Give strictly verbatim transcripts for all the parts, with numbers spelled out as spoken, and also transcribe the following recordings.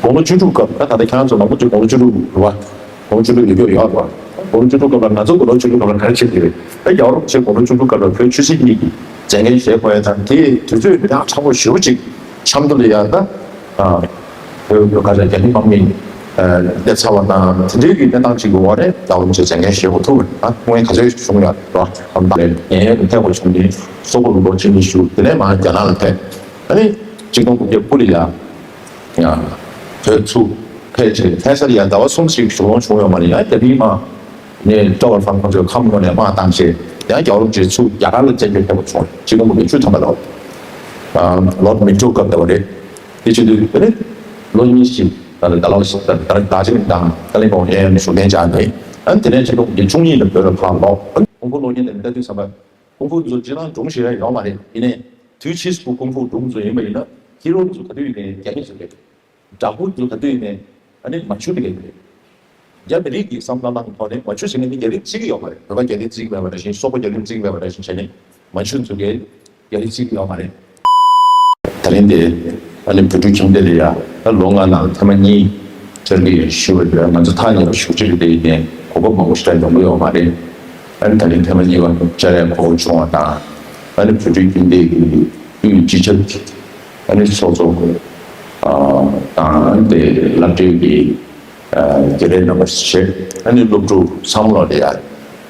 དགུང་ལོ་བཅུ་དྲུག་སྐབས་ད་ད་ལྟ་ཁྱེད་རང་ཚོ་མང་པོ་ཅིག་དགུང་ལོ་བཅུ་དྲུག་རེད་བ། དགུང་ལོ་བཅུ་དྲུག་ཡོད་རྒྱུ་ཡོད་རེད་བ། དགུང་ལོ་བཅུ་དྲུག་སྐབས་ལ་ང་ཚོ་དགུང་ལོ་བཅུ་དྲུག་སྐབས་ལ་ག་རེ་བྱེད་ཀྱི་རེད། ད་རྒྱལ་བ་རིན་པོ་ཆེ་དགུང་ལོ་བཅུ་དྲུག་སྐབས་ལ་བོད་ཆོས་སྲིད་གཉིས་ཀྱི་མཛད་འགན་བཞེས་དགོས་ཡ་དང་དེའི་དུས་ཚོད་ཡག་ཕྲ་བོ་ཞེ་པོ་ཅིག་འཆམ་མདོ་ལ་ཡ་ད། བོད་བོད་ཁ་བྱ་རྒྱ་མི་དམག་མི་སླེབས་ཚར་བ་དང་དེ་འདྲའི་གི་གནས་སྟངས་ཅིག་གི་འོག་ནས་རྒྱལ་བ་རིན་པོ་ཆེ་མཛད་འགན་བཞེས་དགོས་ཐུག་པ་རེད། ད་སྐུ་ངལ་ག་ཚོད་བྱུང་ཡོད་རེད་བ། ཨམ་ད་ལན་ངས་ཐེག་པ་བྱུང་ནས་སོག་པོ་ལུང་པ་ཆེན་མོ་བཞུགས། དེ་ནས་མར་རྒྱ་ནག་ལ་ཕེབས། ཨ་ནི་གཅིག་སྟོང་དགུ་བརྒྱ་དགུ་ལ་ཡ། བོད་ཚུར་ཕེབས་རྗེས་ཕེབས་ས་ལ་ཡང་ཟླ་བ་གསུམ་ཞིག་བཞུགས་ལོང་བྱུང་ཡོད་མ་རེད། ཡང་རྒྱ་མིའི་དམག་ནས་ཀྲོ་ཝར་ཧྥང་ཁོང་ཚོའི་ཁམས་ངོས་ནས་དམག་བཏང་རྗེས་ཡང་རྒྱལ་བ་རིན་པོ་ཆེ་ཚུར་རྒྱ་གར་ལ་བཙན་བྱོལ་ཕེབས་པ་བྱུང་། གཅིག་སྟོང་དགུ་བརྒྱ་བཅུ་ཐམ་པ་ལོར་ལོར་མིན་ཊོ་སྐབས་ལྟ་བུ་རེད། དེ་བྱེད་དུས་དེ་ནི་ལོ་གཉིས་ཤིག་ད་ལྟ་ལོ་ཞིག་ད་ལྟ་ད་ཅིག་དང་ཏཱ་ལི་པན་ཨེ་ཨེམ་བཞུགས་གདན་འཇགས་ནས། ཨ་ནི་དེ་ནས་གཅིག་སྟོང་དགུ་བརྒྱ་བཅུ་གཉིས་ལ་བོད་ལ་ཕར་ལོག་ཨ་ནི་ཀུང་ཧྥུ་སློབ་གཉེར་དེ་ལྟ་དུས་ཙམ་པ། ཀུང་ཧྥུ་ཚོ་སྤྱིར་བཏང་སྒྲུང་ཞིག་ཡང་ཡོད་མ་རེད། ཡིན་ནའི་དུས་ཕྱིས་སུ་ཀུང་ཧྥུ་སྒྲུང་ཚོ་ཡིན་པ་ཡིན་ན་ཧི་རོ་ཚོ་ག་དུས་ཡིན་ནའི་རྒྱ་མི་ཚོ་རེད། དྲག་པོ་ཚོ་ག་དུས་ཡིན་ནའི་ཨ་ནི་མན་ཇུ་དེ་ག་ཡིན་རེད། རྒྱ་མི་རིགས་ཀྱི་བསམ་བློ་བླངས་ཐོག་ནས་མན་ཇུ་ཟེར་མཁན་དེ་རྒྱ་རིགས་བརྩི་གི་ཡོད་མ་རེད། བོད་པ་རྒྱ་རིགས་བརྩི་གི་མེད་པ་འདྲ་བཞིན་སོག་པོ་རྒྱ་རིགས་བརྩི་གི་མེད་པ་འདྲ་བཞིན་བྱས་ནས་མན་ཇུ་ཚོ་གས་རྒྱ་རིགས་བརྩི་གི་ཡོད་མ་རེད། ད་རིང་འདི་ཨ་ནི་བོད་ཕྲུག་ཁྱིམ་སྡེ་ལ་ཡ་ད་ལོ་ལྔ་ནང་ཐེངས་མ་གཉིས་བཅར་གྱི་ཡོད་ཞུ་བ་རེད། ང་ཚོ་ཐག་ཉེ་བ་བཞུགས་ཁྲི་རེད། དེ་ཡིན་ནའི་གོ་སྐབས་མང་པོ་ཞིག་ཡོང་གི་ཡོད་མ་རེད། ཨ་ནི་ད་རིང་ཐེངས་མ་གཉིས་པ་བཅར་ཡ་གོ་སྐབས་བྱུང་བ་དང་། ཨ་ནི་བོད་ཕྲུག་ཁྱིམ་སྡེ་གི་དབུས་སྤྱི་ཁྱབ་ཀྱི་ཨ་ནི་ཚོགས་གཙོ་དང་དེ་སློབ་གྲྭའི་གི་དགེ་ལས་རྣམ་པ་བྱས། ཨ་ནི་སློབ་ཕྲུག་ཚང་མ་ལ་ཡ་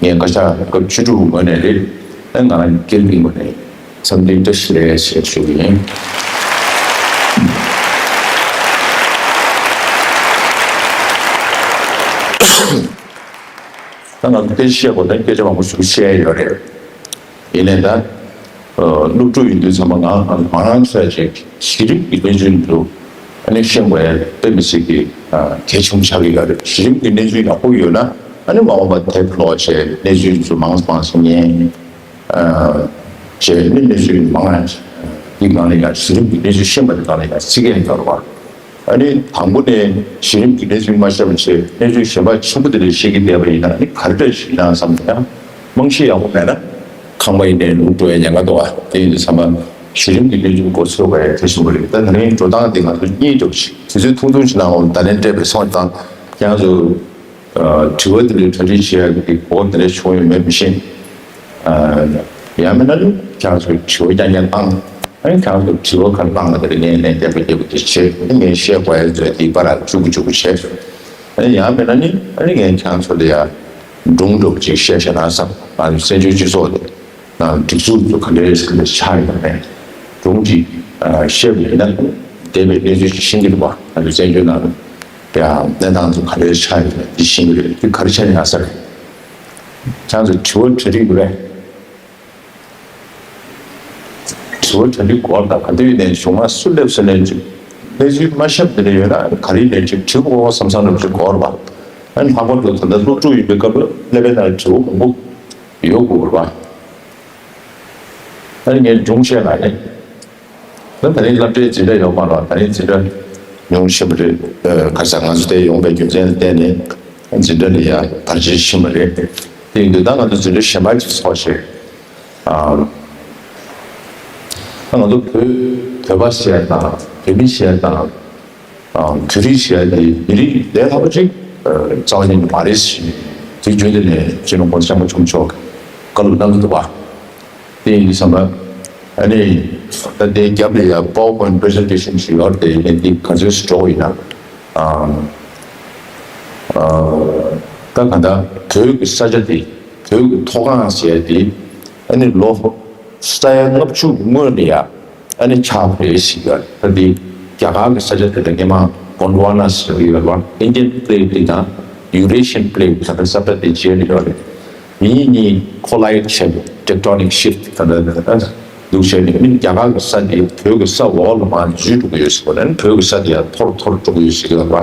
ངས་བཀའ་ཤག་སྐབས་བཅུ་དྲུག་ངོས་ནས་རེད། ཨ་ང་རང་སྒེར་གྱི་ངོས་ནས་འཚམས་འདྲི་བཀྲ་ཤིས་བདེ་ལེགས་ཞེས་ཞུ་གི་ཡིན། ད་ང་ཚོ་སྐད་ཆ་བཤད་དགོས་ན་སྐད་ཆ་མང་པོ་ཞིག་བཤད་ཡོད་རེད། ཡིན་ནའི་ད་སློབ་ཕྲུག་ཡིན་དུས་ཙམ་པ་ང་ང་རང་ཚོས་ཅིག་གཞི་རིམ་གྱི་གནས་ཚུལ་འདུག་ཨ་ནི་ཤེས་དགོས་ཡ་དཔེ་མི་སྲིད་ཀྱི་གལ་ཆེན་པོ་ཆགས་ཀྱི་ཡོད་རེད། གཞི་རིམ་གྱི་གནས་ཚུལ་ཡག་པོ་ཡོད་ན་ཨ་ནི་མ་འོངས་པ་དེབ་ཀློག་བྱས་གནས་ཚུལ་ཚོ་མང་ཙམ་མང་ཙམ་ཉན། བྱས་ནི་གནས་ཚུལ་མང་ང་འདི་སྒང་ལ་ཡང་གཞི་རིམ་གྱི་གནས་ཚུལ་ཤེས་པ་འདི་སྒང་ལ་ཡང་བརྩི་མཁན་ཡོད་རེད་བ། ཨ་ནི་དང་པོ་ནས་གཞི་རིམ་གྱི་གནས་ཚུལ་མ་ཤེས་པ་བྱས་གནས་ཚུལ་གཞན་པ་ཆེན་པོ་དེ་འདྲ་ཤེས་ཀྱི་བསྡད་པ་ཡིན་ན་ཨ་ནི་ག་རེ་འདྲ་ཞིག་ཡིན་ན་བསམ་ནས་ཡང་དམངས་གཞི་ཡག་པོ་མེད་ན་ཁང་པ་ཡིན་ནའི་ལུག་འགྲོ་ཡ་ཉེན་ཁ་འདུག་བ། དེ་ཡིན་དུས་ཙམ་པ་གཞི་རིམ་གྱི་གནས་ཚུལ་མགོ་ཚོས་པ་ཡང་གལ་ཆེན་པོ་རེད། ད་ད་རིང་འགྲོ་སྟངས་འདི་ང་ཚོ་གཉིས་འགྲོ་ཞིག་དུས་ཚོད་ཐུང་ཐུང་ཞིག་ནང་ལ་ད་ལན་སྤྲད་པའི་སོང་ཙང་ཁྱེད་རང་ཚོ། དྲི་བ་དེ་འདྲའི་གྲ་སྒྲིག་བྱེད་ཡག་གི་གོ་སྐབས་དེ་འདྲ་བྱུང་ཡོད་མེད་མི་ཤེས། ཡང་མིན་ན་ནི་ཁྱེད་རང་ཚོས་དྲི་བ་རྐྱང་རྐྱང་བཏང་། ཨ་ནི་ཁྱེད་རང་ཚོས་དྲི་བ་ག་རེ་བཏང་ན་དེ་ལ་ངས་ལན་རྒྱབ་པ་རྒྱབ་པ་དེ་བྱེད། ཨ་ནི་ངས་བཤད་དགོས་ཡ་ཚོ་དེ་པར་བཅུག་པ་བཅུག་པ་བྱེད། ཨ་ནི་ཡང་མིན་ན་ནི་ཨ་ནི་ངས་ཁྱེད་རང་ཚོ་ལ་ཡ་སྒྲུང་འདྲ་པོ་ཅིག་བཤད་བཞག་ན་བསམ། ང་ཚོ་བཙན་བྱོལ་སྤྱི་ཚོགས་དེ་ནང་སྒྲིག་འཛུགས་ཚོ་ག་འདྲའི་ཆགས་ཡོད་མེད་སྒྲུང་ཅིག་བཤད་པ་ཡིན་ན་འདས་པའི་གནས་ཚུལ་ཅིག་ཤེས་ཀྱི་འདུག་བ། ང་ཚོ་བཙན་བྱོལ་ནང་། ཡང་གནས་སྟངས་ཚོ་ག་འདྲའི་ཆགས་ཡོད་མེད་འདི་ཤེས་ཀྱི་རེད། འདི་ག་རེ་བྱས་ནས་ཡང་ས་རེད། ཁྱེད་ཚོས་དྲི་བ་དྲི་རིགས་རེད། དྲི་བ་དྲི་རིགས་སྐོར་དང་ག་དུས་ནས་གཞུང་ལ་སུ་སླེབས་ཟེར་ནས་ཅིག་གནས་ཚུལ་མ་ཤེས་པ་དེ་འདྲ་ཡོད་ན་ག་རེ་ནས་ཅིག་དྲི་དགོས་བསམ་བསམ་རབ་ཅིག་འགོར་བ། ཨ་ནི་ལྷག་པར་དུ་ད་ལྟ་སློབ་ཕྲུག་ཡིན་པའི་སྐབས་སླེབས་པའི་ནང་དྲི་བ་མང་པོ་ཡོད་དགོས་རེད་བ། ཨ་ནི་ངས་སྒྲུང་བཤད་ལ་ནི། ད་ད་རིང་སློབ་གྲྭའི་འཛིན་གྲྭ་ཡོད་མ་རེད། ད་རིང་འཛིན་གྲྭ་ཉུང་ཤོས་རེད། ཁ་སང་ང་ཚོ་དེ་ཡོང་པའི་རྒྱུ་མཚན་ལ་བརྟེན་ནས་འཛིན་གྲྭ་འདི་ཡང་དར་རྒྱས་ཕྱིན་པ་རེད། དེ་ཡིན་དུས་ད་ང་ཚོ་འཛིན་གྲྭ་གཞན་པ་ཅིག་ཚོགས་བྱས། ཨ་ང་ཚོ་བོད་བོད་པ་ཟེར་དང་བོད་མི་ཟེར་དང་བོད་རིགས་ཟེར་དེ་མི་རིགས་ལས་སླ་པོ་ཅིག་རྩ་བ་ཉིད་ནས་མ་རེད་ཟེར་དེ་རྒྱུན་དུ་ནས་སྤྱི་ནོར་༸གོང་ས་༸སྐྱབས་མགོན་ཆེན་པོ་མཆོག་བཀའ་སློབ་གནང་གི་འདུག་བ། དེ་ཡིན་དུས་ཙམ་པ། ཨ་ནི། ད་ལྟའི་རྒྱབ་ལ་ཡ་PowerPoint presentation ཞིག་ཡོད་རེད་དེ་ངས་འདི་ག་ཚོད་ཞིག་འགྲོ་གི་ཡིན་ན། ཨ། ཨ། ད་ག་ད་བོད་ཀྱི་ས་ཆ་དེ་བོད་ཀྱི་མཐོ་སྒང་ཟེར་ཡ་དེ་ཨ་ནི་ལོ་ས་ཡ་ལྔ་བཅུ་སྔོན་ལ་ཡ་ཨ་ནི་ཆགས་པ་རེད་ཟེར་གི་ཡོད་རེད། ད་འདི་རྒྱ་གར་གྱི་ས་ཆ་དེ་ལ་སྔོན་མ་Gondwana ཟེར་གི་ཡོད་རེད་བ། Indian plate དེ་དང་Eurasian plate ཟེར་བའི་ས་ཆ་དེ་བརྗེས་ནས་ཡོད་རེད། མི་གཉིས་collide བྱས་ནས་tectonic shift ག་འདྲ་འདུག་བྱས་ནས་མི་རྒྱ་གར་གྱི་ས་དེ་བོད་ཀྱི་ས་འོག་ལ་མར་འཛུལ་འགྲོ་གི་ཡོད་ཟེར་བ་ནས་བོད་ཀྱི་ས་དེ་ཡང་འཐོར་འཐོར་འགྲོ་གི་ཡོད་ཟེར་གྱི་ཡོད་པ།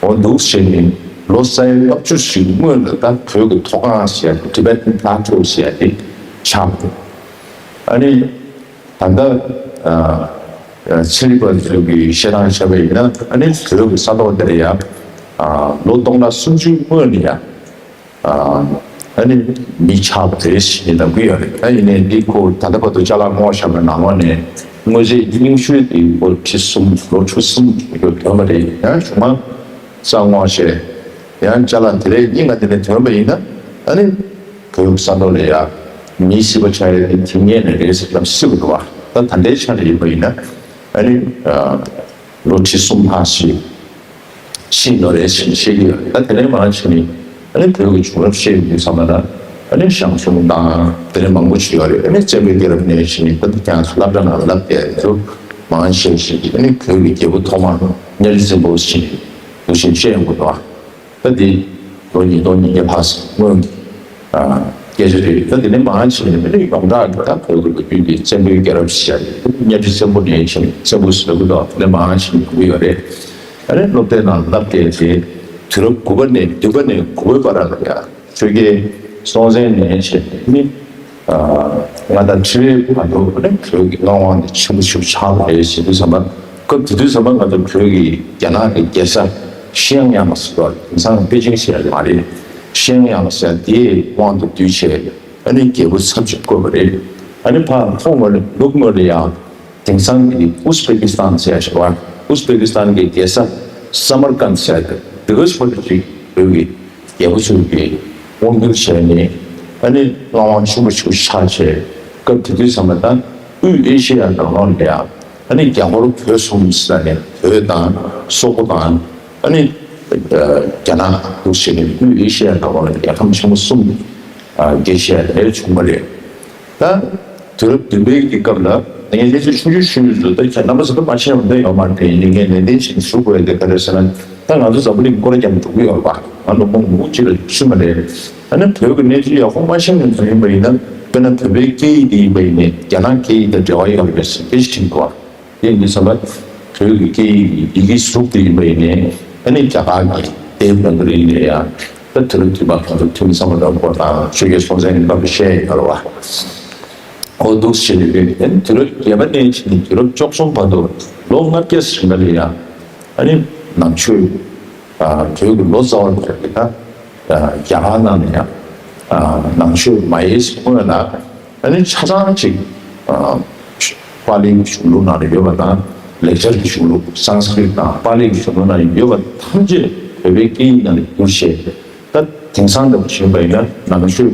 འོ་འདུག་བྱས་ནས་ལོ་ས་ཡ་ལྔ་བཅུ་ཞིག་སྔོན་ལ་ད་བོད་ཀྱི་མཐོ་སྒང་ཟེར་ཡ་Tibetan Plateau ཟེར་ཡ་དེ་ཆགས་འདུག་ཨ་ནི། ད་ལྟ་ཚན་རིག་པ་ཚོས་ཀྱི་བཤད་སྟངས་བྱས་པ་ཡིན་ན་ཨ་ནི་བོད་ཀྱི་ས་ཐོག་དེར་ཡང་ལོ་སྟོང་ཕྲག་སུམ་ཅུའི་སྔོན་ནས་ཡང་ཨ་ནི་མི་ཆགས་པ་རེད་ཞེས་ནས་ལབ་ཀྱི་ཡོད་རེད། ད་ཡིན་ནའི་འདི་ཁོ་ད་ལྟ་བར་དུ་ཅ་ལག་སྔོག་བཞག་པའི་ནང་ལོགས་ནས་ དངོས་རྫས་རྙིང་ཤོས་དེ་ལོ་ཁྲི་གསུམ་ལོ་ཁྲི་གསུམ་ཡོད་དོན་པ་རེད། ཡང་གཞུག་མ་གསང་སྔོག་བྱས། ཡང་ཅ་ལག་དེ་རིགས་རྙིང་བ་དེ་ནས་ཐོན་པ་ཡིན་ན། ཨ་ནི་བོད་ས་ཐོག་ལ་ཡ་མི་སྲིད་པ་ཆགས་ཡ་དེ་དེ་སྔོན་ནས་རེད་ཟེར་ལབ་སྲིད་པ་འདུག་བ། ད་ད་ལྟའི་ཆ་ནས་ཡིན་པ་ཡིན་ན། ཨ་ནི་ལོ་ཁྲི་གསུམ་ལྷག་ཞིག་ཕྱིན་ཡོད་རེད་ཟེར་བཤད་ཀྱི་ཡོད་རེད། ད་དེ་ནས་མར་ཕྱིན་ནས་ཨ་ནི་བོད་ཀྱི་བྱུང་རབས་བཤད་ཡོང་དུས་ཙམ་པ་ན། ཨ་ནི་ཞང་ཞུང་དང་དེ་ནས་མང་པོ་ཞིག་ཡོད་རེད། ཨ་ནི་བཙན་པོའི་སྐྱེས་རབས་ནས་ཕྱིན་ནས་ད་ལྟ་ཀྱང་སློབ་གྲྭ་ནང་ལ་བསླབ་བསྡད་ཚུལ་མང་ཆེ་ཞིག་གིས། ཨ་ནི་བོད་ཀྱི་རྒྱལ་པོ་ཐོག་མ་གཉའ་ཁྲི་བཙན་པོ་ཕྱིན་འདུག་ཞེས་བཤད་ཡོང་གི་འདུག་ད་འདི་ལོ་ཉིས་སྟོང་ཉིས་བརྒྱ་ལྷག་སྔོན་གྱི་ཨ་སྐད་ཆ་རེད། ད་དེ་ནས་མར་ཕྱིན་ནས་མི་རིགས་ཡོངས་གྲགས་ཀྱི་ད་བོད་ཀྱི་ལོ་རྒྱུས་འདི་བཙན་པོའི་སྐྱེས་རབས་ཞེས་བྱ་ནས་གཉའ་ཁྲི་བཙན་པོ་ནས་ཕྱིན་བཙན་པོ་ཟེར་གྱི་འདུག་དེ་ནས་མར་ཕྱིན་ནས་གོ་གི་ཡོད་རེད། ཨ་ནི་སློབ་དེབ་ནང་ལབ་བསྡད་དེ། དུས་རབས་དགུ་པ་ནས་བདུན་པ་ནས་དགུ་པའི་བར་ལ་ཡ་ཆོས་རྒྱལ་སྲོང་བཙན་ནས་བྱས་ནས་ནི། ཨ་མངའ་ཐང་ཁྲི་རལ་བར་དུ་ནི་བོད་ཀྱི་མངའ་དབང་དེ་ཆེན་པོ་ཞིག་ཆགས་པ་རེད་ཟེར་དུས་ཙམ་པ། སྐབས་དེ་དུས་ཙམ་པ་ང་ཚོ་བོད་ཀྱི་རྒྱ་ནག་གི་རྒྱལ་ས་ཤི་ཡང་ཡང་ཟེར་བ་དེང་སང་པེ་ཅིང་ཟེར་ཡ་མ་རེད། ཤི་ཡང་ཡང་ཟེར་དེའི་དབང་དུ་བསྡུས་བྱས། ཨ་ནི་རྒྱལ་པོ་ཚབ་ཅིག་བསྐོས་པ་རེད། ཨ་ནི་ཕར་ལྷོ་ངོས་ནས་ནུབ་ངོས་ལ་ཡང་དེང་སང་གི་ཨུ་སི་པེ་ཀི་སི་ཐན་ཟེར་ཡ་ཞིག་བ། ཨུ་སི་པེ་ཀི་སི་ཐན་གྱི་རྒྱལ་ས་ས་མར་ཀན་ཟེར་ཡ་དེ་ག་སུ་བ་ཅིག་བོད་ཀྱི་རྒྱལ་པོ་ཚོས་ཀྱིས་དབང་བསྒྱུར་བྱས་ནས། ཨ་ནི་མངའ་དབང་ཆེན་པོ་ཞིག་ཆགས་བྱས། སྐབས་དེ་དུས་ཙམ་པ་ད་དབུས་ཨེ་ཤེ་ཡ་ནང་ལོགས་ལ་ཡང་ཨ་ནི་རྒྱ་ཧོར་བོད་གསུམ་ཟེར་ནས་བོད་དང་སོག་པོ་དང་ཨ་ནི་རྒྱ་ནག་འདུག་བྱས་ནས་དབུས་ཨེ་ཤེ་ཡ་ནང་ལོགས་ལ་རྒྱལ་ཁམས་ཆེན་པོ་གསུམ་རྒྱས་བཤད་ལས་བྱུང་བ་རེད། ད་དུས་རབས་བདུན་པའི་གི་སྐབས་ལ་ངས་གནས་ཚུལ་ཆུང་ཆུང་ཞུས་ཡོད་ཚུལ་ད་ཁྱེད་རྣམ་པ་ཚོ་ད་མ་ཤེས་པ་འདི་ཡོད་མ་རེད། ཡིན་ནའི་ངས་ནན་ཏན་བྱས་ནས་ཞུ་དགོས་ཡ་དེ་ག་རེ་ཟེར་ན། ད་ང་ཚོ་འཛམ་བུ་གླིང་སྐོར་རྒྱབ་འགྲོ་གི་ཡོད་རེད་པ། ང་ལོ་མང་པོ་གཅིག་ལ་ཞུ་མ་རེད། ཨ་ནི་བོད་ཀྱི་གནས་ཚུལ་ཡག་པོ་མ་ཤེས་མཁན་ཚོ་ཡིན་པ་ཡིན་ན། དཔེར་ན་བོད་པའི་སྐད་ཡིག་དེ་ཡིན་པ་ཡིན་ནའི་རྒྱ་ནག་སྐད་ཡིག་དང་འབྲེལ་བ་ཡོད་རེད་ཟེར་སྐད་ཆ་དྲིས་འདུག་པ། དེ་ཡིན་དུས་ཙམ་པ་བོད་ཀྱི་སྐད་ཡིག་གི་ཡི་གེ་གཟུགས་དེ་ཡིན་པ་ཡིན་ནའི་ཨ་ནི་རྒྱ་གར་གྱི་དེབ་ནང་གི་རིགས་ལས་ཡང་ད་དུས་རབས་བདུན་པ་གང་དུ་ཐོན་བསམ་པ་འདྲ་པོ་དང་ཆོས་རྒྱལ་སྲོང་བཙན་གྱི་སྐབས་ལ་བཤད་ཡོད་རེད་པ། འོ་འདུག་བྱས་ནས་ཡོད། དེ་ནས་དུས་རབས་བརྒྱད་པ་ནས་བྱས་ནས་དུས་རབས་བཅུ་གསུམ་བར་དུ་ལོ་ལྔ་བརྒྱ་ཟིན་པ་ལ་ཡང་ཨ་ནི་ནང་ཆོས་ཨ་བོད་ཀྱི་ལོ་ཙཱ་བ་ཚོས་ཀྱིས་ད་ཨ་རྒྱ་གར་ནང་ནས་ཡང་ཨ་ནང་ཆོས་མ་ཡལ་སྔོན་ལ་ཨ་ནི་ཆ་ཚང་ཅིག་ཨ་པཱ་ལིའི་གཞུང་ལུགས་ནང་ལ་ཡོད་པ་དང་། ལེགས་སྦྱར་གྱི་གཞུང་ལུགས་སཾ་སྐྲྀ་ཏ་དང་པཱ་ལིའི་གཞུང་ལུགས་ནང་ཡོད་པ་ཐམས་ཅད་བོད་པའི་སྐད་ཡིག་ནང་ལ་བསྒྱུར་བྱས། ད་དེང་སང་འདྲ་པོ་བྱས་པ་ཡིན་ན་ནང་ཆོས་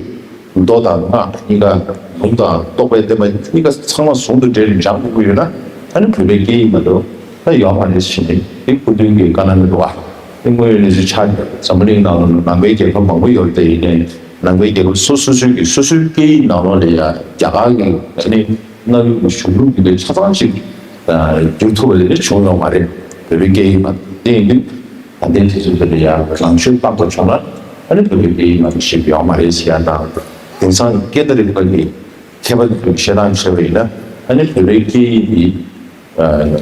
མདོ་དང་སྔགས་གཉིས་ཀ། ལུང་དང་རྟོགས་པའི་བསྟན་པ་གཉིས་ཀ་ཚང་མ་ཟུང་དུ་འབྲེལ་ནས་སྦྱང་དགོས་ཀྱི་ཡོད་ན། ཨ་ནི་བོད་པའི་སྐད་ཡིག་མ་གཏོགས་ད་ཡོད་མ་རེད་ཟེར་ནས་དེ་སྐུ་མདུན་གྱིས་བཀའ་གནང་གི་འདུག་པ། དེ་དངོས་ཡོད་གནས་ཚུལ་ཆགས་ཀྱི་འདུག་འཛམ་བུ་གླིང་ནང་ལ་ནང་པའི་རྒྱལ་ཁབ་མང་པོ་ཡོད་རེད་དེ། ཡིན་ནའི་ནང་པའི་རྒྱལ་ཁབ་སོ་སོ་སོའི་གི་སོ་སོའི་སྐད་ཡིག་ནང་ལོགས་ལ་ཡ་རྒྱ་གར་གྱི་ཨ་ནི་གནའ་བོའི་གཞུང་ལུགས་ཀྱི་ཆ་ཚང་ཞིག་བསྒྱུར་ཐུབ་པ་དེ་འདྲ་བྱུང་ཡོད་མ་རེད། བོད་པའི་སྐད་ཡིག་མ་དེ་ཡིན་དུས། ད་ལྟའི་དུས་ཚོད་འདི་ལ་ཡང་ནང་ཆོས་རྟག་ཏུ་བྱུང་ན་ཨ་ནི་བོད་པའི་སྐད་ཡིག་ང་ཚོ་ཞིག་ཡོད་མ་རེད་ཟེར་ཡ་དང་། དེང་སང་སྐད་བརྡ་རིག་པ་གི་མཁས་པ་ཚོས་བཤད་སྟངས་བྱས་པ་ཡིན་ན། ཨ་ནི་བོད་པའི་སྐད་ཡིག་འདི་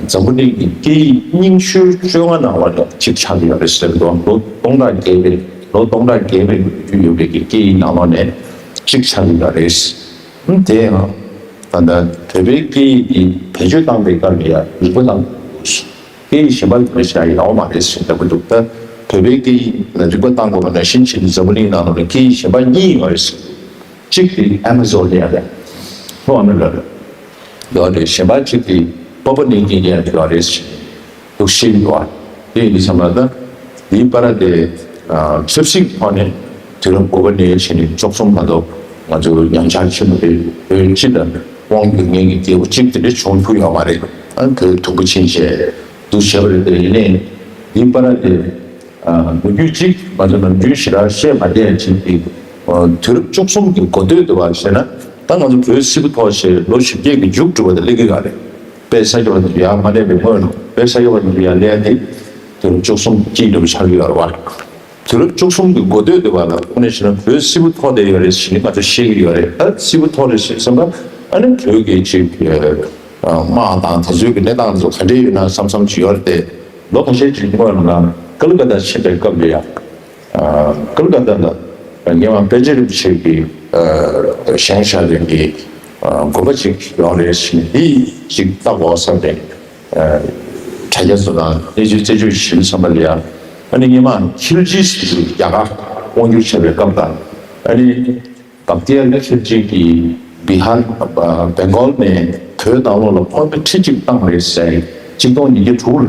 འཛམ་བུ་གླིང་གི་སྐད་ཡིག་རྙིང་ཤོས་བཅོ་ལྔ་ནང་ལ་གཅིག་ཆགས་ཀྱི་ཡོད་རེད་ཟེར་གྱི་འདུག་ལོ་སྟོང་ཕྲག་བརྒལ་བའི་ལོ་སྟོང་ཕྲག་བརྒལ་བའི་ལོ་རྒྱུས་ཡོད་པའི་གི་སྐད་ཡིག་ནང་ལོགས་ནས་གཅིག་ཆགས་ཀྱི་ཡོད་རེད། དེ་ཡང་ད་ལྟ་བོད་པའི་སྐད་ཡིག་འདི་བེད་སྤྱོད་བཏང་བའི་སྐབས་ལ་ཡང་རིག་པ་དང་། སྐད་ཡིག་གཞན་པ་ལ་བྱ་ཡག་མ་རེད་ཟེར་འདྲ་པོ་འདུག་ད་བོད་པའི་སྐད་ཡིག་ལ་རིག་པ་བཏང་དགོས་པ་ནང་བཞིན་བྱས་ནས་འཛམ་བུ་གླིང་ནང་ལོགས་ལ་སྐད་ཡིག་གཞན་པ་གཉིས་ཡོད་རེད་ཟེར། གཅིག་དེ་ཨ་མ་ཛོན་ལབ་ཡ་རེད། ལྷོ་ཨ་མི་རི་ཀ་ལ་ཡོད་རེད། གཞན་པ་གཅིག་དེ་པ་པུ་ནིའུ་གྷི་ནི་ལ་ཡོད་རེད་ཟེར་འདུག་ཤེས་ཀྱི་འདུག་དེ་ཡིན་དུས་ཙམ་པ་ད་དེའི་བར་དེ་ཆབ་སྲིད་ཐོག་ནས་དུས་རབས་དགུ་པ་ནས་བྱས་ནས་བཅུ་གསུམ་བར་དུ་ང་ཚོ་ཉམས་ཆག་ཆེན་པོ་རེད། བོད་སྤྱི་ལ་དབང་བསྒྱུར་མཁན་གྱི་རྒྱལ་པོ་གཅིག་དེ་འདྲ་བྱུང་ཐུབ་ཡོད་མ་རེད། ཨ་བོད་དུམ་བུ་ཕྱིན་བྱས་འདུག་བྱས་པ་རེད། དེ་ཡིན་ནའི་འདིའི་བར་དེ་ལོ་རྒྱུས་གཅིག་ང་ཚོ་ནམ་རྒྱུན་ཞེ་དྲག་བཤད་མ་བསྡད་ཅིག་གི་དུས་རབས་བཅུ་གསུམ་གྱི་འགོ་སྟོད་དུ་བ་བྱས་ན། ད་ང་ཚོ་བོད་སིལ་བུ་ཐོག་བྱས་ལོ་བཞི་བརྒྱད་ཀྱི་མཇུག་གྲུབ་པ་དེ་སླེབས་ཀྱི་ཡོད་རེད། དཔལ་ས་སྐྱ་པ་དེ་ཚོ་ཡར་མ་སླེབས་པའི་སྔོན་ལ། དཔལ་ས་སྐྱ་པ་དེ་ཚོ་ཡར་སླེབས་ཡ་དེ་དུས་རབས་བཅུ་གསུམ་གྱི་དུས་འགྲོ་ཆགས་ཀྱི་ཡོད་རེད་བ། དུས་རབས་བཅུ་གསུམ་གྱི་འགོ་སྟོད་དུ་བ་ལ་དངོས་གནས་བྱས་ན་བོད་སིལ་བུ་ཐོག་དེ་ཡོད་རེད་ཟེར་ནས་ང་ཚོ་ཤེས་ཀྱི་ཡོད་རེད། ད་སིལ་བུ་ཐོག་རེད་ཟེར་བསམ་པ་ཨ་ནི་བོད་ཀྱི་ཅིག་དམག་དང་དེ་ཚོའི་གི་གནས་སྟངས་དེ་ཚོ་ག་འདྲས་ཡོད་ན་བསམ་བསམ་ཅིག་ཡོད་རེད་དེ། ལོ་ཁ་ཤས་ཅིག་སྔོན་ལ་ང་ཀལ་ཀ་ཏ་ཕྱིན་པའི་སྐབས་ལ་ཡ། ཀལ་ཀ་ཏ་ལ་སྔོན་མ་པཎ་ཆེན་རིན་པོ་ཆེ་གིས་བཞེངས་བཞག་པའི་གི་དགོན་པ་ཅིག་ཡོད་རེད་ཟེར་ནས་འདི་ཅིག་ལྟ་དགོས་བསམ་ནས་དྲ་རྒྱ་ཚོ་དང་གནས་ཚུལ་རྩད་གཅོད་ཞུས་ཙམ་པ་ལ་ཡ། ཨ་ནི་སྔོན་མ་ཁིལ་ཇི་ཟེར་རྒྱ་གར་དབང་བསྒྱུར་བྱས་པའི་སྐབས་དང་། ཨ་ནི་བཀབ་རྒྱལ་ཁིལ་ཇི་གིས་བི་ཧར་བེང་གོལ་ནས་ བོད་ནང་ལོགས་ལ་དམག་མི་ཁྲི་གཅིག་བཏང་རེད་ཟེར། གཅིག་སྟོང་ཉིས་བརྒྱ་དྲུག་ལ་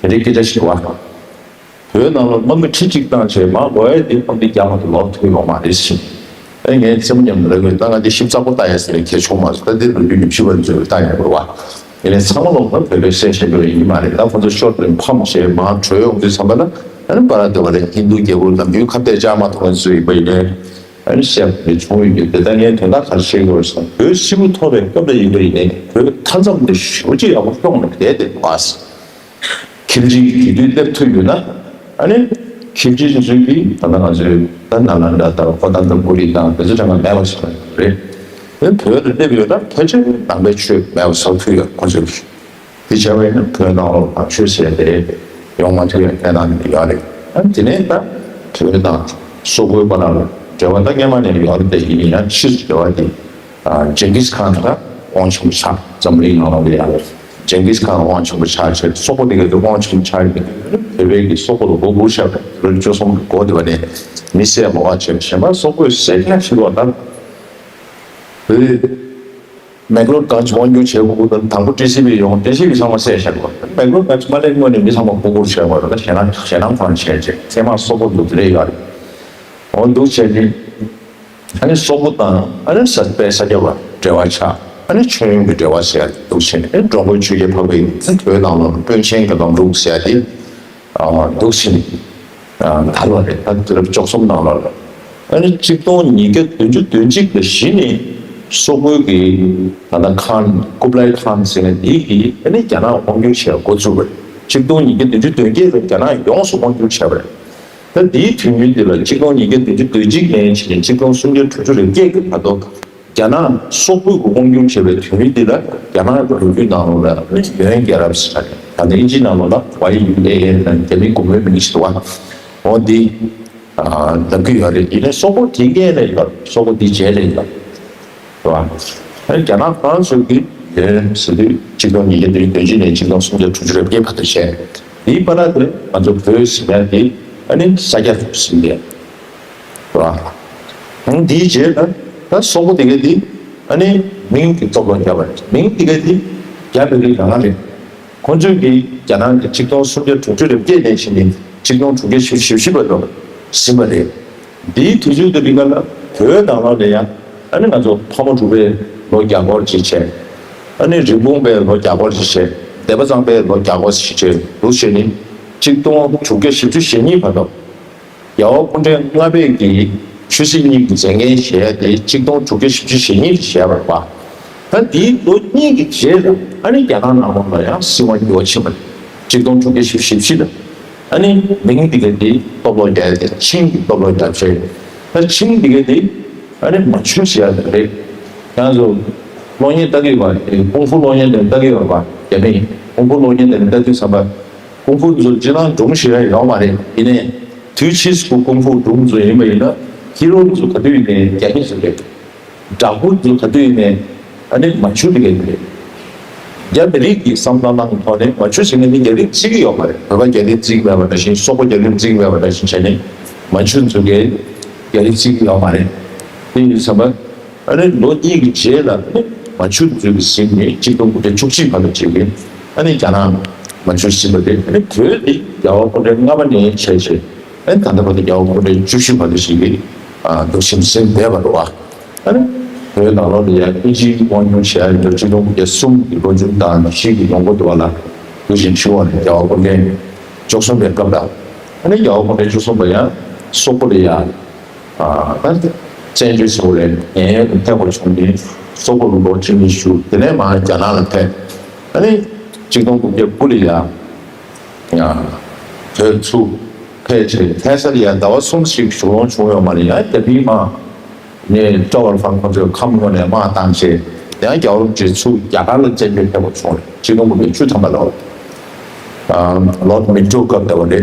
དེ་འདྲའི་སྐད་ཆ་ཞིག་འདུག་བ། བོད་ནང་ལ་དམག་མི་ཁྲི་གཅིག་བཏང་བྱས་མར་ལོག་ཡ་དེ་དམག་མི་བརྒྱ་མ་གཏོགས་ལོག་ཐུབ་ཡོད་མ་རེད་ཟེར། ཨེ་ངས་རྩེད་མོ་མཉམ་དུ་ལབ་དགོས། ད་ང་འདི་ཞིབ་ཚགས་པོ་ལྟ་ཡ་ཟེར་ནས་གལ་ཆོག་མ་སོང་། ད་འདི་ལོ་རྒྱུས་ཉམས་ཞིབ་པ་ཚོས་ལྟ་ཡ་དགོས་བ། ཡིན་ནའི་ཚང་མ་ལོག་ད་བོད་པའི་སྲས་ཆེན་པོ་ཡིན་མ་རེད། ད་ཁོ་ཚོ་ཤོར་དུ་ཕམ་བྱས་མར་བྲོས་ཡོང་དུས་ཙམ་པ་ལ། ཨ་ནི་པ་ར་དེ་བ་ལས་ཧིན་རྡུ་རྒྱལ་པོ་ནམ་རྒྱུན་ཁ་གཏད་བཅག་མ་ཐུབ་མཁན་ཚོ་ཡིན་པ་ཡིན་ནའི། ཨ་ནི་བཤད་པ་རེ་བྱུང་ཡོད་ཀྱི། དེ་ལྟར་ངས་དོན་དག་ག་རེ་བཤད་དགོས་རེད་ཟེར་ན། བོད་སིལ་བུ་ཐོར་བའི་སྐབས་ལ་ཡིན་པ་ཡིན་ནའི་བོད་མཐའ་མཚམས་དེ་ཞེ་པོ་ཅིག་ཡག་པོ་སྐྱོང་ནས་བསྡད་བསྡད་འདུག་བ། ཁིམ་ཆི་དེ་དུས་སླེབས་ཐུབ་ཡོད་ན། ཨ་ནི་ཁིམ་ཆི་ཚོས་ཀྱིས་ད་ལྟ་ང་ཚོའི་ད་ནཱ་ལེནྡྲ་དང་ཀོ་ཏན་ཏ་པུ་རི་དང་དེ་ཚོ་གྲངས་ཀ་མེད་པ་བཟོ་གི་རེད། དེ་བོད་དུ་སླེབས་ཡོད་ན་ཕལ་ཆེར་ནང་པའི་ཆོས་མེད་པ་བཟོ་ཐུབ་ཡོད་ཁོ་ཚོས། དེ་བྱས་པ་ཡིན་ན་བོད་ནང་ལོགས་ནང་ཆོས་ཟེར་དེ་ཡོང་མ་ཐུབ་ཡ་གནས་སྟངས་དེ་ཡོད་རེད། ཨ་དེ་ནས་ད་བོད་དང་སོག་པོའི་བར་ལ་འབྲེལ་བ་ད་སྔས་མ་ནས་ཡོད་རེད། དེ་ཡིན་ཡང་ཕྱིས་སུ་འབྲེལ་བ་དེ་ཨ་ཇིང་གིས་ཁཱན་དང་ཝང་ཆེན་པོ་ཆགས། འཛམ་གླིང་ནང་ལོགས་ལ་ཡང་ཇིང་གིས་ཁཱན་ཝང་ཆེན་པོ་ཆགས་བྱས། སོག་པོ་དེ་གའི་དུས་ཝང་ཆེན་པོ་ཆགས་ཡོད་པའི་དུས་བོད་པའི་གི་སོག་པོ་ལ་མགོ་སྒུར་བཞག་པ་རེད། སྤྱོད་གསུམ་གི་མགོ་དེ་བ་ནས་མི་བསད་མོ་ཕབ་བྱས་པ་གཞན་པ་སོག་པོས་ཟེར་མཁན་ཞིག་ལ་ད་བོད། མེག་ལོར་གང་ཅི་དབང་སྒྱུར་བྱེད་དགོས་དགོས་དང་། དང་པོ་ཏི་སི་བི་ཡོང་། ཏི་སི་བི་ཚང་མ་བསད་བཞག་པ། མེག་ལོར་གང་ཅི་མ་སླེབས་སྔོན་ནས་མི་ཚང་མ་མགོ་སྒུར་བྱས་པ་རེད། ད་ཞེད་སྣང་ཞེད་སྣང་ཁོ་རང་བྱས་རྗེས་ཚད་མ་སོག་པོ་འདུག་དེ་འདྲ་ཡོད་རེད། འོ་འདུག་བྱས་ནས་ཨ་ནི་སོག་པོ་དང་ཨ་ནི་ས་དཔལ་ས་སྐྱ་བར་འབྲེལ་བ་ཆགས། ཨ་ནི་མཆོད་ཡོན་གྱི་འབྲེལ་བ་ཟེར་ཡ་འདུག་བྱས་ནས། ཨ་ནི་འགྲོ་མགོན་ཆོས་རྒྱལ་འཕགས་པའི་བོད་ནང་ལ་དཔོན་ཆེན་གྱི་ལམ་ལུགས་ཟེར་ཡ་དེ། ཨ་འདུག་ཕྱིན། ཨ་དར་བ་རེད། ད་དུས་རབས་བཅུ་གསུམ་ནང་ལོགས་ལ། ཨ་ནི་གཅིག་སྟོང་ཉིས་བརྒྱ་བདུན་ཅུ་དོན་གཅིག་ལ་གཞི་ནས་སོག་པོའི་གི་ད་ལྟ་ཁཱན་ཀུབ་ལའི་ཁཱན་ཟེར་མཁན་འདི་གིས་ཨ་ནི་རྒྱ་ནག་དབང་སྒྱུར་བྱེད་འགོ་བཙུགས་པ་རེད། གཅིག་སྟོང་ཉིས་བརྒྱ་བདུན་ཅུ་དོན་བརྒྱད་ལ་རྒྱ་ནག་ཡོངས་སུ་དབང་སྒྱུར་བྱས་པ་རེད། ད་འདིའི་དུས་ཡུན་འདི་ལ་གཅིག་སྟོང་ཉིས་བརྒྱ་བདུན་ཅུ་དོན་གཅིག་ནས་བྱས་ནས་གཅིག་སྟོང་སུམ་བརྒྱ་དྲུག་ཅུ་རེ་བརྒྱད་ཀྱི་བར་དུ། རྒྱ་ནག་སོག་པོས་དབང་སྒྱུར་བྱས་པའི་དུས་ཡུན་འདི་ལ་རྒྱ་ནག་གི་ལོ་རྒྱུས་ནང་ལོགས་ལ་ཡོན་རྒྱལ་རབས་ཟེར་བ་རེད། ད་ནི་ཨིན་ཇིའི་ནང་ལོགས་ལ་ཝའི་ཡུ་ཨེ་ཨེན་ལབ་རྒྱ་མིའི་དགོང་མོའི་མིང་ཞིག་འདུག་བ། འོ་འདི་ལབ་ཀྱི་ཡོད་རེད། ཡིན་ནའི་སོག་པོ་དེའི་སྔོན་ལ་ཡོད། སོག་པོ་དེའི་རྗེས་ལ་ཡོད། རེད་བ། ཨ་རྒྱ་ནག་ཁོ་རང་ཚོས་ཀྱི་ཡོན་ཟེར་དུས་གཅིག་སྟོང་ཉིས་བརྒྱ་དོན་གཅིག་ནས་གཅིག་སྟོང་སུམ་བརྒྱ་དྲུག་ཅུ་རེ་བརྒྱད་བར་དུ་བྱས། འདིའི་བར་དུ་ང་ཚོ་བོད་ཟེར་ཡ་དེ་ཨ་ནི་ས་སྐྱ་ཟེར་ཡ། རེད་བ། འདིའི་རྗེས་ལ་ད་སོག་པོ་དེ་ག་དེ་ཨ་ནི་མིང་གི་སྟོབས་ལོག་བརྒྱབ་པ་རེད། མིང་དེ་ག་དེ་རྒྱ་མི་རིགས་རང་རེད། ཁོང་ཚོས་ཀྱིས་རྒྱ་ནག་གི་གཅིག་སྟོང་སུམ་བརྒྱ་དྲུག་ཅུ་རེ་བརྒྱད་ནས་བྱས་ནས་གཅིག་སྟོང་དྲུག་བརྒྱ་བཞི་བཅུ་ཞེ་བཞི་བར་དུ་ཟིན་པ་རེད། འདིའི་དུས་ཚོད་དེ་རིང་ག་ལ་བོད་ནང་ལོགས་ལ་ཡང་ཨ་ནི་ང་ཚོ་ཕག་མོ་གྲུ་པའི་ལོ་བརྒྱ་སྐོར་ཅིག་བྱས། ཨ་ནི་རིན་སྤུངས་པའི་ལོ་བརྒྱ་སྐོར་ཅིག་བྱས། སྡེ་པ་གཙང་པའི་ལོ་བརྒྱ་སྐོར་ཅིག་བྱས་འདུག་བྱས་ནས་གཅིག་སྟོང་དྲུག་བརྒྱ་བཞི་བཅུ་ཞེ་གཉིས་བར་དུ། རྒྱལ་བ་སྐུ་ཕྲེང་ལྔ་པས་ཀྱིས་ཆོས་སྲིད་གཉིས་ཀྱི་མཛད་འགན་བཞེས་ཏེ་གཅིག་སྟོང་དྲུག་བརྒྱ་བཞི་བཅུ་ཞེ་གཉིས་བཞེས་པ་རེད་པ། ད་འདིའི་ལོ་གཉིས་ཀྱི་རྗེས་ལ་ཨ་ནི་རྒྱ་ནག་ནང་ལོགས་ལ་ཡང་སྲིད་དབང་འགྱུར་བ་ཕྱིན་པ་རེད། གཅིག་སྟོང་དྲུག་བརྒྱ་བཞི་བཅུ་ཞེ་བཞི་ལ། ཨ་ནི་མིང་འདི་ག་འདི་སྟོབས་ལོག་རྒྱག་ཡ་དེ་ཆིང་གི་སྟོབས་ལོག་རྒྱག་བྱས། ད་ཆིང་འདི་ག་འདི་ཨ་ནི་མན་ཇུ་ཟེར་ཡ་དེ་རེད། ཡང་ཚོ་གློག་བརྙན་ལྟ་གི་ཡོད་པ། ཀུང་ཧྥུ་གློག་བརྙན་དེ་ལྟ་གི་ཡོད་པ། རྒྱ་མིས་ཀུང་ཧྥུ་གློག་བརྙན་དེ་ལྟ་དུས་ཙམ་པ། ཀུང་ཧྥུ་ཚོ་སྤྱིར་བཏང་སྒྲུང་ཞིག་ཡང་ཡོད་མ་རེད། ཡིན་ནའི་དུས་ཕྱིས་སུ་ཀུང་ཧྥུ་སྒྲུང་ཚོ་ཡིན་པ་ཡིན་ན་ཧི་རོ་ཚོ་ག་དུས་ཡིན་ནའི་རྒྱ་མི་ཚོ་རེད། བདག་པོ་ཚོ་ག་དུས་ཡིན་ནའི་ཨ་ནི་མན་ཇུ་དེ་ག་རེད། རྒྱ་མི་རིགས་ཀྱི་བསམ་བློ་གནང་ཐོག་ནས་མན་ཇུ་ཟེར་མཁན་ནི་རྒྱ་རིགས་བརྩི་གི་ཡོད་མ་རེད། བོད་པ་རྒྱ་རིགས་བརྩི་གི་མེད་པ་ནང་བཞིན། སོག་པོ་རྒྱ་རིགས་བརྩི་གི་མེད་པ་ནང་བཞིན་བྱས་ནས་མན་ཇུ་ཚོ་གིས་རྒྱ་རིགས་བརྩི་གི་ཡོད་མ་རེད། དེ་ཡིན་དུས་ཙམ་པ། ཨ་ནི་ལོ་གཉིས་ཀྱི་རྗེས་ལ་ནི་མན་ཇུ་ཚོས་ཀྱིས་ཟིན་ནས་གཅིག་སྟོང་དགུ་བརྒྱ་བཅུ་གཅིག་བར་དུ་བྱས་ཏེ་ཨ་ནི་རྒྱ་ནག་མན་ཇུས་ཟིན་པ་རེད། ཨ་ནི་བོད་འདི་རྒྱལ་བ་སྐུ་ཕྲེང་ལྔ་པ་ནས་བྱས་བྱས་ཨ་ནི་ད་ལྟ་བར་དུ་རྒྱལ་བ་སྐུ་ཕྲེང་བཅུ་བཞི་བར་དུ་ཞིག་གིས་འདུག་སེ་ཟིན་བསྡད་པ་རེད་བ། ཨ་ནི་བོད་ནང་ལོགས་ལ་ཡང་ཨིན་ཇིའི་དབང་སྒྱུར་བྱས་ཡོད་འདུག་གཅིག་སྟོང་དགུ་བརྒྱ་གསུམ་གྱི་ལོ་རྒྱུས་དང་ཞིག་གི་ཡོང་སྒོ་འདུག་བ་ལ། དེ་བཞིན་ཞུ་བ་ནི་རྒྱལ་བ་སྐུ་ཕྲེང་བཅུ་གསུམ་པའི་སྐབས་དང་། ཨ་ནི་རྒྱལ་བ་སྐུ་ཕྲེང་བཅུ་གསུམ་པ་ཡང་སོག་པོ་ལ་ཡང་། ད་བཙན་བྱོལ་སོག་ལས་ངན་ཐེབས་པ་བྱུང་ནས་སོག་པོ་ལ་ལོ་གཅིག་གཉིས་བཞུགས། དེ་ནས་མར་རྒྱ་ནག་ལ་ཕེབས། ཨ་ནི་གཅིག་སྟོང་དགུ་བརྒྱ་དགུ་ལ་ཡང་བོད་ཚུར་ཕེབས་བྱས་ལྷ་སར་ཡང་ཟླ་བ་གསུམ་ཞིག་བཞུགས་ལོང་བྱུང་ཡོད་མ་རེད། ཡང་རྒྱ་མིའི་དམག་ནས་ཀྲོ་ཝལ་ཧྥང་ཁོ་ཚོས་ཁམས་ངོས་ནས་དམག་བཏང་བྱས་ཡང་རྒྱལ་བ་རིན་པོ་ཆེ་ཚུར་རྒྱ་གར་ལ་བཙན་བྱོལ་ཕེབས་པ་བྱུང་རེད། གཅིག་སྟོང་དགུ་བརྒྱ་བཅུ་ཐམ་པ་ལོར། ལོར་མིན་ཊོ་སྐབས་དེ་བ་རེད། དེ་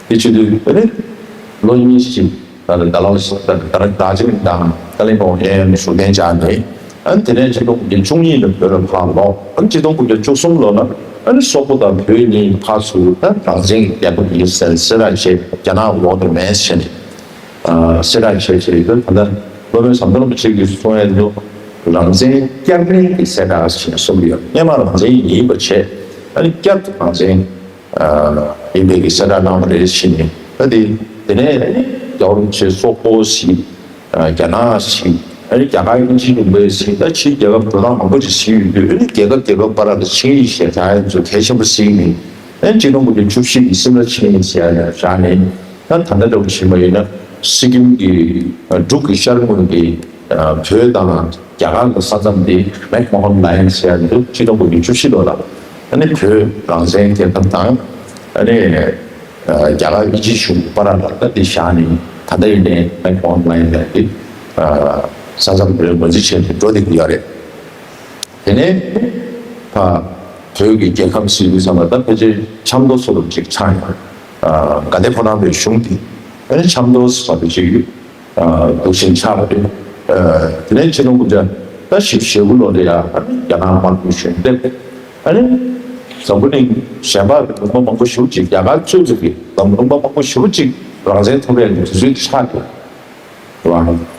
བྱེད་དུས་ཨ་ནི་ལོ་གཉིས་ཤིག་ད་ལྟ་ལོ་ད་ལྟ་རྡོ་རྗེ་གླིང་དང་ཏཱ་ལའི་བློན་ཆེན་བཞུགས་གདན་བཅག་ནས། ཨ་ནི་དེ་ནས་ཆིག་སྟོང་དགུ་བརྒྱ་བཅུ་གཉིས་ལ་བོད་ལ་ཕར་ལོག་ཨ་ནི་ཆིག་སྟོང་དགུ་བརྒྱ་བཅུ་གསུམ་ལོ་ལ་ཨ་ནི་སོག་པོ་དང་བོད་གཉིས་ཕར་ཚུར་ད་རང་བཙན་གྱི་རྒྱལ་ཁབ་ཡིན་ཟེར་གསལ་བསྒྲགས་བྱས། རྒྱ་ནག་འོག་ཏུ་མེད་ཟེར་ནས་གསལ་བསྒྲགས་བྱས་བྱས་ཡོད། ད་ལྟ་སློབ་དཔོན་ཟམ་གདོང་རིན་པོ་ཆེ་གིས་གསུང་ཡས་འདུག་རང་བཙན་བསྐྱར་ལེན་གྱི་གསལ་བསྒྲགས་ཞེས་གསུངས་ཡོད། སྔོན་མ་རང་བཙན་ཡིན་པ་བྱས། ཨ་ནི་བསྐྱར་དུ་རང་བཙན་ཡིན་པའི་གི་གསལ་བསྒྲགས་གནང་བ་རེད་ཕྱིན་ནས། ད་དེ་དེ་ནས་རྒྱལ་བ་རིན་པོ་ཆེ་སོག་པོ་ཞིག་རྒྱ་ནག་ཞིག་ཨ་ནི་རྒྱ་གར་དབྱིན་ཇི་ལུང་པའི་ཞིག་ད་ཕྱིའི་རྒྱལ་ཁབ་འགྲོ་སྟངས་མང་པོ་ཞིག་ཞིག་ཡོད་དུས། ཨ་ནི་རྒྱལ་ཁབ་རྒྱལ་ཁབ་བར་ལ་ཆིངས་ཡིག་ཞིག་བཞག་ཡ་ཚོ་གལ་ཆེན་པོ་གཟིགས་ནས། ཨ་ནི་གཅིག་སྟོང་དགུ་བརྒྱ་བཅུ་བཞི་གི་སིམ་ལ་ཆིངས་ཡིག་ཞིག་བཞག་ནས། ད་ད་ལྟ་འདྲ་པོ་ཕྱིན་པ་ཡིན་ན་སི་ཀིམ་གྱི་འབྲུག་གི་ཤར་ངོས་ཀྱི་བོད་དང་རྒྱ་གར་གྱི་ས་མཚམས་དེ་མེག་མོ་ཧོན་ལའིན་ཟེར་ཡ་འདུག་གཅིག་སྟོང་དགུ་བརྒྱ་བཅུ་བཞི་ལོ་ལ། ཨ་ནི་བོད་རང་བཙན་རྒྱལ་ཁབ་དང་། ཨ་ནི་རྒྱ་གར་དབྱིན་ཇི་གཞུང་བར་ལ་ད་དེ་བཞག་ནས། ད་ལྟ་ཡིན་ནའི་མེག་མོ་ཧོན་ལའིན་ལ་དེ་ས་མཚམས་རེ་ངོས་འཛིན་བྱས་ནས་འགྲོ་བསྡད་ཀྱི་ཡོད་རེད། དེ་ནས་ད་བོད་ཀྱི་རྒྱལ་ཁམས་ཟེར་དུས་ཙམ་པ་ད་ཕལ་ཆེར་ཆབ་མདོ་སོགས་ལ་ཅིག་ཆགས་ཡོད། དགའ་ལྡན་ཕོ་བྲང་པའི་གཞུང་དེ་ཨ་ནི་ཆབ་མདོ་ཟེར་བ་ཅིག་འདུག་བཞིན་ཆགས་པ་རེད། དེ་ནས་ཆེ་ལུང་དགུ་ཆ་ད་བཞི་བཅུ་ཞེ་དགུ་ལོ་ལ་ཡ་ཨ་ནི་རྒྱ་ནག་དམར་པོའི་གཞུང་སླེབས། ཨ་ནི་འཛམ་བུ་གླིང་གཞན་པ་གི་ལུང་པ་མང་པོ་ཞེ་པོ་ཅིག་རྒྱ་གར་གཙོས་པའི་གི་འཛམ་ལུང་པ་མང་པོ་ཞེ་པོ་ཅིག་རང་བཙན་ཐོབ་ཡ་གི་དུས་ཚོད་ཆགས་ཀྱི་རེད་བ།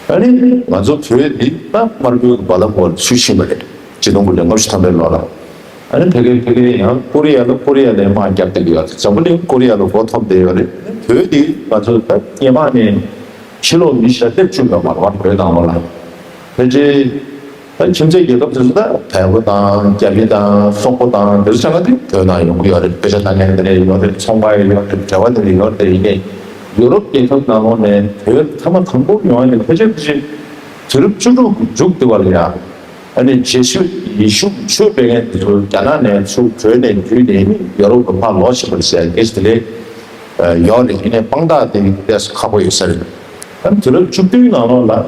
ཨ་ནི་ང་ཚོ་བོད་འདི་ད་དམར་པོའི་གི་རྦ་རླབས་འོག་ལ་ཚུད་ཕྱིན་པ་རེད། ཆིག་སྟོང་དགུ་བརྒྱ་ལྔ་བཅུ་ཐམ་པའི་ལོ་ལ། ཨ་ནི་ཕ་གི་ཕ་གི་ཡང་ཀོ་རི་ཡ་ལ་ཀོ་རི་ཡ་ལ་དམག་རྒྱབ་བསྡད་ཀྱི་ཡོད། འཛམ་བུ་གླིང་ཀོ་རི་ཡ་ལ་མགོ་འཐོམ་བསྡད་ཡོད་རེད། བོད་འདི་ང་ཚོ་ད་སྔོན་མ་ནས་ཕྱི་ལོགས་མི་ཞིག་ལ་སླེབས་བཅུག་ཡོད་མ་རེད་བ། བོད་ནང་ལོགས་ལ་ཕལ་ཆེར་ད་ཁྱིམ་མཚེས་རྒྱལ་ཁབ་དེ་ཚོ་ད་བལ་པོ་དང་རྒྱ་མི་དང་སོག་པོ་དང་དེ་ཚོ་ཆ་ཚང་དེ་བོད་ནང་ཡོང་གི་ཡོད་རེད། དཔེ་ཆ་ལྟ་མཁན་དེ་འདྲ་ཡོད་རེད། ཚོང་པ་ཡོད་རེད། འབྲེལ་བ་དེ་འདྲ་ཡོད་རེད། ཡིན་ནའི་ཡུ་རོབ་རྒྱལ་ཁབ་ནང་ལོགས་ནས་བོད་ཐ་མ་དང་པོ་ཡོང་ཡ་ནི་ཕལ་ཆེར་ཕལ་ཆེར་དུས་རབས་བཅུ་དྲུག་གི་མཇུག་དེ་བ་ལ་ཡ། ཨ་ནི་རྗེས་ཤུལ་ཡེ་ཤུ་ཆོས་སྤེལ་མཁན་དེ་ཚོ་རྒྱ་ནག་ནས་ཚུར་བྲོས་ནས་བརྒྱུད་ནས་ཡོ་རོབ་ལ་ཕར་ལོག་ཕྱིན་པ་རེད་ཟེར་ཡ་དེ་དེ་འདྲ་ཡོད་རེད། ཡིན་ནའི་དཔང་རྟགས་དེ་ཏོག་ཙམ་ཁག་པོ་ཡོད་ས་རེད། ཨ་ནི་དུས་རབས་བཅུ་བདུན་ནང་ལོགས་ལ་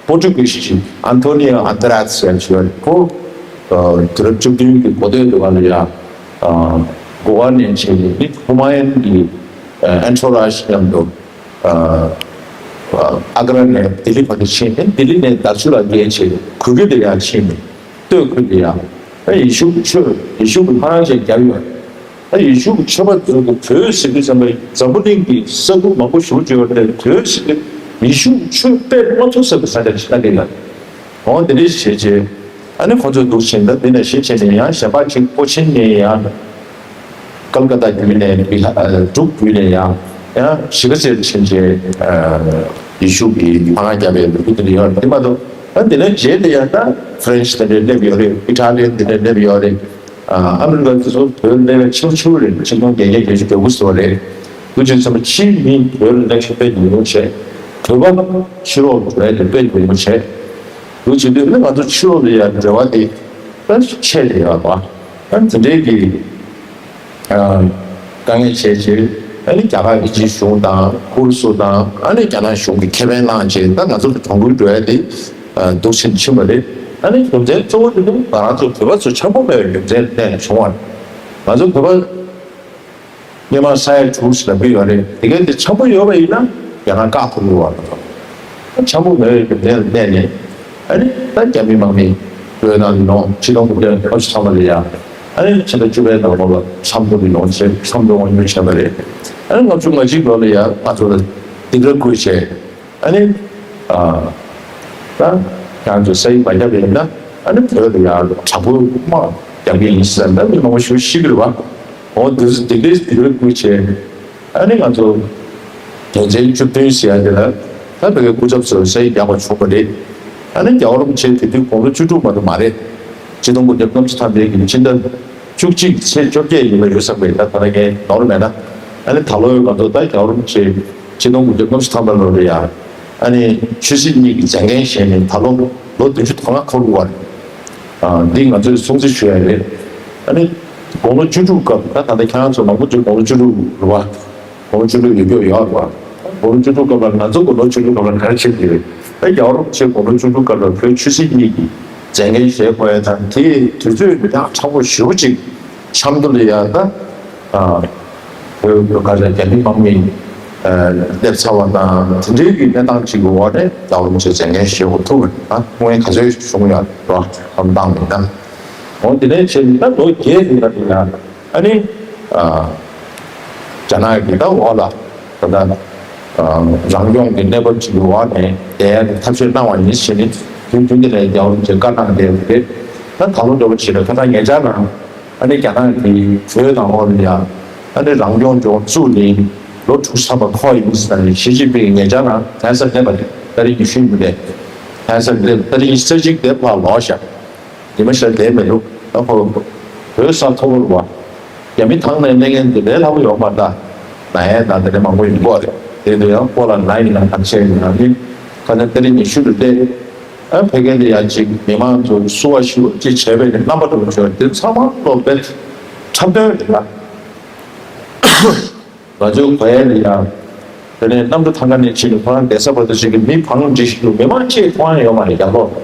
པོར་ཊུ་གི་ཤི་ཅིག་ཨན་ཐོ་ནི་ཨན་ཏ་ར་ཏི་ཟེར་ཡ་ཅིག་ཡོད་རེད། ཁོ་དུས་རབས་བཅུ་བདུན་གི་འགོ་སྟོད་དུ་བ་ལ་ཡ་འགོ་བ་ནས་བྱས་ནས་ཧུ་མ་ཡུན་གྱི་ཨན་ཐོ་ར་ཇི་མཉམ་དུ། ཨ་ཨ་ཀ་ར་ནས་ལྡི་ལི་བར་དུ་ཕྱིན་ནས། ལྡི་ལི་ནས་དར་ཆུ་ལ་བརྒལ་བྱས་གུ་གེ་དུ་ཡང་ཕྱིན་ནས། སྟོད་ཁུལ་དུ་ཡང་ཨ་ཡེ་ཤུ་གི་ཆོས་ཡེ་ཤུ་གི་ལྷ་རམས་ཅན་བརྒྱབ་ཡོད། ཨ་ཡེ་ཤུ་གི་ཆོས་པ་ཚོ་གི་བོད་ཟེར་དུས་ཙམ་པ་འཛམ་བུ་གླིང་གི་ས་ཁུལ་མང་པོ་ཞེ་པོ་ཅིག་ཡོད་རེད། བོད་ཟེར་དུས་ཡེ་ཤུ་གི་ཆོས་སྤེལ་མ་ཐུབ་ས་གི་ས་ཆ་ཞིག་ལྟ་གི་ཡོད། འོ་དེ་འདྲ་བྱས་བྱས། ཨ་ནི་ཁོ་ཚོས་འདུག་བྱས། ད་འདི་ནས་གཞིས་བྱས་ནས་ཡང་གཞན་པ་ཅིག་ཀོ་ཆེན་ནས་ཡང་། ཀལ་ཀ་ཏ་བརྒྱུད་ནས་བི་ཧ་ཨ་འབྲུག་བརྒྱུད་ནས་ཡང་ཡང་གཞིས་ཀ་རྩེར་ཕྱིན་བྱས། ཨ་ཡེ་ཤུ་གི་ལྷ་ཁང་བརྒྱབ་པའི་ལུགས་དེ་འདྲ་ཡོད་རེད། དེ་མ་གཏོགས་ཨ་འདི་ནས་རྗེས་ལ་ཡང་ད་ཧྥ་རན་ཤི་དེ་འདྲ་སླེབས་ཡོད་རེད། ཨི་ཊ་ལི་དེ་འདྲ་སླེབས་ཡོད་རེད། ཨ་ཨ་མི་རི་ཀ་དེ་ཚོ་བོད་སླེབས་པའི་ཆེ་བོ་ཆེ་བོ་རེད། ཆིག་སྟོང་བརྒྱད་བརྒྱ་བརྒྱད་ཅུ་གྱ་དགུ་ཙམ་རེད། དེ་བྱས་ཙང་ཕྱིའི་མི་བོད་ལ་སླེབས་ཤོག་དཔེ་ཉུང་ཉུང་བྱས། བོད་པ་ཕྱི་ལོགས་བོད་ལ་དཔེ་ཉུང་ཉུང་བྱས། དེ་བྱེད་དུས་ནི་ང་ཚོ་ཕྱི་ལོགས་ལ་ཡང་འབྲེལ་བ་དེ་ད་ཆད་ལ་ཡོད་པ། ད་དེ་འདྲའི་གི་ཨ་དཀའ་ངལ་འཕྲད་ཕྱིར། ཨ་ནི་རྒྱ་གར་གྱི་སྤྱི་གཞུང་དང་ཧུར་སུ་དང་། ཨ་ནི་རྒྱ་ནག་གཞུང་གིས་ཁེ་ཕན་བླངས་བྱས། ད་ང་ཚོ་གི་གྲོང་ཁུལ་འགྲོ་ཡ་དེ་ཨ་འདུག་སེ་ཕྱིན་པ་རེད། ཨ་ནི་རྒྱུ་མཚན་གཙོ་བོ་དེ་ནི་ང་རང་ཚོ་བོད་པ་ཚོ་འཆམ་པོ་མེད་པའི་རྒྱུ་མཚན་ལ་བརྟེན་ནས་བྱུང་བ་རེད། ང་ཚོ་བོད་པ་སྔོན་མ་ས་ཡ་དྲུག་ཙམ་ལ་སྤུས་ཡོད་རེད། དེ་གའི་དེ་འཆམ་པོ་ཡོད་པ་ཡིན་ན་རྒྱ་ནག་བཀག་ཐུབ་ཀྱི་ཡོད་རེད། འཆམ་པོ་མེད་པའི་རྒྱུ་མཚན་ལ་བརྟེན་ནས། ཨ་ནི་ད་རྒྱ་མི་དམག་མི་བོད་ནང་ལ་ཡོང་། ཆིག་སྟོང་དགུ་བརྒྱ་ལྔ་བཅུ་ཐམ་པ་ལ་ཡ། ཨ་ནི་ཕྱི་ཟླ་བཅུ་པའི་ནང་ལོགས་ལ་ཆབ་མདོ་ལ་ཡོང་བྱས་ཆབ་མདོ་དབང་སྒྱུར་བྱས་པ་རེད། ཨ་ནི་ལྔ་བཅུ་ང་གཅིག་ལོ་ལ་ཡ་ང་ཚོ་ལ་སྡིགས་ར་བསྐུལ་བྱས། ཨ་ནི་ཨ་ད་ཁྱེད་ཚོ་ས་ཡིག་མ་བརྒྱབ་པ་ཡིན་ན་ཨ་ནི་བོད་ལ་ཡ་དྲག་པོའི་དམག་རྒྱག་གི་ཡིན་ཟེར་ན་མི་མང་པོ་ཞིག་ཤི་གི་རེད་བ། འོ་དེ་ཚོ་དེ་འདྲའི་དེ་འདྲའི་བསྐུལ་བྱས། ཨ་ནི་ང་ཚོ་དོན་ཚན་བཅུ་བདུན་ཟེར་ཡ་དེ་ལ་ད་བོད་པའི་སྐུ་ཚབ་ཚོས་ས་ཡིག་རྒྱག་པ་བྱུང་བ་རེད། ཨ་ནི་རྒྱལ་བ་རིན་པོ་ཆེ་དེ་དུས་དགུང་ལོ་བཅུ་དྲུག་མ་གཏོགས་མ་རེད། ཆིག་སྟོང་དགུ་བརྒྱ་ལྔ་བཅུ་ཐམ་པའི་གི་ཕྱི་ཟླ་བཅུ་གཅིག་ཚེས་བཅོ་བརྒྱད་ཡིན་པ་ཡོད་ས་རེད། ད་ད་ལྟ་ངས་ནོར་མེད་ན། ཨ་ནི་ད་ལོ་ང་ཚོ་ད་རྒྱལ་བ་རིན་པོ་ཆེ་ཆིག་སྟོང་དགུ་བརྒྱ་ལྔ་བཅུ་ཐམ་པ་ལོ་ལ་ཡ། ཨ་ནི་ཆོས་སྲིད་གཉིས་ཀྱི་མཛད་འགན་བཞེས་ནས་ད་ལོ་ལོ་བདུན་ཅུ་དོན་ལྔ་འཁོར་བ་རེད། ཨ་འདི་ང་ཚོས་སྲུང་བརྩི་ཞུ་ཡ་རེད། ཨ་ནི་དགུང་ལོ་བཅུ་དྲུག་སྐབས། ད་ད་ལྟ་ཁྱེད་རང་ཚོ་མང་པོ་ཅིག་དགུང་ལོ་བཅུ་དྲུག་རེད་བ། དགུང་ལོ་བཅུ་དྲུག་ཡོད་རྒྱུ་ཡོད་རེད་བ། དགུང་ལོ་བཅུ་དྲུག་སྐབས་ལ་ང་ཚོ་དགུང་ལོ་བཅུ་དྲུག་སྐབས་ལ་ག་རེ་བྱེད་ཀྱི་རེད། ད་རྒྱལ་བ་རིན་པོ་ཆེ་དགུང་ལོ་བཅུ་དྲུག་སྐབས་ལ་བོད་ཆོས་སྲིད་གཉིས་ཀྱི་མཛད་འགན་བཞེས་དགོས་ཡ་དང་། དེའི་དུས་ཚོད་ཡང་ཁག་པོ་ཞེ་པོ་ཅིག་ཆབ་མདོ་ལ་ཡ་ད། ཨ་བོད་ག་རེ་རྒྱ་མི་དམག་མི་ཨ་སླེབས་ཚར་བ་དང་། དེ་འདྲའི་གི་གནས་སྟངས་ཅིག་གི་འོག་ནས་རྒྱལ་བ་རིན་པོ་ཆེ་མཛད་འགན་བཞེས་དགོས་ཐུག་པ་རེད། ད་སྐུ་ངལ་ག་ཚོད་བྱུང་ཡོད་རེད་བ། ཨ་མདང་མི་ད། འོ་དེ་ནས་བྱས་ནས་ད་ལོ་བརྒྱད་དེ་ལ་དེ་ལ་ཨ་ནི་ཨ་རྒྱ་ནག་གི་ད་འོག་ལ་ད་ལྟ་ཨ་རང་སྐྱོང་གི་གནས་བབ་ཅིག་གི་འོག་ནས་བསྡད་ཡ་གི་ཐབས་ཤེས་གནང་བ་ཡིན་ཟེར་ནས། དུས་རྒྱུན་དེ་ནས་རྒྱལ་བ་རིན་པོ་ཆེ་བཀའ་གནང་བསྡད་ཡོད་རེད། ད་ད་ལོ་འདྲ་བོ་ཞིག་ལ་ཁ་སང་ཉེ་ཆར་ནང་ཨ་ནི་རྒྱ་ནག་གི་བོད་ནང་ལོགས་ལ་ཡང་ཨ་ནི་རང་སྐྱོང་ལྗོངས་བཙུགས་ནས་ལོ་དྲུག་ཅུ་ཐམ་པ་འཁོར་ཡིན་ཟེར་ནས་ཞི་ཅིན་ཕིང་ཉེ་ཆར་ནང་གདན་ས་སླེབས་པ་རེད། ཏ་རིག་ཉི་ཤུ་ཡིན་པ་རེད། གདན་ས་སླེབས་ཏ་རིག་ཉི་ཤུ་རྩ་གཅིག་དེ་ཕར་ལོག་ཤག་ཉི་མ་ཤར་བསྡད་མི་འདུག་ད་ཁོ་བོད་ས་མཐོ་པོ་རུ་བ། རྒྱ་མི་ཐང་ནས་གནས་མཁན་དེ་ལས་སླ་པོ་ཡོད་མ་རེད་ད། ན་ཡས་ད་དེ་འདྲ་མང་པོ་ཡིན་གོ་རེད། དེ་དུ་ཡང་ཁོ་ལ་ན་ཡིན་ན་ཐང་ཆད་ཡིན་ན་ནི་ཁ་ན་ཏ་རིག་ཉི་ཤུ་རུ་བསྡད། ཨ་ཕ་གི་དེ་ཡང་ཅིག་མི་མང་ཚོ་བསུ་བ་ཞུ་བ་ཅིག་བྱས་པས་ནི་རྣམ་པ་དུ་བྱོས་དེ་ཚང་མ་སློབ་དཔེ་འཁྲབ་སྟོན་རེད་ད། ང་ཚོའི་གོ་ཡ་ལ་ཡང་། དེ་ནས་གནམ་གྲུ་ཐང་ག་ནས་ཕྱིན་ནས་ཁོ་རང་བསྡད་ས་བར་དུ་ཞིག་གི་མི་བང་སྒྲིག་ཞིག་འདུག་མི་མང་གཅིག་མཐོང་ཡ་ཡོད་མ་རེད་རྒྱབ་ལོགས།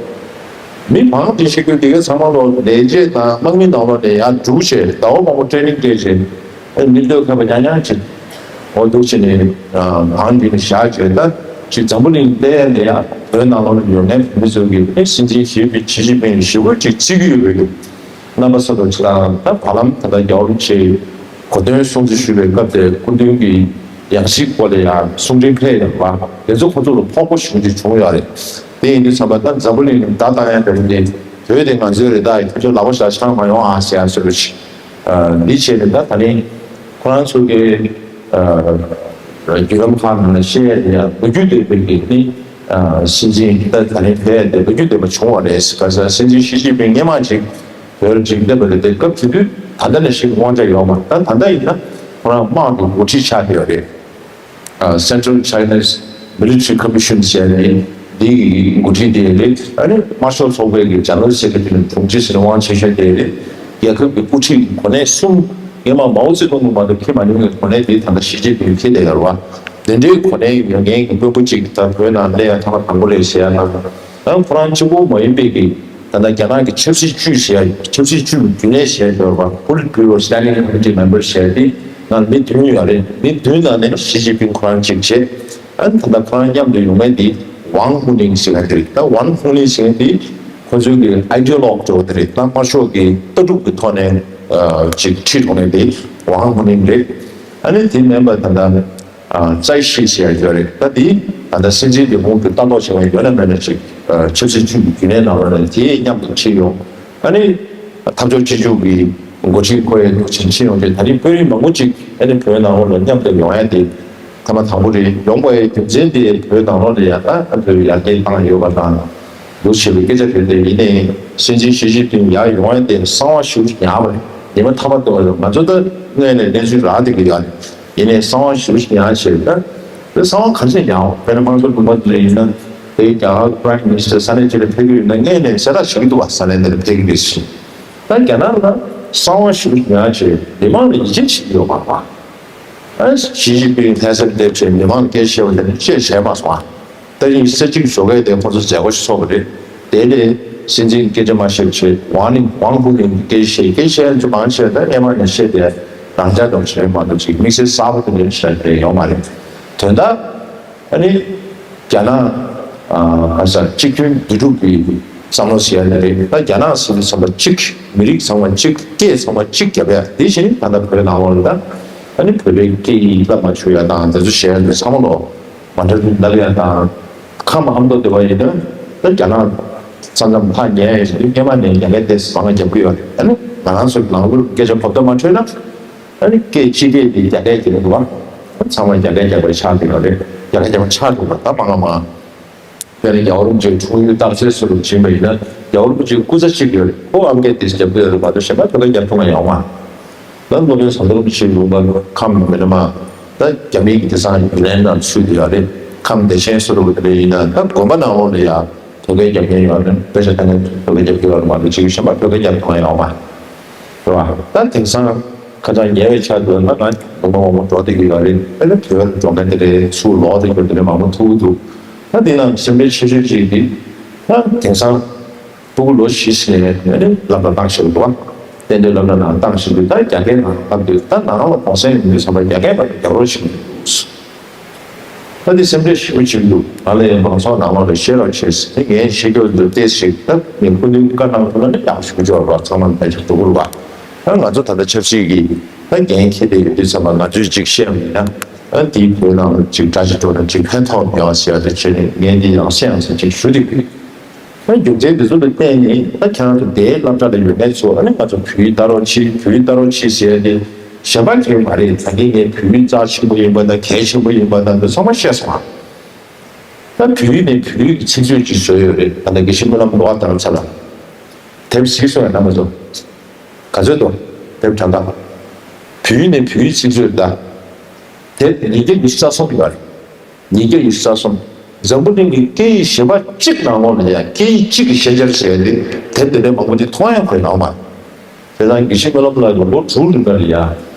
མི་བང་སྒྲིག་ཞིག་གི་དེ་ག་ཚང་མ་ལོ་ལས་བྱེད་དང་དམག་མི་ནང་ལོགས་ནས་ཡར་རྒྱུགས་བྱས་ཟླ་བ་མང་པོ་ཊེ་ནིང་སྤྲད་བྱས། ཨ་མི་ལྟོས་ཁ་པ་ཉག་ཉག་ཅིག་འོ་འདུག་བྱས་ནས་བང་སྒྲིག་ནས་བཞག་བྱས་ད་ཅིག་འཛམ་བུ་གླིང་ལ་ཡ་བོད་ནང་ལོགས་ནས་ཡོད་མཁན་བོད་མི་ཚོ་གིས་ཨེ་སྲིད་འཛིན་ཞི་ཅིན་ཕིང་ཞི་བ་ཅིག་བརྩི་གི་ཡོད་རེད། རྣམ་པ་ཚོ་ལ་ཅི་ལ་ད་བར་ལམ་ད་ལྟ་རྒྱལ་བ་རིན་པོ་ཆེའི་གོ་སྟོན་སྲུང་བརྩི་ཞུ་བའི་སྐབས་དེར་སྐུ་མདུན་གྱི་ཡང་སྲིད་སྐོར་ལ་ཡང་གསུང་འཕྲིན་ཕེབས་ཡོད་པ་དེ་ཚོ་ཁོ་ཚོ་ལ་ཕོག་པོ་ཞེ་པོ་ཅིག་བྱུང་ཡོད་རེད། དེ་ཡིན་དུས་ཙམ་པ་ད་འཛམ་བུ་གླིང་ནས་བརྡ་བཏང་ཡ་འདྲ་བོ་དེ་བོད་དེ་ང་ཚོའི་རེད། ད་ཁྱོད་ཚོ་ལག་པ་བཞག་ཆང་མ་ཡོང་ཨ་ཟེར་ཡ་བཟོ་འདྲ་ཅིག་འདི་བྱས་ནས་ད་ད་ནི་ཁོ་རང་ཚོ་གི་བརྒྱུད་ལམ་ཁག་ནང་ལ་བཤད་ཡ་དེ་ཡང་ལོ་རྒྱུས་དེ་བོད་ཀྱི་ནི་སྲིད་འཛིན་ད་ད་ནི་ཕེབས་ཡ་དེ་ལོ་རྒྱུས་དེ་མ་བྱུང་བ་རེད། ག་ས་སྲིད་འཛིན་ཞི་ཅིན་ཕིང་སྔོན་མ་ཅིག་བོད་ལ་ཅིག་སླེབས་པ་རེད། དེ་སྐབས་དེ་དུས་ད་ལྟ་ནས་ཞིག་དབང་ཆ་ཡོད་མ་རེད། ད་ད་ལྟ་ཡིན་ན་ཁོ་རང་དམག་གི་འགོ་ཁྲིད་ཆགས་བསྡད་ཡོད་རེད། Central China's Military Commission ཟེར་ནས་འདི་གི་འགོ་ཁྲིད་དེ་རེད། ཨ་ནི་དམར་ཤོག་ཚོགས་པའི་གི་General Secretary དྲུང་ཆེ་ཟེར་ནས་དབང་ཆེ་ཤོས་དེ་རེད། རྒྱལ་ཁབ་ཀྱི་དབུ་ཁྲིད་གོ་གནས་གསུམ་སྔོན་མ་མའོ་ཙེ་ཏུང་གི་མ་གཏོགས་འཁྱེར་མ་མྱོང་བའི་གོ་གནས་དེ་ད་ལྟ་ཞི་ཅིན་ཕིང་འཁྱེར་བསྡད་ཡོད་རེད་བ། དེ་འདྲའི་གོ་གནས་ཡོད་མཁན་གྱི་དཔོན་པོ་གཅིག་ད་བོད་ནང་སླེབས་ཡ་ཐེངས་མ་དང་པོ་རེད་ཟེར་ཡ་ན། ད་ཁོ་རང་གཅིག་པོ་མ་ཡིན་པའི་གི་ད་ལྟ་རྒྱ་ནག་གི་ཆབ་སྲིད་ཅུས་ཟེར་ཡ་ཆབ་སྲིད་ཅུས་ཀྱི་རྒྱུན་ལས་ཟེར་ཡ་ཡོད་རེད་བ། Politburo Standing Committee Member ཟེར་ཡ་དེ་ནང་མི་བདུན་ཡོད་རེད། མི་བདུན་ནང་ནས་ཞི་ཅིན་ཕིང་ཁོ་རང་གཅིག་བྱས། ཨ་ནི་ད་ལྟ་ཁོ་རང་མཉམ་དུ་ཡོང་མཁན་དེ་ཝང་ཧུ་ནིང་ཟེར་མཁན་དེ་རེད། ད་ཝང་ཧུ་ནིང་ཟེར་མཁན་དེ་ཁོ་ཚོའི་གི་ideologue འགྲོ་བ་དེ་རེད། ད་དམར་ཤོག་གི་ལྟ་གྲུབ་ཀྱི་ཐོག་ནས་ཅིག་ཁྲིད་འགྲོ་མཁན་དེ་ཝང་ཧུ་ནིང་རེད། ཨ་ནི་དེ་མིན་པ་ད་ལྟ་ཙའི་ཤི་ཟེར་ཡ་ཡོད་རེད། ད་དེ་ད་ལྟ་སྲིད་འཛིན་ལས་ཁུངས་ཀྱི་ལྟ་རྟོག་བྱེད་མཁན་ཡོད་ན་མེད་ན་ཅིག་ཆབ་སྲིད་ཅུས་ཀྱི་རྒྱུན་ལས་ནང་ལ་ནས་དེ་མཉམ་དུ་ཁྲིད་ཡོང་། ཨ་ནི་འཐབ་ཕྱོགས་གཅིག་གྱུར་གྱི་འགོ་ཁྲིད་ཁོ་ཡི་ཐུགས་ཆེན་ཕྱིན་ཡོང་དུས་ད་རིང་དཔོན་རིགས་མང་པོ་ཅིག་ཨ་ནི་བོད་ནང་ལོགས་ལ་མཉམ་དུ་ཡོང་ཡ་དེ་ཐ་མ་དང་པོ་རེད། ཡོང་བའི་རྒྱུ་མཚན་དེ་བོད་ནང་ལོགས་ལ་ཡ་ད་ཨ་བོད་ཡར་རྒྱས་བཏང་ཡོད་པ་དང་འདུག་བྱས་པའི་སྐད་ཆ་རེད། དེ་ཡིན་ནའི་སྲིད་འཛིན་ཞི་ཅིན་ཕིང་ཡར་ཡོང་ཡ་དེ་གསང་བ་ཞེ་པོ་ཅིག་ཉར་བ་རེད། ཉི་མ་ཐ་མ་དེ་བ་ང་ཚོ་ད་དངོས་ནས་གནས་ཚུལ་རག་བསྡད་ཀྱི་ཡོད་རེད། ཡིན་ནའི་གསང་བ་ཞེ་པོ་ཅིག་ཉར་བྱས་ད་དེ་གསང་བ་ག་ཚོད་ཉར་བ་དཔེར་ན་དམངས་གཙོ་ལུང་པ་དེ་ཡིན་ན་དེ་རྒྱ་གར་Prime Minister ས་གནས་གཅིག་ལ་ཕེབས་ཀྱི་ཡོད་ན་དངོས་ནས་གསལ་བསྒྲགས་བྱེད་ཀྱི་འདུག་བ། ས་གནས་འདི་ལ་ཕེབས་ཀྱི་རེད་ཟེར། ད་རྒྱ་ནག་ལ་གསང་བ་ཞེ་པོ་ཉར་བྱས་མི་མང་ལ་ཡིད་ཆེས་བྱེད་ཀྱི་ཡོད་མ་རེད་པ། ཨ་ཞི་ཅིན་ཕིང་ལྷ་སར་སླེབས་བྱས་མི་མང་ལ་སྐད་ཆ་བཤད་པ་དེ་ནི་བཤད་བྱས་མ་སོང་ཨ། ད་རིང་ས་གཅིག་བཟོ་གས་དེ་ཁོ་ཚོ་མཛད་སྒོ་ཞིག་ཚོགས་པ་རེད། དེ་ལས་སྲིད་འཛིན་སྐད་ཆ་མ་བཤད་བྱས་ཝང་ནིང་ཝང་ཧུ་ནིང་གི་སྐད་ཆ་བཤད་སྐད་ཆ་ཚོ་མང་ཆེ་ད་ཨེ་མ་ནས་བཤད་དེ་རང་ཅག་དང་བྱས་མ་གཏོགས་ཅིག་དམིགས་བསལ་གསར་པ་དེ་འདྲ་བཤད་དེ་ཡོད་མ་རེད། དོན་དག་ཨ་ནི་རྒྱ་ནག་ཨ་ས་གཅིག་མཐུན་འདུས་གྲུབ་ཀྱི་བསམ་བློ་ཟེར་ཡ་ནི་རེད། ད་རྒྱ་ནག་ཟེར་དུས་ཚང་མ་གཅིག་མི་རིགས་ཚང་མ་གཅིག་སྐད་ཚང་མ་གཅིག་རྒྱབ་ཡ་དེ་བཞིན་ད་ལྟ་བོད་ནང་ལོགས་ལ་ད་ཨ་ནི་བོད་པའི་སྐད་ཡིག་བསླབ་མ་བཅུག་ཡ་དང་དེ་ཚོ་བྱས་ཡ་འདི་ཚང་མ་ལོ་མ་འདྲ་འདུག་ལབ་ཡ་དང་ཁམས་ཨ་མདོ་དེ་བ་ཡིན་ན་ད་རྒྱ་ནག་ས་མཚམས་ཐག་ཉེ་ཡ་ཞིག་སྔོན་མ་ནས་རྒྱ་སྐད་དེ་བཟང་ང་རྒྱབ་ཀྱི་ཡོད་རེད། ཨ་ནི་ང་རང་ཚོ་ནང་ལོགས་སྐད་ཆ་གོ་བརྡ་མ་འཕྲོད་ན། ཨ་ནི་སྐད་སྤྱི་སྐད་དེ་རྒྱ་སྐད་ཀྱི་རེད་འདུག་བ། ཚང་མ་རྒྱ་སྐད་རྒྱག་པའི་ཆགས་འདུག་ཡོད་རེད། རྒྱ་སྐད་རྒྱག་པ་ཆགས་འདུག་བ། ད་མང་ང་མང་། དཔེར་ན་རྒྱལ་བ་རིན་པོ་ཆེའི་འཁྲུངས་ཡུལ་སྟག་འཚེར་སུ་རུ་ཕྱིན་པ་ཡིན་ན་རྒྱལ་བ་རིན་པོ་ཆེའི་སྐུ་ཚ་གཅིག་ཡོད་རེད། ཁོ་ཨམ་སྐད་དེ་རྒྱབ་ཀྱི་ཡོད་རེད་མ་གཏོགས་གཞན་པ་བོད་སྐད་རྒྱབ་ཐུབ་མཁན་ཡོད་མ་རེད། ད་སློབ་དཔོན་ཟམ་གདོང་རིན་པོ་ཆེའི་ལུང་པ་ཁམས་མི་ན་མ། ད་རྒྱ་མིའི་གི་དེང་སང་ཡུན་ནན་ནང་ཚུད་དེ་ཡོད་རེད། ཁམས་བདེ་ཆེན་སུ་རུ་དེ་འདྲ་ཡིན་ན་ད་དགོན་པ་ནང་ལོགས་ལ་ཡ། བོད་སྐད་རྒྱབ་མཁན་ཡོད་རེད། དཔེ་ཆ་ལྟ་མཁན་བོད་སྐད་རྒྱབ་ཀྱི་ཡོད་རེད་མ་གཏོགས་ཅིག་གཞན་པ་བོད་སྐད་རྒྱབ་མཁན་ཡོད་མ་རེད་བ། ད་དེང་སང་ཁ་སང་ཉེ་བའི་ཆར་དུ་ང་ང་ལུང་པ་མང་པོ་འགྲོ་བསྡད་ཀྱི་ཡོད་རེད། དཔེར་ན་བོད་ལ་འགྲོ་མཁན་དེ་འདྲའི་ཚུར་ལོག་བསྡད་ཀྱི་ཡོད་དེ་འདྲའི་མང་པོ་ཐུག་གི་འདུག་ད་དེ་ནང་སེམས་ཁྲལ་ཆེ་ཤོས་ཅིག་དེ་ད་དེང་སང་ཕྲུ་གུ་ལོ་བཞི་ཟིན་ནས་ནས་སློབ་གྲྭ་བཏང་བཞིན་འདུག་བ། གཏན་སྡོད་སློབ་གྲྭ་ནང་བཏང་བཞིན་འདུག་ད་རྒྱ་སྐད་ནང་ལབ་དུས་ད་ནང་ལ་གུང་སེང་ཡོང་དུས་ཙམ་པ་རྒྱ་སྐད་མ་རྒྱག་རོགས་བྱེད་ཀྱི་འདུག་ད་འདི་སེམས་ཁྲལ་ཞེ་པོ་བྱེད་ཀྱི་འདུག་ང་ལ་ཡང་མང་ཚོགས་ནང་ལོགས་ལ་བཤད་རོགས་བྱེད་ཟེར་ཏེ་ངས་བཤད་རྒྱུ་འདི་ཏོག་ཙམ་ཞིག་ད་ངས་སྐུ་མདུན་བཀའ་གནང་ཐུབ་ན་ནི་ཡག་ཞུ་རྒྱུ་རོགས་ཚང་མ་ཕལ་ཆེར་འགྲོ་གི་རེད་བ། ད་ང་ཚོ་ད་ལྟ་ཆབ་སྲིད་ཀྱི་ད་འགན་འཁྱེར་ཏེ་ཡོད་དུས་ཙམ་པ་ང་ཚོས་ཅིག་བཤད་མིན་ན་ཨ་འདིའི་བོད་ནང་ལ་ཅིག་དགྲ་ཅིག་འགྲོ་ན་ཅིག་ཕན་ཐོགས་མེད་པ་ཟེར་བ་དེ་བྱས་ནས་ངས་འདི་ཡང་སེམས་སུ་ཅིག་ཞུ་འདོད་ཀྱི་ཡོད། ད་ ད་རྒྱུ་མཚན་འདི་ཚོ་ལ་བརྟེན་ནས་ད་ཁྱེད་རང་ཚོ་དེའི་སློབ་གྲྭ་ལ་ཡོད་མཁན་ཚོ་ཨ་ནི་ང་ཚོ་བོད་ཡིག་ལྟ་རོགས་བྱེད། བོད་ཡིག་ལྟ་རོགས་བྱེད་ཟེར་ཏེ་གཞན་པ་གང་ཡང་མ་རེད། ད་གིན་ངས་བོད་ཡིག་རྩ་ཆེན་པོ་ཡིན་པ་དང་གལ་ཆེན་པོ་ཡིན་པ་དང་འདི་ཚང་མ་བཤད་སོང་ང་། ད་བོད་ཡིག་ནས་བོད་ཡིག་གི་ཚིག་མཛོད་ཅིག་བཟོས་ཡོད་རེད། ད་ལྟ་དགེ་བཤེས་སྨོན་ལམ་ལོག་དར་ཚ་ལ་དེབ་གཟིགས་སོང་ཡ་རྣམ་པ་ཚོ། ག་ཚོད་འདུག་དེབ་གྲངས་ཀ། བོད་ཡིག་ནས་བོད་ཡིག་ཚིག་མཛོད། ད་དེབ་ཉིས་བརྒྱ་ཉི་ཤུ་རྩ་གསུམ་ཡོད་རེད། ཉིས་བརྒྱ་ཉི་ཤུ་རྩ་གསུམ། འཛམ་བུ་གླིང་གི་སྐད་ཡིག་གཞན་པ་གཅིག་ནང་ལོགས་ལ་ཡང་སྐད་ཡིག་གཅིག་གི་ཤེས་བྱར་བྱས་ཏེ་དེབ་དེ་འདྲའི་མང་པོ་དེ་མཐོང་ཡང་གོ་མྱོང་མ་རེད། བྱས་ཙང་དགེ་བཤེས་སྨོན་ལམ་ལགས་ཀྱིས་ལོ་དྲུག་རིང་ག་ལ་ཡང་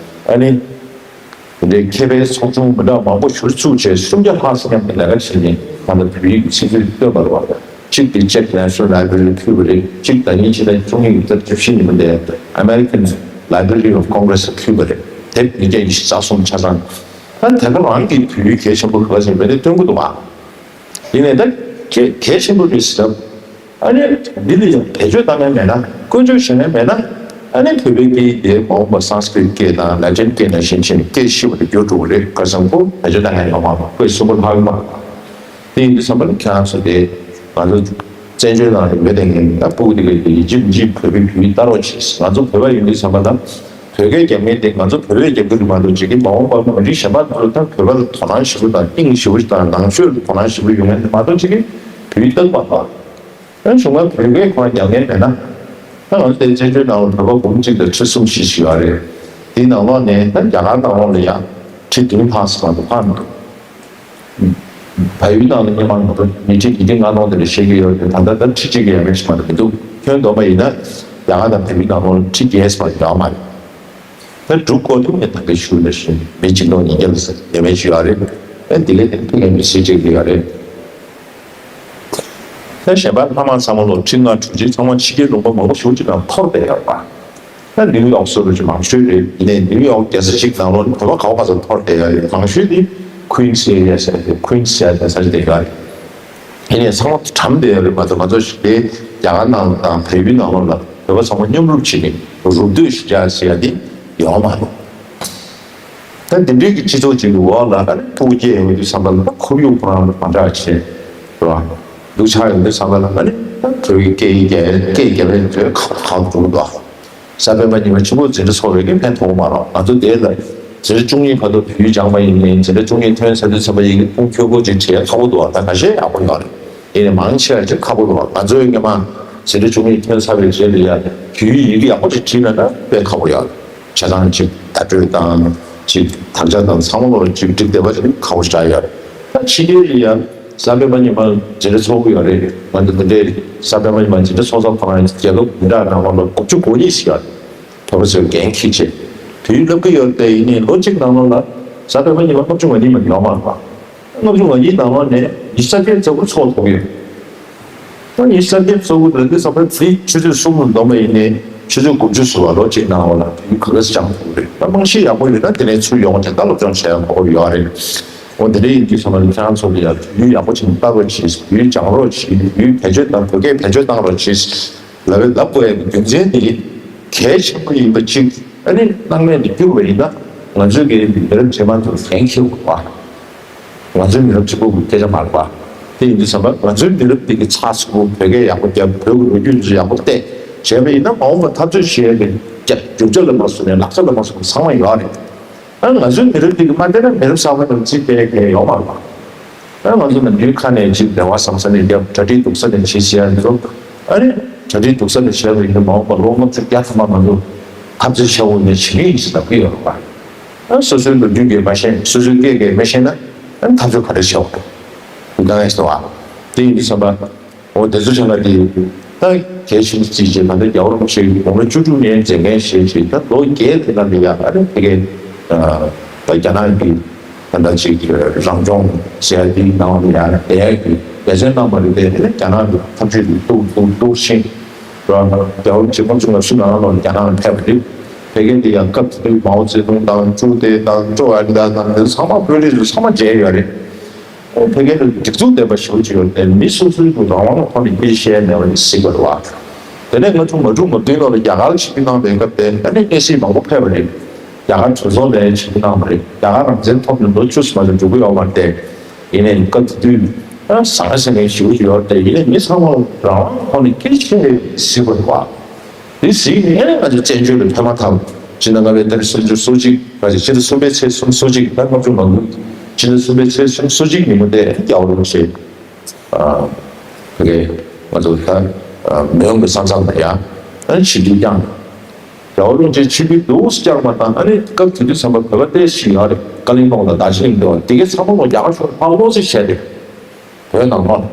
ཨ་ནི་དེ་འདྲའི་མཁས་པའི་ཚོགས་ཆུང་མི་འདྲ་མང་པོ་གཞིར་བཙུགས་བྱས་སུམ་བརྒྱ་ལྷག་ཙམ་མཉམ་དུ་ལས་ཀ་བྱས་ནས་ང་ཚོ་བོད་ཡིག་གི་ཚིག་མཛོད་བཏོད་པ་རེད་བ། གཅིག་དེ་Czech National Library ལ་ཕུལ་བ་རེད། གཅིག་ཟླ་ཉིན་ཕྱི་ཟླ་བཅུ་གཉིས་ཀྱི་ཚེས་བཅུ་བཞི་ཉིན་མོ་དེ་American Library of Congress ལ་ཕུལ་བ་རེད། དེབ་ཉིས་བརྒྱ་ཉི་ཤུ་རྩ་གསུམ་ཆ་ཚང་། ད་དེ་ག་རང་གི་བོད་ཡིག་གལ་ཆེན་པོ་ག་ཚོད་མེད་དེ་སྟོན་གྱི་འདུག་བ། ཡིན་ནའི་ད་གལ་གལ་ཆེན་པོ་རེད་ཟེར། ཨ་ནི་འདི་ལ་ཡང་བེད་སྤྱོད་བཏང་མཁན་མེད་ན། བཀོལ་སྤྱོད་བྱེད་མཁན་མེད་ན། ཨ་ནི་བོད་པའི་སྐད་ཡིག་དེ་མ་འོངས་པ་སཾ་སྐྲྀཏ་སྐད་དང་ལ་ཏིན་སྐད་ནང་བཞིན་བྱས་ནས་སྐད་ཤི་བ་དེ་འགྱུར་འགྲོ་གི་རེད། ག་ཟེར་ན་ཁོ་བེད་སྤྱོད་བཏང་མཁན་ཡོད་མ་རེད། ཁོས་གསོན་པོ་ལྷག་ཡོད་མ་རེད། དེ་ཡིན་དུས་ཙམ་པ་ལ་ཁྱེད་རང་ཚོ་དེ་ང་ཚོ་བཙན་བྱོལ་ནང་ལ་ཡོད་བསྡད་མཁན་ད་ཕྲུ་གུ་དེ་ག་དེ་ཡིན་གཅིག་མིན་གཅིག་བོད་པའི་བོད་ཡིག་ལྟ་རོགས་བྱེད། ང་ཚོ་བོད་པ་ཡིན་དུས་ཙམ་པ་ལ་བོད་སྐད་རྒྱབ་མཁན་དེ་ང་ཚོ་བོད་པས་རྒྱབ་ཀྱི་རེད་མ་གཏོགས་ཅིག་གི་མ་འོངས་པ་མི་རིགས་གཞན་པ་ཚོ་ད་བོད་པ་ལ་དོ་སྣང་ཞེ་པོ་དང་གཏིང་ཞེ་པོ་དང་ནང་ཆོས་ལ་དོ་སྣང་ཞེ་པོ་ཡོད་མཁན་དེ་མ་གཏོགས་ཅིག་གི་བོད་ཡིག་ལྟ་གི་མ་རེད། ཨ་གཞུང་ལ་བོད་སྐད་ཁོ་རང་རྒྱག་མཁན་མེད་ན། ད་ང་ཚོ་དེ་བཙན་བྱོལ་ནང་ལ་བོད་པ་འབུམ་གཅིག་དང་ཁྲི་གསུམ་བཞི་ཞིག་ཡོད་རེད། དེའི་ནང་ལོགས་ནས་ད་རྒྱ་གར་ནང་ལོགས་ལ་ཡང་ཁྲི་བདུན་ལྷག་ཙམ་མ་གཏོགས་ཕར་མི་འདུག་བལ་ཡུལ་ནང་ལ་སྔོན་མ་ང་ཚོ་མི་ཁྲི་ཉིས་ཁྲི་ལྔ་སྟོང་དེ་འདྲ་བཤད་ཀྱི་ཡོད་རེད། ད་ལྟ་ད་ཁྲི་གཅིག་གི་ཡས་མས་ཤིག་མ་གཏོགས་མི་འདུག་ཁྱོན་བསྡོམས་པ་ཡིན་ན་རྒྱ་གར་དང་བལ་ཡུལ་ནང་ལོགས་ལ་ཁྲི་བརྒྱད་ཙམ་ཡོད་མ་རེད། ད་འབྲུག་སྐོར་དུ་ངས་ད་ག་ཞུ་ན་བཞིན་མི་བྱིན་རླབས་ཉིས་བརྒྱ་ལ་ཟེར་ཡས་མས་ཞུ་ཡ་རེད། ཨ་འདི་གས་དེ་ཕ་གིའི་མི་སེར་ཅིག་ཡོད་རེད། ད་གཞན་པ་ལྷ་མང་ཚང་མ་ལོ་ཁྲི་ལྔ་དྲུག་ཅུ་ཚང་མ་ཕྱི་རྒྱལ་ལུང་པ་མང་པོ་ཞེ་པོ་ཅིག་ནང་འཐོར་བསྡད་ཡོད་པ། ད་ནིའུ་ཡོག་སོགས་ལ་ཅིག་མང་ཤོས་རེད། ཡིན་ནའི་ནིའུ་ཡོག་རྒྱལ་ས་ཅིག་ནང་ལོགས་ནི་བོད་པ་ག་བ་ག་ཚོད་འཐོར་བསྡད་ཡོད་རེད། མང་ཤོས་དེ་Queens area ཟེར་ཏེ་Queens ཟེར་ཏེ་ས་ཆ་དེ་ཡོད་རེད། ཡིན་ནའི་ཚང་མ་གྲམ་བསྡད་ཡོད་རེད་མ་གཏོགས་ང་ཚོ་ཞིག་དེ་རྒྱ་གར་ནང་དང་བལ་ཡུལ་ནང་ལོགས་ལ་བོད་པ་ཚང་མ་མཉམ་རུབ་བྱས་ནས་རུབ་སྡོད་ཞིག་བྱ་ཟེར་ཡ་དེ་ཡོད་མ་རེད། ད་འདི་འདྲའི་གི་སྤྱི་ཚོགས་ཅིག་གི་འོག་ལ་ཨ་ནི་ཕྲུ་གུ་སྐྱེས་ཡོང་དུས་ཙམ་པ་ལ་ད་ཁོར་ཡུག་ཁོ་རང་མ་འདྲ་བ་བྱས་རེད་བ། སྡུག་ཆགས་ཡོང་དུས་ཙམ་པ་ལ་ཨ་ནི་ད་བོད་ཀྱི་སྐད་ཡིག་རྒྱ་སྐད་རྒྱབ་པའི་ཚོས་ཁག་ཁག་འགྲོ་གི་འདུག་གཟའ་སྤེན་པ་ཉི་མ་ཆུ་ཕོར་འཛིན་གྲྭ་ཚོགས་པའི་གི་ཕན་ཐོགས་མ་རེད། ང་ཚོ་དེ་ལ་འཛིན་གྲྭ་བཅུ་གཉིས་བར་དུ་བོད་ཡིག་སྦྱངས་པ་ཡིན་ནའི་འཛིན་གྲྭ་བཅུ་གཉིས་ཐོན་ཚར་དུས་ཙམ་པ་ཡི་གེ་ཁུངས་འཁྱོལ་པོ་ཅིག་བྲིས་ཡ་ཁག་པོ་འདུག་ད་ཁ་ཤས་ཡག་པོ་ཡོད་རེད། ཡིན་ནའི་མང་ཆེ་བ་ཅིག་ཁག་པོ་འདུག་ང་ཚོའི་སྔོན་མ་འཛིན་གྲྭ་བཅུ་གཉིས་ཐོན་ཚར་བའི་རྗེས་ལ་ཡ་བོད་ཡིག་ཡི་གེ་ཡག་པོ་ཅིག་བྲིས་ན་ད་དཔེ་ཁག་པོ་ཡོད་རེད། བྱེད་སྟངས་ཅིག་བརྡ་སྤྲོད་དང་ཅིག་དག་ཆ་དང་ཚང་མ་ལོག་ཅིག་འགྲིག་བསྡད་པ་ཅིག་ཁག་པོ་ཞེ་དྲག་ཡོད་རེད། ད་ཕྱི་རྒྱལ་ལ་ཡ་གཟའ་སྤེན་པ་ཉི་མ་འཛིན་གྲྭ་ཚོགས་ཀྱི་ཡོད་རེད། ང་ཚོ་འདི་འདྲའི་གཟའ་སྤེན་པ་ཉི་མ་འཛིན་གྲྭ་ཚོགས་ས་ཁོ་རང་རྒྱལ་ཁབ་འདི་འདྲ་ནང་ལོགས་ལ་དགུ་བཅུ་གོ་གཉིས་ཤིག་ཡོད་རེད། བོད་པ་ཚོས་འགན་འཁྱེར་བྱས་བོད་ཡིག་སློབ་ཀྱི་ཡོད་རེད་དེ། ཡིན་ནའི་ལོ་གཅིག་ནང་ལོགས་ལ་གཟའ་སྤེན་པ་ཉི་མ་ལྔ་བཅུ་ང་གཉིས་མ་ཡོང་མ་རེད་པ། ལྔ་བཅུ་ང་གཉིས་ནང་ལོགས་ནས་ཉི་ཤུ་རྩ་བརྒྱད་ཙམ་ཚོགས་ཐུབ་ཀྱི་ཡོད། ད་ཉི་ཤུ་རྩ་བརྒྱད་ཚོགས་ཀྱི་རེད་དེ་ས་ཕན་ཚིག་ཆུ་ཚོད་གསུམ་ལ་འདོན་པ་ཡིན་ནའི་ཆུ་ཚོད་དགུ་བཅུ་ཟུར་བ་ལོ་གཅིག་ནང་ལོགས་ལ་བོད་ཡིག་ག་ཚོད་སྦྱང་ཐུབ་ཀྱི་རེད། ད་རྨང་གཞི་ཡག་པོ་ཡོད་ན་དེ་ནས་ཚུར་ཡོང་བྱས་ད་སློབ་སྦྱོང་བྱས་ཡག་པོ་ཡོད་རེད། འོ་དེ་འདྲ་ཡིན་དུས་ཚང་མ་ལ་ཁྱེད་རང་ཚོ་ལ་ཡ་བོད་ཡིག་ཡག་པོ་བྱས་ནས་ལྟ་རོགས་གྱིས། བོད་ཡིག་སྦྱང་རོགས་གྱིས། བོད་ཡིག་བེད་སྤྱོད་དང་བོད་སྐད་བེད་སྤྱོད་བཏང་རོགས་གྱིས། ལབ་པའི་ལབ་དགོས་ཡ་གི་རྒྱུ་མཚན་དེ་གལ་ཆེན་པོ་ཡིན་པ་གཅིག་ཨ་ནི་སྣང་མེད་དུ་གྱུར་བ་ཡིན་ན་ང་ཚོའི་གི་མི་རབས་རྗེས་མ་ཚོ་འགན་འཁྱེར་དགོས་པ། ང་ཚོའི་མི་རབས་གཅིག་པུ་གི་སྐད་ཆ་མ་རེད་པ། དེ་ཡིན་དུས་ཙམ་པ་ང་ཚོའི་མི་རབས་འདི་གི་ཚགས་ཚུད་པོ་བོད་སྐད་ཡག་པོ་རྒྱབ། བོད་ཀྱི་ལོ་རྒྱུས་འདི་ཚོ་ཡག་པོ་བལྟས་བྱས་པ་ཡིན་ན་མ་འོངས་པ་འཐབ་རྩོད་བྱེད་ཡ་གི་རྒྱ་རྒྱུ་ཆ་ལ་མ་སོང་ནས་ལག་ཆ་ལ་མ་སོང་ནས་ཚང་མ་ཡོད་རེད། ཨ་ང་ཚོའི་མི་རབས་འདི་གི་མ་བལྟས་ན་མི་རབས་གསར་པ་ནང་རྩིས་སྤེལ་མཁན་ཡོད་མ་རེད་པ། ཨ་ང་ཚོ་ནམ་རྒྱུན་ཁ་ནས་ཅིག་བདེ་བ་བཟང་ས་ནས་རྒྱབ། གྲ་སྒྲིག་སྡུག་ས་ནས་བྱེད་ཟེར་ཡ་འདི་ཚོ། ཨ་ནི་གྲ་སྒྲིག་སྡུག་ས་ནས་བྱས་པ་ཡིན་ན་མ་འོངས་པ་ལོ་ལྔ་བཅུ་བརྒྱ་ཐམ་པ་ང་ཚོ་འཐབ་རྩོད་ཆེ་བོ་ནས་བྱེད་ཀྱི་ཡིན་ཟེར་ལབ་ཀྱི་ཡོད་རེད་པ། ཨ་སོ་སོའི་ལོ་རྒྱུས་ཀྱིས་མ་ཤེས། སོ་སོའི་སྐད་ཀྱིས་མ་ཤེས་ན་ཨ་འཐབ་རྩོད་ག་རེ་བྱེད་འོང་། འདི་ལྟ་ངས་ཟེར་བ། དེ་ཡིན་དུས་ཙམ་པ། འོ་དེ་ཚོ་ཆ་ལ་དེ་ད་གལ་ཆེན་པོ་རྩིས་བྱས། ད་ལྟ་རྒྱལ་བ་རིན་པོ་ཆེ་གི་དགུང་ལོ་བཅུ་དྲུག་ནས་མཛད་འགན་བཞེས་བྱས་ད་ལོ་བརྒྱད་དེ་ལ་ནི་ཡང་ཨ་ནི་ཕ་གིའི་ད་རྒྱ་ནག་གི་ད་ལྟ་ཅིག་རང་སྐྱོང་ཟེར་ཡ་དེའི་ནང་ལ་ཡང་ལས་ཀྱི་འབད་བརྩོན་གནང་བ་རེད་དེ། དེ་ནས་རྒྱ་ནག་གི་འཐབ་ཇུས་དེ་གཏུག་གཏུག་གཏུག་ཕྱིན་རང་རྒྱལ་བ་རིན་པོ་ཆེ་ལྔ་བཅུ་ང་གསུམ་ནང་ལོགས་ལ་རྒྱ་ནག་ལ་ཕེབས་པ་རེད། ཕ་གི་དེ་ཡང་སྐབས་དེ་དུས་མའོ་ཙེ་ཏུང་དང་ཅུའུ་ཏེ་དང་ཀྲོའུ་ཨན་ཏེ་དང་དེ་ཚང་མ་བོད་རིགས་ཚོ་ཚང་མ་མཇལ་ཡོད་རེད། ཕ་གིར་སྒྲིག་འཛུགས་ལྡན་པ་ཞེ་པོ་ཅིག་ཡོད་དེ། མི་སོ་སོའི་གི་རང་དབང་ལ་ཁོ་ནས་སྐད་ཆ་བཤད་མེད་པ་ནི་གཟིགས་པ་རེད་བ། དེ་ནས་ང་ཚོ་ང་དྲུག་ང་བདུན་ལོ་ལ་རྒྱ་གར་ལ་ཆིབས་བསྒྱུར་གནང་བའི་སྐབས་དེ་ཨ་ནི་གནས་སྲིད་མང་པོ་ཕེབས་པ་རེད། རྒྱ་གར་གྲོས་ཚོགས་ལ་ཆིབས་བསྒྱུར་གནང་བ་རེད། རྒྱ་གར་རང་བཙན་ཐོབ་ནས་ལོ་བཅུ་ཙམ་མ་ཟིན་འགྲོ་གི་ཡོད་མ་རེད་དེ། ཡིན་ནའི་སྐབས་དེ་དུས་ ཨ་ཟང་ཟིང་ནས་ཞུ་ཡོད་དེ་ཡིན་ནའི་མི་ཚང་མ་རང་དབང་ཁོ་ནས་སྐད་ཆ་གཟིགས་པ་རེད་བ། དེ་གཟིགས་ནས་ཨ་ནི་ང་ཚོ་བཙན་བྱོལ་ལ་ཕེབས་མ་ཐག་ཕྱི་ཟླ་ལྔ་པའི་ཏ་རིག་སོ་གཅིག་སོ་གཅིག་ག་ཅིག་ཕྱི་ཟླ་གསུམ་པའི་ཚེས་གསུམ་སོ་གཅིག་ད་ལྔ་བཅུ་ང་དགུ་ཕྱི་ཟླ་གསུམ་པའི་ཚེས་གསུམ་སོ་གཅིག་ཉིན་མོ་དེ་རྒྱལ་བ་རིན་པོ་ཆེ་ཨ་ཕ་གི་ང་ཚོ་ད་ཨ་མེས་དབོན་གྱི་ས་མཚམས་ལ་ཡ་ཨ་ནི་ཆིབས་བསྒྱུར་བསྐྱངས། རྒྱལ་བ་རིན་པོ་ཆེ་ཆིབས་བསྒྱུར་འདུག་སེ་བསྐྱངས་པ་དང་ཨ་ནི་སྐབས་དེ་དུས་ཙམ་པ་བོད་པ་ཏོག་ཙམ་ཡོད་རེད། ཀ་ལིང་པོང་དང་རྡོ་རྗེ་གླིང་དུ་དེ་གའི་ཚང་མ་ལོ་རྒྱ་གར་གཞུང་ཕར་ལོག་ཙེ་བྱས་ཏེ་བོད་ནང་ལོགས་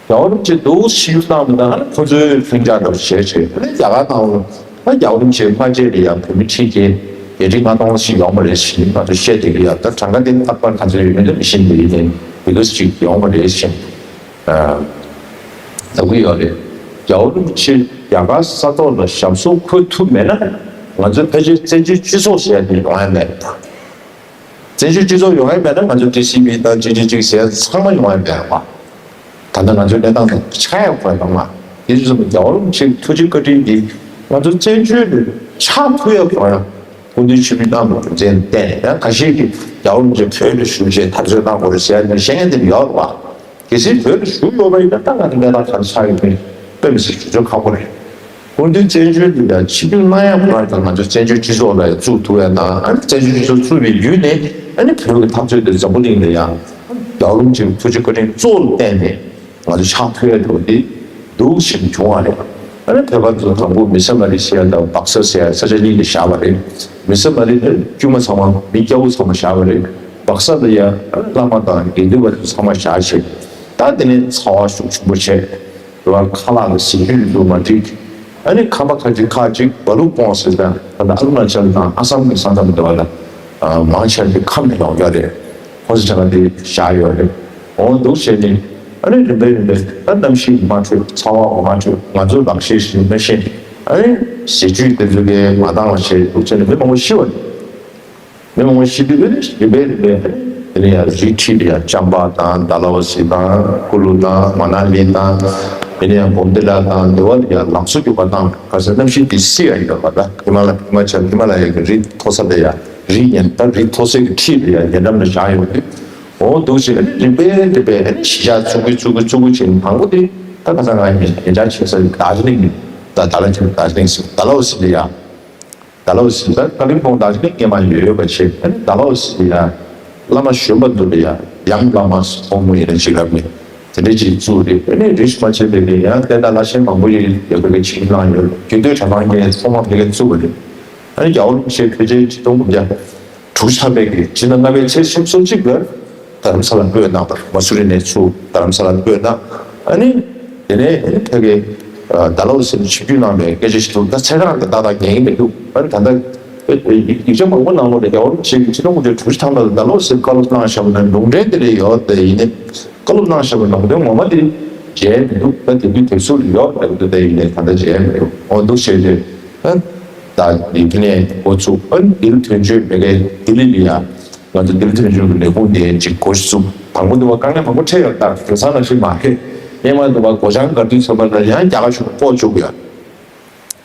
ལ་རྒྱལ་བ་རིན་པོ་ཆེ་འདུག་སེ་ཆིབས་བསྒྱུར་བཏང་པ་དང་ཨ་ནི་ཁོ་ཚོའི་ལྷིང་འཇགས་འདྲ་བོ་བྱས་བྱས་ཨ་ནི་རྒྱ་གར་ནང་ལ་ཨ་རྒྱལ་བ་རིན་པོ་ཆེ་མ་མཇལ་བའི་ཡང་བོད་མི་ཁྲི་བརྒྱད་བརྒྱད་ཁྲི་ལྔ་སྟོང་ཞིག་ཡོང་བ་རེད་ཟེར་ང་ཚོ་བཤད་བསྡད་ཀྱི་ཡོད། ད་གྲངས་ཀ་དེ་རྟག་པར་ག་ཚོད་ཡོད་མེད་ལ་མི་ཤེས་ཀྱི་ཡིན་ནའི་དེ་ག་ཅིག་ཡོང་བ་རེད་ཟེར། ལབ་ཀྱི་ཡོད་རེད། རྒྱལ་བ་རིན་པོ་ཆེ་རྒྱ་གར་ས་ཐོག་ལ་ཞབས་སོར་འཁོད་ཐུབ་མེད་ན་ང་ཚོའི་ཕལ་ཆེར་བཙན་བྱོལ་སྤྱི་ཚོགས་ཟེར་ཡ་དེ་ཡོང་ཡ་མེད་རེད། བཙན་བྱོལ་སྤྱི་ཚོགས་ཡོང་ཡ་མེད་ན་ང་ཚོ་ཊི་སི་ཝི་དང་ཅི་ཅི་ཅིག་ཟེར་ཡ་ཚང་མ་ཡོང་ཡ་མེད་རེད་བ། ད་ལྟ་ང་ཚོའི་གནས་སྟངས་དང་ཆགས་ཡ་དགོས་ཡ་དང་མ་དེ་ཚོ་ཚང་མ་རྒྱལ་བ་རིན་པོ་ཆེའི་ཐུགས་རྗེ་བཀའ་དྲིན་གྱིས་ང་ཚོ་བཙན་བྱོལ་དུ་ཆགས་ཐུབ་ཡ་དགོས་ཡ་སྐུ་མདུན་ཆིབས་བསྒྱུར་གནང་བའི་རྒྱུ་མཚན་བརྟེན་ནས་ཡང་ཁ་ཤས་ཀྱིས་རྒྱལ་བ་རིན་པོ་ཆེ་བོད་ལ་བཞུགས་བྱས་དར་སྲོལ་གནང་དགོས་རེད་ཟེར་ཡ་ནི་བཤད་མཁན་དེ་ཡོད་རེད་བ། གལ་སྲིད་བོད་ལ་བཞུགས་ཡོད་པ་ཡིན་ན་ད་ང་ཚོ་གནས་སྟངས་ག་རེ་ཆགས་ཡོད་མེད་དཔེ་མི་སྲིད་ཞེ་ཚོད་ཁག་པོ་རེད། སྐུ་མདུན་བཙན་བྱོལ་དུ་ཡང་ཆིབས་བསྒྱུར་གནང་ཡག་ཁོ་རང་དང་ང་ཚོ་བཙན་བྱོལ་སྤྱི་ཚོགས་ལ་ཡང་བཙུགས་ཐུབ་ཡ་དང་ཨ་ནི་བཙན་བྱོལ་སྤྱི་ཚོགས་བཙུགས་པའི་བརྒྱུད་ནས་ཨ་ནི་བོད་ཀྱི་འཐབ་རྩོད་དེ་འཛམ་བུ་གླིང་ལ་ཡང་རྒྱལ་བ་རིན་པོ་ཆེའི་ཐུགས་རྗེ་བཀའ་དྲིན་གཙོ་བོར་བརྟེན་ནས་ང་ཚོ་ཕྱག་ཕུལ་ཡ་འགྲོ་འདི་འདུག་ཞེས་བྱུང་བ་རེད། ཨ་ནི་བོད་པ་ཚོ་དང་པོ་མི་ས་མ་རི་ཟེར་ཡ་དང་སྦག་ས་ཟེར་ཡ་ས་ཆ་གཉིས་ལ་བཞག་པ་རེད། མི་ས་མ་རི་ནི་དཀྱུས་མ་ཚང་མ་མི་སྐྱ་བོ་ཚང་མ་བཞག་པ་རེད། སྦག་ས་ལ་ཡ་ཨ་ནི་བླ་མ་དང་དགེ་འདུན་པ་ཚོ་ཚང་མ་བཞག་བྱས་ད་དེ་ནས་ཚ་བ་ཤུགས་ཆེན་པོ་བྱས། རེད་བ། ཁ་ལག་གི་ཟས་བཅུད་འདུག་མ་འགྲིག་ཨ་ནི་ཁམས་པ་ཁ་ཅིག་ཁ་ཅིག་བ་ལུག་སྤོང་ཟེར་ད་ད་ལྟ་ཨ་རུ་ན་ཅལ་དང་ཨ་སམ་གྱི་ས་མཚམས་འདི་བ་ལ་མང་ཆེ་བ་འདི་ཁམས་ནས་ཡོང་ཡོད་རེད། ཁོ་ཚོ་ཆ་ག་འདི་བཞག་ཡོད་རེད། འོང་འདུག་བྱས་ནས་ཨ་ནི་རིམ་པས་རིམ་པས་ད་གནམ་གཤིས་མ་འཕྲོད་ཚ་བ་འོ་མ་འཕྲོད་ང་ཚོ་ལག་ཤེས་ཤིག་མ་ཤེས་ཨ་ནི་ཟས་བཅུད་དེ་ཚོ་གའི་མ་འདང་བ་བྱས་འདུག་བྱས་ནས་མི་མང་པོ་ཤི་བ་རེད། མི་མང་པོ་ཤི་དུས་རིམ་པས་རིམ་པས་དེ་ནས་ཡང་རི་ཁྲོད་ལ་ཡང་ཅམ་པ་དང་ཌལ་ཧོ་སི་དང་ཀུ་ལུ་དང་མ་ན་ལི་དང་དེ་ནས་ཡང་གོམ་ཏི་ལ་དང་དེ་བ་ལ་ཡང་ལམ་བཟོ་རྒྱུ་བ་དང་ག་ས་གནམ་གཤིས་དེ་སྲིད་ཡ་ཡོད་པ་ད་ཧི་མ་ལ་ཧི་མ་ཅལ་ཧི་མ་ལ་ཡ་གི་རི་མཐོ་ས་ལ་ཡ་རི་ཉན་ད་རི་མཐོ་སའི་གི་ཁྲིད་ལ་ཡ་ཉེ་འགྲམ་ལ་བཞག་ཡོད་དུས་འོ་འདུག་ཅེས་རིམ་པས་རིམ་པས་གཞིས་ཆགས་བཙུགས་གི་བཙུགས་གི་བཙུགས་གི་ཅིག་དང་པོ་དེ་ད་ག་ས་ང་ཉེ་ཆར་ཆེ་ས་ཌར་ཇི་ལིང་གི་ད་ཌར་ཇི་ལིང་ཌར་ཇི་ལིང་ཟེར་ཌལ་ཧོ་སི་ལ་ཡ། ཌལ་ཧོ་སི་ད་ཀ་ལིམ་པོང་ད་ཅིག་སྔོན་མ་ཡོད་ཡོད་པ་བྱས་ཨ་ནི་ཌལ་ཧོ་སི་ཡ་བླ་མ་གཞོན་པ་འདུག་ལ་ཡ་ཡང་བླ་མ་ཐོག་མོ་ཡིན་ན་ཅིག་རབ་ནི་དེ་འདྲ་ཅིག་བཙུགས་རེད། ཨ་ནི་རིས་མ་ཆད་པའི་ནི་ཡང་བསྟན་བདག་བླ་ཆེན་མང་པོ་ཡིན་ཡོད་པའི་ཆིག་སྣང་ཡོད་རྒྱུན་སྡོད་གྲྭ་ཚང་གི་ཐོག་མ་དེ་ག་བཙུགས་པ་རེད། ཨ་ནི་རྒྱལ་བ་རིན་པོ་ཆེ་ཕལ་ཆེར་ཆིག་སྟོང་དགུ་བརྒྱ་དྲུག་ཅུ་ཐམ་པའི་གི་ཕྱི་ཟླ་ལྔ་པའི་ཚེས་སུམ་ཅུ་སོ་གཅིག་ལ་རྡ་རམ་ས་ལ་སྤོས་གནང་བ་མ་སུ་རི་ནས་ཚུར་རྡ་རམ་ས་ལ་སྤོས་གནང་ཨ་ནི། དེ་ནས་ཨ་ནི་ཕ་གི་ཌལ་ཧོ་སི་ལ་ཆིབས་བསྒྱུར་གནང་བའི་སྐད་ཆ་ཞིག་འདུག་ད་ཚེ་རང་གི་ཏག་ཏག་ཉན་གྱི་མི་འདུག་ཨ་ནི་ད་ལྟ་ཡིག་ཆ་མང་པོ་ནང་ལོགས་ལ་རྒྱལ་བ་རིན་པོ་ཆེ་གིས་ཆིག་སྟོང་དགུ་བརྒྱ་དྲུག་ཅུ་ཐམ་པ་ལ་ཌལ་ཧོ་སི་ལ་བཀའ་སློབ་གནང་བཞག་པ་ནང་ལུང་འདྲེན་དེ་འདྲ་ཡོད་དེ་ཡིན་ནའི་བཀའ་སློབ་གནང་བཞག་པའི་ལུང་འདྲེན་ངོ་མ་དེ་མཇལ་མི་འདུག་ད་དེ་དུས་དེབ་གཟུགས་ལ་ཡོད་རེད་འདུག་ད་ཡིན་ནའི་ད་ལྟ་མཇལ་མི་འདུག་འོ་འདུག་བྱས་ཏེ་ཨ་ད་ཡིན་ནའི་འགོ་ཚུགས་ཨ་ནི་ལྡི་ལི་དོན་གཅོད་མ་གི་ལྡི་ལི་ལ་ཡ། ང་ཚོ་ལྡི་ལི་དོན་གཅོད་ཀྱི་ལས་ཁུངས་དེ་ཅིག་འགོ་ཞིག་བཙུགས། དང་པོ་འདི་བ་དཀའ་ངལ་མང་པོ་འཕྲད་ཡོད་ད་དེང་སང་ནང་བཞིན་མ་རེད། སྔོན་མ་འདི་བ་སྒོ་བྱང་སྒར་དུས་ཚོད་པ་ལ་ཡང་རྒྱ་གར་གཞུང་ལྐོག་བཅུག་ཡོད།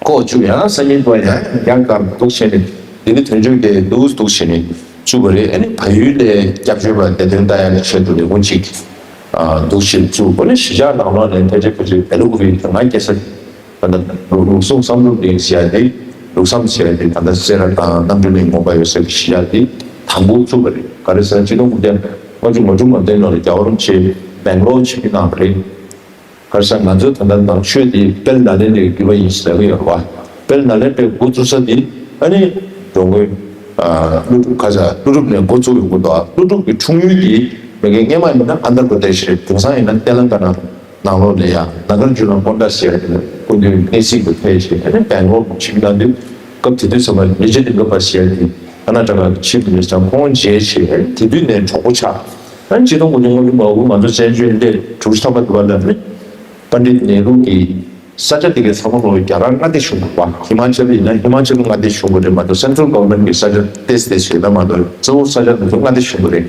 ལྐོག་བཅུག་ཡང་སང་ཉིན་འདི་བ་ཡང་ཡང་སྒར་འདུག་བྱས་ནས་ལྡི་ལི་དོན་གཅོད་ཀྱི་འདུག་འདུག་བྱས་ནས་བཙུགས་པ་རེད། ཨ་ནི་བལ་ཡུལ་ལ་སྐྱབས་བཅོལ་བ་བདེ་དོན་ལྟ་ཡག་གི་ཆེད་དུ་ལས་ཁུངས་ཅིག་འདུག་བྱས་བཙུགས། ཨ་ནི་གཞིས་ཆགས་ནང་ལོགས་ནས་ཕལ་ཆེར་ཕལ་ཆེར་བལ་ལུག་རིགས་དང་ང་སྐྱེ་ས། ད་ལྟ་ལུགས་ལུགས་ཟུང་བསམ་གྲུབ་གླིང་ཟེར་ཡ་དེ་ལུགས་བསམ་ཟེར་ཡ་དེ་ད་ལྟ་སེ་ར་དང་རྣམ་གྲོལ་གླིང་དགོན་པ་ཡོད་ས་གི་གཞིས་ཆགས་དེ་དང་པོ་བཙུགས་པ་རེད། ག་རེ་ཟེར་ན་ཆིག་སྟོང་དགུ་བརྒྱ་ལྔ་བཅུ་ང་དྲུག་ང་བདུན་ལོ་ལ་རྒྱལ་བ་རིན་པོ་ཆེ་སྦེང་ལོར་ཆིབས་བསྒྱུར་གནང་བ་རེད། ག་རེ་ཟེར་ན་ང་ཚོ་ད་ལྟ་ནང་ཆོས་དེ་དཔལ་ནཱ་ལེནྡྲའི་བརྒྱུད་པ་ཡིན་ཟེར་གི་ཡོད་རེད་བ། དཔལ་ནཱ་ལེནྡྲའི་འགོ་བཙུགས་ས་དེ་ཨ་ནི་འགྲོ་མགོན་ཀླུ་སྒྲུབ་ག་ཟེར་ཀླུ་སྒྲུབ་ནས་འགོ་བཙུགས་ཡོང་གི་འདུག་ཀླུ་སྒྲུབ་ཀྱི་འཁྲུངས་ཡུལ་དེ་མ་གི་སྔོན་མ་ཡིན་ན་ཨན་དྷ་པྲ་དེ་ཤི་རེད། དེང་སང་ཡིན་ན་ཏེ་ལང་ཀ་ན། ནང་ལོགས་ལ་ཡང་ནཱ་གར་ཇུ་ན་ཀོན་ཌ་ཟེར་ཡ་དེ་སྐུ་མདུན་གནས་གཟིགས་སུ་ཕེབས་བྱས་ཨ་ནི་སྦེང་ལོར་ཆིབས་བསྒྱུར་གནང་དུས་སྐབས་དེ་དུས་ཙམ་པ་རི་ཇི་ལིང་ག་པ་ཟེར་ཡ་དེ་ཀར་ནཱ་ཊ་ཀ་གི་ཆིབ་མི་ནི་སི་ཊར་ཁོང་མཇལ་བྱས་ཨ་ནི་དེ་དུས་ནས་གྲོགས་པོ་ཆགས། ཨ་ནི་ཆིག་སྟོང་དགུ་བརྒྱ་ལྔ་བཅུ་ང་དགུ་ང་ཚོ་བཙན་བྱོལ་སླེབས་དྲུག་ཅུ་ཐམ་པ་དུ་བ་ལ་ཨ་ནི་པཎ་ཌིད་ནེ་རུ་གི་ས་ཆ་དེ་གའི་ཚང་མ་ལོ་རྒྱ་གར་མངའ་སྡེ་གཞུང་གི་བ་ཧི་མ་ཅལ་ཡིན་ན་ཧི་མ་ཅལ་མངའ་སྡེ་གཞུང་གི་རེད་མ་གཏོགས་སེན་ཊ་རལ་གོ་ཝར་མེན་ཊ་གི་ས་ཆ་ཏོག་ཙམ་ཏོག་ཙམ་ཡོད་ན་མ་གཏོགས་གཙོ་བོ་ས་ཆ་དེ་ཚོ་མངའ་སྡེ་གཞུང་གི་རེད།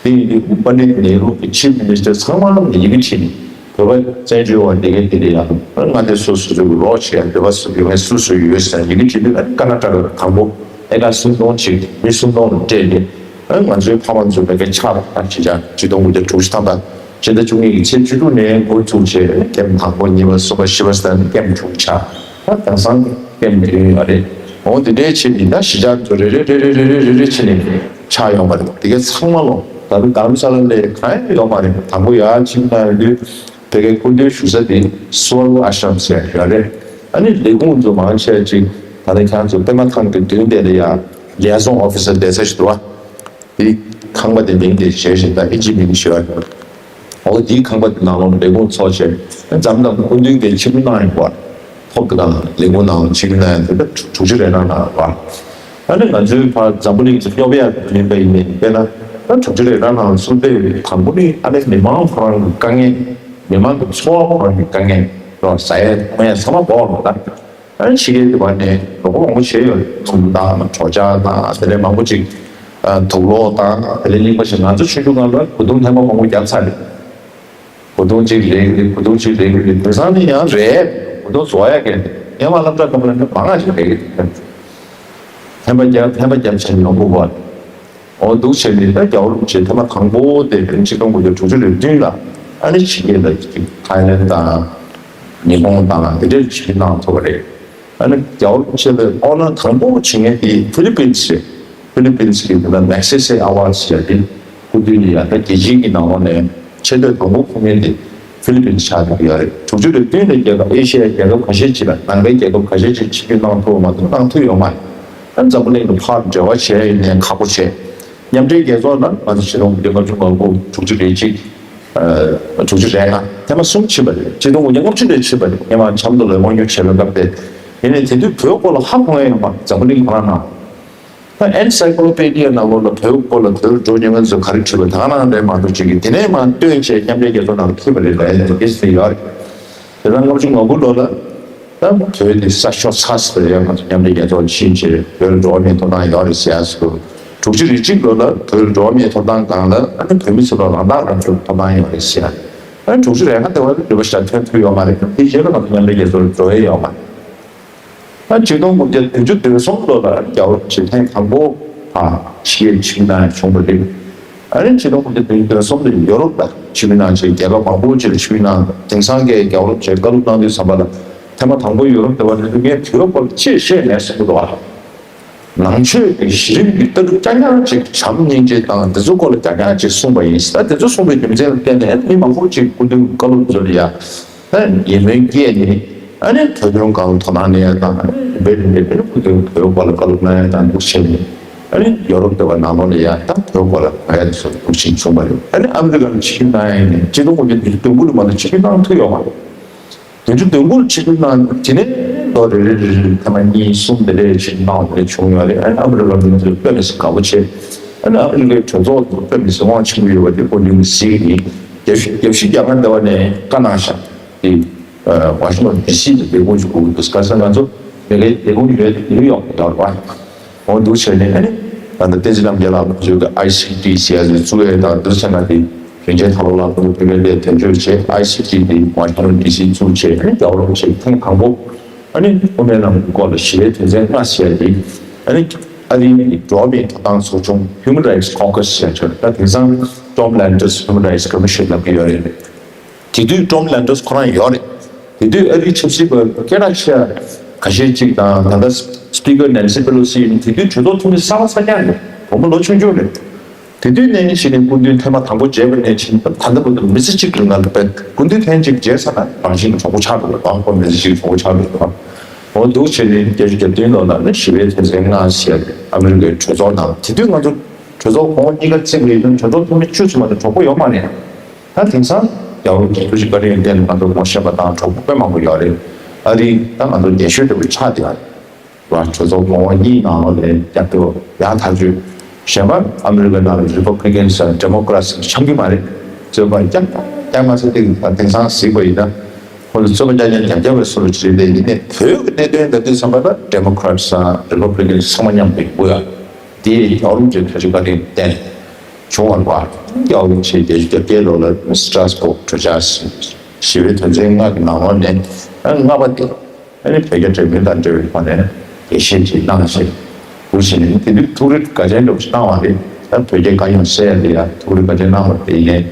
དེ་ཡིན་དུས་པཎ་ཌིད་ནེ་རུ་གི་ཆིབ་མི་ནི་སི་ཊར་ཚང་མ་ལ་ཡི་གེ་བྲིས་ནས་བོད་པ་བཙན་བྱོལ་བ་འདི་གའི་དེ་ལ་ཡང་མངའ་སྡེ་སོ་སོ་སོ་གི་རོགས་བྱེད་ཡ་འདོད་པ་སུ་ཡོད་མེད་སུ་སུ་ཡོད་ཟེར་ཡི་གེ་བྲིས་དུས་ཨ་ནི་ཀར་ནཱ་ཊ་ཀ་དང་པོ་ཨེ་ཀར་སུམ་སྟོང་ཅིག་མི་སུམ་སྟོང་ལ་སྤྲད་ནས་ཨ་ནི་ང་ཚོའི་ཕ་མ་ཚོ་མ་གི་ཆགས་པ་ཅི་བྱ་ཆིག་སྟོང་དགུ་བརྒྱ་དྲུག་ཅུ་ཐམ་པ་ ཕྱི་ཟླ་བཅུ་གཉིས་ཀྱི་ཚེས་བཅུ་དྲུག་ནས་འགོ་ཚུགས་བྱས། ཀེམ་དང་པོ་གཉིས་པ་གསུམ་པ་བཞི་པ་ཟེར་ནས་ཀེམ་དྲུག་ཆགས། ད་དེང་སང་ཀེམ་བདུན་ཡོད་རེད། འོ་དེ་འདྲའི་ཆེད་ནི་ད་གཞིས་ཆགས་ཚོ་རེ་རེ་རེ་རེ་རེ་རེ་རེ་བྱས་ནས་ཆགས་ཡོང་བ་རེད། དེ་གའི་ཚང་མ་ལོ་ད་རུང་དྷ་རམ་ས་ལ་ལས་གང་ཡང་ཡོད་མ་རེད། དང་པོ་ཡར་ཕྱིན་ན་ཡོང་དུས་དེ་གའི་སྐུ་མདུན་བཞུགས་ས་དེ་སུ་ཝར་ཨ་ཤམ་ཟེར་ཡོད་རེད། ཨ་ནི་ལས་ཁུངས་ཚོ་མང་ཆེ་ཅིག་ད་ལྟ་ཁྱེད་ཚོ་པད་མ་ཐང་གི་མདུན་དེ་ལ་ཡ་ལི་ཨེ་ཟོང་ཨོ་ཕི་སར་བསྡད་ས་ཞིག་འདུག་བ། དེ་ཁང་པ་དེ་མིང་དེ་བཞེས་བཞིན་ད་ཨིན་ཇི་མིང་ཞུ་བ། འོ་དེའི་ཁང་པ་དེ་ནང་ལོགས་ལས་ཁུངས་ཚོགས་བྱས། འཛམ་ཐང་སྐུ་མདུན་གྱི་ཆིབས་བསྒྱུར་གནང་ཡོད་པ། ཐོབ་དེ་དང་ལས་ཁུངས་ནང་ཆིབས་བསྒྱུར་གནང་ཡོད་དེ་ད་དྲུག་ཅུ་རེ་གྲངས་གནང་ཡོད་པ། ཨ་ནི་ང་ཚོའི་ཕར་འཛམ་བུ་གླིང་གི་སློབ་ཡ་ཡིན་པ་ཡིན་ནའི་དཔེར་ན་ད་དྲུག་ཅུ་རེ་གྲངས་ནང་སུམ་བརྒྱ་ཡོད་པའི་དང་པོ་ནི་ཨ་ནི་མི་མང་ཁོ་རང་གི་དཀའ་ངལ། མི་མང་གི་འཚོ་བ་ཁོ་རང་གི་དཀའ་ངལ་རོ། ཟ་ཡས་འཐུང་ཡས་ཚང་མ་འབོག་རོགས་ད། ཨ་ནི་ཕྱི་རྒྱལ་དུ་བར་ནས་ལོ་འཁོར་མང་པོ་བྱས་ཡོད་རེད། ཚོང་དང་གྲོ་ཆ་དང་དེ་ལས་མང་པོ་ཅིག་ཨ་དུག་ལོག་དང་དེ་ལས་རྙིང་པ་ཞིག་ང་ཚོ་ཆུང་ཆུང་སྒང་ལ་གོས་ཐུང་ལྷན་པ་མང་པོ་བརྒྱབ་ཚར་རེད། གོས་ཐུང་གཅིག་རེག་རེད། གོས་ཐུང་གཅིག་རེག་རེད། དེང་སང་ནི་ཡང་རེད། གོས་ཐུང་བཟོ་ཡག་གི་ངས་མ་སློབ་གྲྭ་སྐབས་ལ་ནི་མང་ང་ཞིག་རེག་རེད། ལྷན་པ་བརྒྱབ་ལྷན་པ་བརྒྱབ་བྱས་ཡོང་གི་བ། འོ་འདུག་བྱས་ནས་ད་རྒྱལ་བ་རིན་པོ་ཆེ་ཐེངས་མ་དང་པོ་དེ་ཆིག་སྟོང་དགུ་བརྒྱ་དྲུག་ཅུ་རེ་བདུན་ལ་ཨ་ནི་ཕྱི་རྒྱལ་ལ་ཐའི་ལེན་དང་ཉི་ཧོང་དང་དེ་འདྲའི་ཆིབས་བསྒྱུར་གནང་ཐུབ་པ་རེད། ཨ་ནི་རྒྱལ་བ་རིན་པོ་ཆེ་ལ་ཨོ་ནར་དང་པོ་བྱེད་མཁན་དེ་ཧྥི་ལི་པིན་སི་རེད། ཧྥི་ལི་པིན་སི་གི་དེ་ལ་མེག་སེ་སེ་ཨ་ཝར་ཌི་ཟེར་ཡ་དེ་སྐུ་མདུན་ནས་ཡ་ད་རྒྱལ་སྤྱིའི་གི་ནང་ལོགས་ནས་ཆེ་བསྟོད་དང་པོ་ཕུལ་མཁན་དེ་ཧྥི་ལི་པིན་ཆགས་ཀྱི་ཡོད་རེད། དྲུག་ཅུ་རེ་བདུན་ལ་རྒྱལ་ཁབ་ཨེ་ཤི་ཡའི་རྒྱལ་ཁབ་ཁ་ཤས་ཅིག་ལ་ནང་པའི་རྒྱལ་ཁབ་ཁ་ཤས་ཅིག་ཆིབས་བསྒྱུར་གནང་ཐུབ་པ་མ་གཏོགས་གནང་ཐུབ་ཡོད་མ་རེད། ཨ་འཛམ་བུ་གླིང་གི་ཕར་འབྲེལ་བ་བྱས་ཡིན་ནའི་ཁག་པོ་བྱས། མཉམ་འབྲེལ་རྒྱལ་ཚོགས་ལ་ང་ཚོ་ཕྱི་ལོ་ཉིས་སྟོང་དྲུག་ཅུ་རེ་གཅིག་དྲུག་ཅུ་རེ་ལྔ་ཐེངས་མ་གསུམ་ཕྱིན་པ་རེད། ཆིག་སྟོང་དགུ་བརྒྱ་ལྔ་བཅུ་ནས་ཕྱིན་པ་རེད། ངས་མ་ཆབ་མདོ་ལ་དབང་སྒྱུར་བྱས་པའི་སྐབས་དེ་ཡིན་ནའི་དེ་དུས་བོད་སྐོར་ལ་ཧ་གོ་ཡ་ཡོད་མ་རེད། འཛམ་བུ་གླིང་གང་ན་ད་ཨེན་སའི་ཀོ་ལོ་པེ་ཌི་ཡ་ནང་ལོགས་ལ་བོད་སྐོར་ལ་བོད་འགྲོ་མྱོང་མཁན་ཚོས་ག་རེ་བྲིས་པ་དེ་ག་ནང་འདྲ་མ་གཏོགས་བྱེད་ཀྱི་དེ་ནས་མ་བཏོན་བྱས་མཉམ་འབྲེལ་རྒྱལ་ཚོགས་ནང་ལ་ཕུལ་བ་རེད་ལབ་ཡ་དེ་ག་ཚོད་ཡོད་རེད། དེ་ལ་ལྔ་བཅུ་ང་དགུ་ལོ་ལ་ད་བོད་དེ་ས་ཤོར་ཚར་ཟེར་ཡ་ང་ཚོ་མཉམ་འབྲེལ་རྒྱལ་ཚོགས་ཕྱིན་བྱས་བོད་ལ་འགྲོ་བ་མིའི་ཐོབ་ཐང་ཡོད་རེད་ཟེར་ཡ་ཟེར། དྲུག་ཅུ་རེ་གཅིག་ལོ་ལ་བོད་ལ་འགྲོ་བ་མིའི་ཐོབ་ཐང་སྒང་ལ་ཨ་ནི་བོད་མི་ཚོ་ལ་རང་ཐག་རང་གཅོད་ཐོབ་ཐང་ཡོད་རེད་ཟེར་ཡ། ཨ་ནི་དྲུག་ཅུ་རེ་ལྔ་དེ་བར་དུ་འདྲ་པོ་ཞིག་ཐོན་ཐུབ་ཡོད་མ་རེད། དེ་རྗེས་ལ་ང་ཚོ་མཉམ་འབྲེལ་རྒྱལ་ཚོགས་ལ་འགྲོ་ཡས་ཡོད་མ་རེད། ད་ཆིག་སྟོང་དགུ་བརྒྱ་བདུན་ཅུ་དོན་གསུམ་ལོ་ལ་རྒྱལ་བ་རིན་པོ་ཆེ་ཐེངས་དང་པོ་ཕྱི་རྒྱལ་ཆིབས་བསྒྱུར་གནང་བྱུང་བ་རེད། ཨ་ནི་ཆིག་སྟོང་དགུ་བརྒྱ་བདུན་ཅུ་དོན་གསུམ་ལ་ཡོ་རོབ་ལ་ཆིབས་བསྒྱུར་གནང་བྱས་རྒྱལ་ཁབ་མང་པོ་ཅིག་ལ་ཆིབས་བསྒྱུར་གནང་། དེང་སང་གི་རྒྱལ་བ་རིན་པོ་ཆེ་བཀའ་སློབ་གནང་དུས་ཙམ་པ་ལ་ཐེངས་མ་དང་པོ་ཡོ་རོབ་དེ་བ་ལ་ངས་བོད་སྐོར་ཅི་བཤད་མེད་གསུང་གི་འདུག་ཨ། ནང་ཆོས་ཀྱི་གཞི་རིམ་གྱི་ལྟ་གྲུབ་རྐྱང་རྐྱང་ཅིག་བྱམས་སྙིང་རྗེ་དང་དེ་ཚོའི་སྐོར་ལ་རྐྱང་རྐྱང་ཅིག་གསུངས་པ་ཡིན། ད་དེ་ཚོ་གསུངས་པའི་རྒྱུ་མཚན་ལ་བརྟེན་ནས་མི་མང་པོ་ཅིག་སྐུ་མདུན་བཀའ་སློབ་ཚོ་ལ་ཡ་ད་ཡིད་སྨོན་སྐྱེས་ནས་ཨ་ནི་བོད་དོན་སྒང་ལ་དོ་སྣང་གནང་ཡ་དང་ཨ་ནི་རིམ་པས་རིམ་པས་ཨ་ནི་སྐུ་མདུན་བོད་སྐོར་ལ་བཀའ་སློབ་གནང་ཡ་དང་འདུག་བྱས་ནས་ཨ་ནི་ཡོ་རོབ་དེ་བ་ནང་ལོགས་ལ་ཡ་ད་བོད་སྐོར་ལ་གོ་ཡ་དེ་ཚོ་འདུག་ཕྱིན་བྱུང་བ་རེད། ཨ་ནི་ཨ་མི་རི་ཀ་ལ་ཆིབས་བསྒྱུར་གནང་ཡ་ནས་ཆིག་སྟོང་དགུ་བརྒྱ་བདུན་ཅུ་དོན་དགུ་ལ་མ་གཏོགས་ཆིབས་བསྒྱུར་གནང་ཐུབ་ཡོད་མ་རེད། བདུན་ཅུ་དོན་དགུ་ལ་ཆིབས་བསྒྱུར་གནང་། དེ་ནས་ལོ་རེ་རེ་རེ་རེ་ཐེངས་མ་གཉིས་གསུམ་དེ་འདྲས་ཅིག་གནང་བ་རེ་བྱུང་ཡོད་རེད། ཨ་ནི་ཨ་མི་རི་ཀ་མི་ཚོས་དཔེ་མི་སྲིད་དགའ་པོ་བྱས། ཨ་ནི་ཨ་མི་རི་ཀའི་གྲོས་ཚོགས་ཚོ་དཔེ་མི་སྲིད་དབང་ཆེན་པོ་ཡོད་པ་དེ་སྐུ་མདུན་གྱིས་གཟིགས་ནས་རྒྱལ་སྤྱི་རྒྱལ་སྤྱི་རྒྱ་གར་ལྟ་བ་ནས་བཀའ་གནང་ཤག་དེ་ཝ་ཤིང་ཊོན་ཌི་སི་ལ་ལས་ཁུངས་ཤིག་དགོས་ཀྱི་འདུག་ག་ས་ང་ཚོ་མི་ཀའི་ལས་ཁུངས་ཡོད་ནིའུ་ཡོག་ལ་ཡོད་རེད་པ། འོ་འདུག་བྱས་ནས་ཨ་ནི་ད་ལྟ་བསྟན་འཛིན་རྣམ་རྒྱལ་ལགས་ཚོས་ཀྱི་ཨའི་སི་ཊི་ཟེར་ཡ་ཚོ་བཙུགས་ཡས་དང་འདུག་བྱས་ན་དེ་རིན་ཆེན་དར་ལོ་ལགས་ཚོ་དེ་བས་ལས་དོན་གཅོད་བྱས། ཨའི་སི་ཊི་དེ་ཝ་ཤིང་ཊོན་ཌི་སི་བཙུགས་བྱས་ཨ་ནི་རྒྱལ་བ་རིན་པོ་ཆེ་ཐེངས་དང་པོ་ཨ་ནི་དབུ་མའི་ལམ་གྱི་སྐོར་ལ་ཞི་བའི་དོན་ཚན་ལྔ་ཟེར་ཡ་དེ་ཨ་ནི་ཨ་རིའི་འགྲོ་བ་མིའི་ཐོབ་ཐང་ཚོགས་ཆུང་Human Rights Caucus་ཟེར་ཡ་ཆོད་ད་དེང་སང་Tom Lantos Human Rights Commission་ལབ་ཀྱི་ཡོད་རེད། དེ་དུས་Tom Lantos་ཁོ་རང་ཡོད་རེད། དེ་དུས་ཨ་རིའི་ཆབ་སྲིད་པ་སྐད་གྲགས་ཆེ་ཁ་ཤས་ཅིག་དང་ད་ལྟ་Speaker Nancy Pelosi་ཡིན། དེ་དུས་གྲོས་ཚོགས་འཐུས་མི་གསར་པ་གསར་རྐྱང་རེད། བུ་མོ་ལོ་ཆུང་ཆུང་རེད། དེ་དུས་ནས་གཞི་ནས་སྐུ་མདུན་ཐེངས་མ་དང་པོ་མཇལ་བ་ནས་བྱིན་ད་ལྟ་བར་དུ་མི་ཚེ་གཅིག་གི་ནང་ལ་དཔེ་སྐུ་མདུན་ཐེངས་གཅིག་མཇལ་ཚར་ན་རང་བཞིན་གྱི་གྲོགས་པོ་ཆགས་འགྲོ་གི་རེད་པ། ཁོ་མི་ཚེ་གཅིག་གི་གྲོགས་པོ་ཆགས་འགྲོ་གི་རེད་པ། འོ་འདུག་བྱས་ནས་བརྒྱད་ཅུ་གྱ་བདུན་ལོ་ལ་ནི་ཞི་བའི་དོན་ཚན་ལྔ་ཟེར་ཨ་མི་རི་ཀའི་གྲོས་ཚོགས་ནང་དེ་དུས་ང་ཚོ་གྲོས་ཚོགས་གོང་འོག་གཉིས་ཀ་བརྩིས་པ་ཡིན་ན་གྲོས་ཚོགས་འཐུས་མི་བཅུ་ཙམ་མ་གཏོགས་གྲོགས་པོ་ཡོད་མ་རེད། ད་དེང་སང་རྒྱལ་བ་རིན་པོ་ཆེ་ཐུགས་རྗེ་བཀའ་དྲིན་ལ་བརྟེན་ནས་ང་ཚོ་ངོ་ཤེས་པ་དང་གྲོགས་པོ་དཔེ་མང་པོ་ཡོད་རེད། ཨ་རི་ད་ང་ཚོ་རྒྱལ་ཤོས་འདྲ་པོ་ཆགས་བསྡད་ཡོད་རེད། གྲོས་ཚོགས་གོང་འོག་གཉིས་ནང་ལོགས་ལ་རྒྱབ་སྐྱོར་ཡག་ཐག་ཆོད། གཞན་པ་ཨ་མི་རི་ཀའི་ནང་ལ་Republicans་དང་Democrats་འཆམ་གྱི་མ་རེད། རྩོད་པ་རྐྱང་རྐྱང་མ་ཚད་དེ་དེང་སང་གཟིགས་པ་ཡིན་ན་ཁོ་ཚོ་རྩོད་པ་རྐྱང་རྐྱང་རྒྱབ་རྒྱབ་པའི་བཟོ་འདྲ་ཅིག་རེད། དེ་ཡིན་ནའི་བོད་ཀྱི་གནད་དོན་ད་དུས་ཙམ་པ་ལ་Democrats་དང་Republicans་ཚང་མ་མཉམ་དུ་ཡོང་གི་ཡོད། དེ་ཡང་རྒྱལ་བ་རིན་པོ་ཆེ་ཐུགས་རྗེ་བཀའ་དྲིན་བརྟེན་བྱུང་བ་རེད་པ། རྒྱལ་བ་རིན་པོ་ཆེ་བརྒྱད་ཅུ་གྱ་བརྒྱད་ལོ་ལ་Strasbourg་གྲོས་འཆར་ཞི་བའི་དོན་ཚན་ལྔ་གི་ནང་ལོགས་ནས་ལྔ་པ་དེ་ཨ་ནི་བོད་རྒྱ་འབྲེལ་མོལ་དང་འབྲེལ་བའི་ཐོག་ནས་འགྲེལ་བཤད་ཅིག་གནང་ཞེས་འུ་ཆེ་ནས་དེ་དུས་ཐུགས་རེ་བཀའ་དྲིན་འདྲ་པོ་ཞིག་གནང་བ་རེད། ད་བོད་རྒྱའི་དཀའ་རྙོག་སེལ་ཡ་དེ་ཡང་ཐུགས་རེ་བཀའ་དྲིན་གནང་བ་དེ་ཡིན།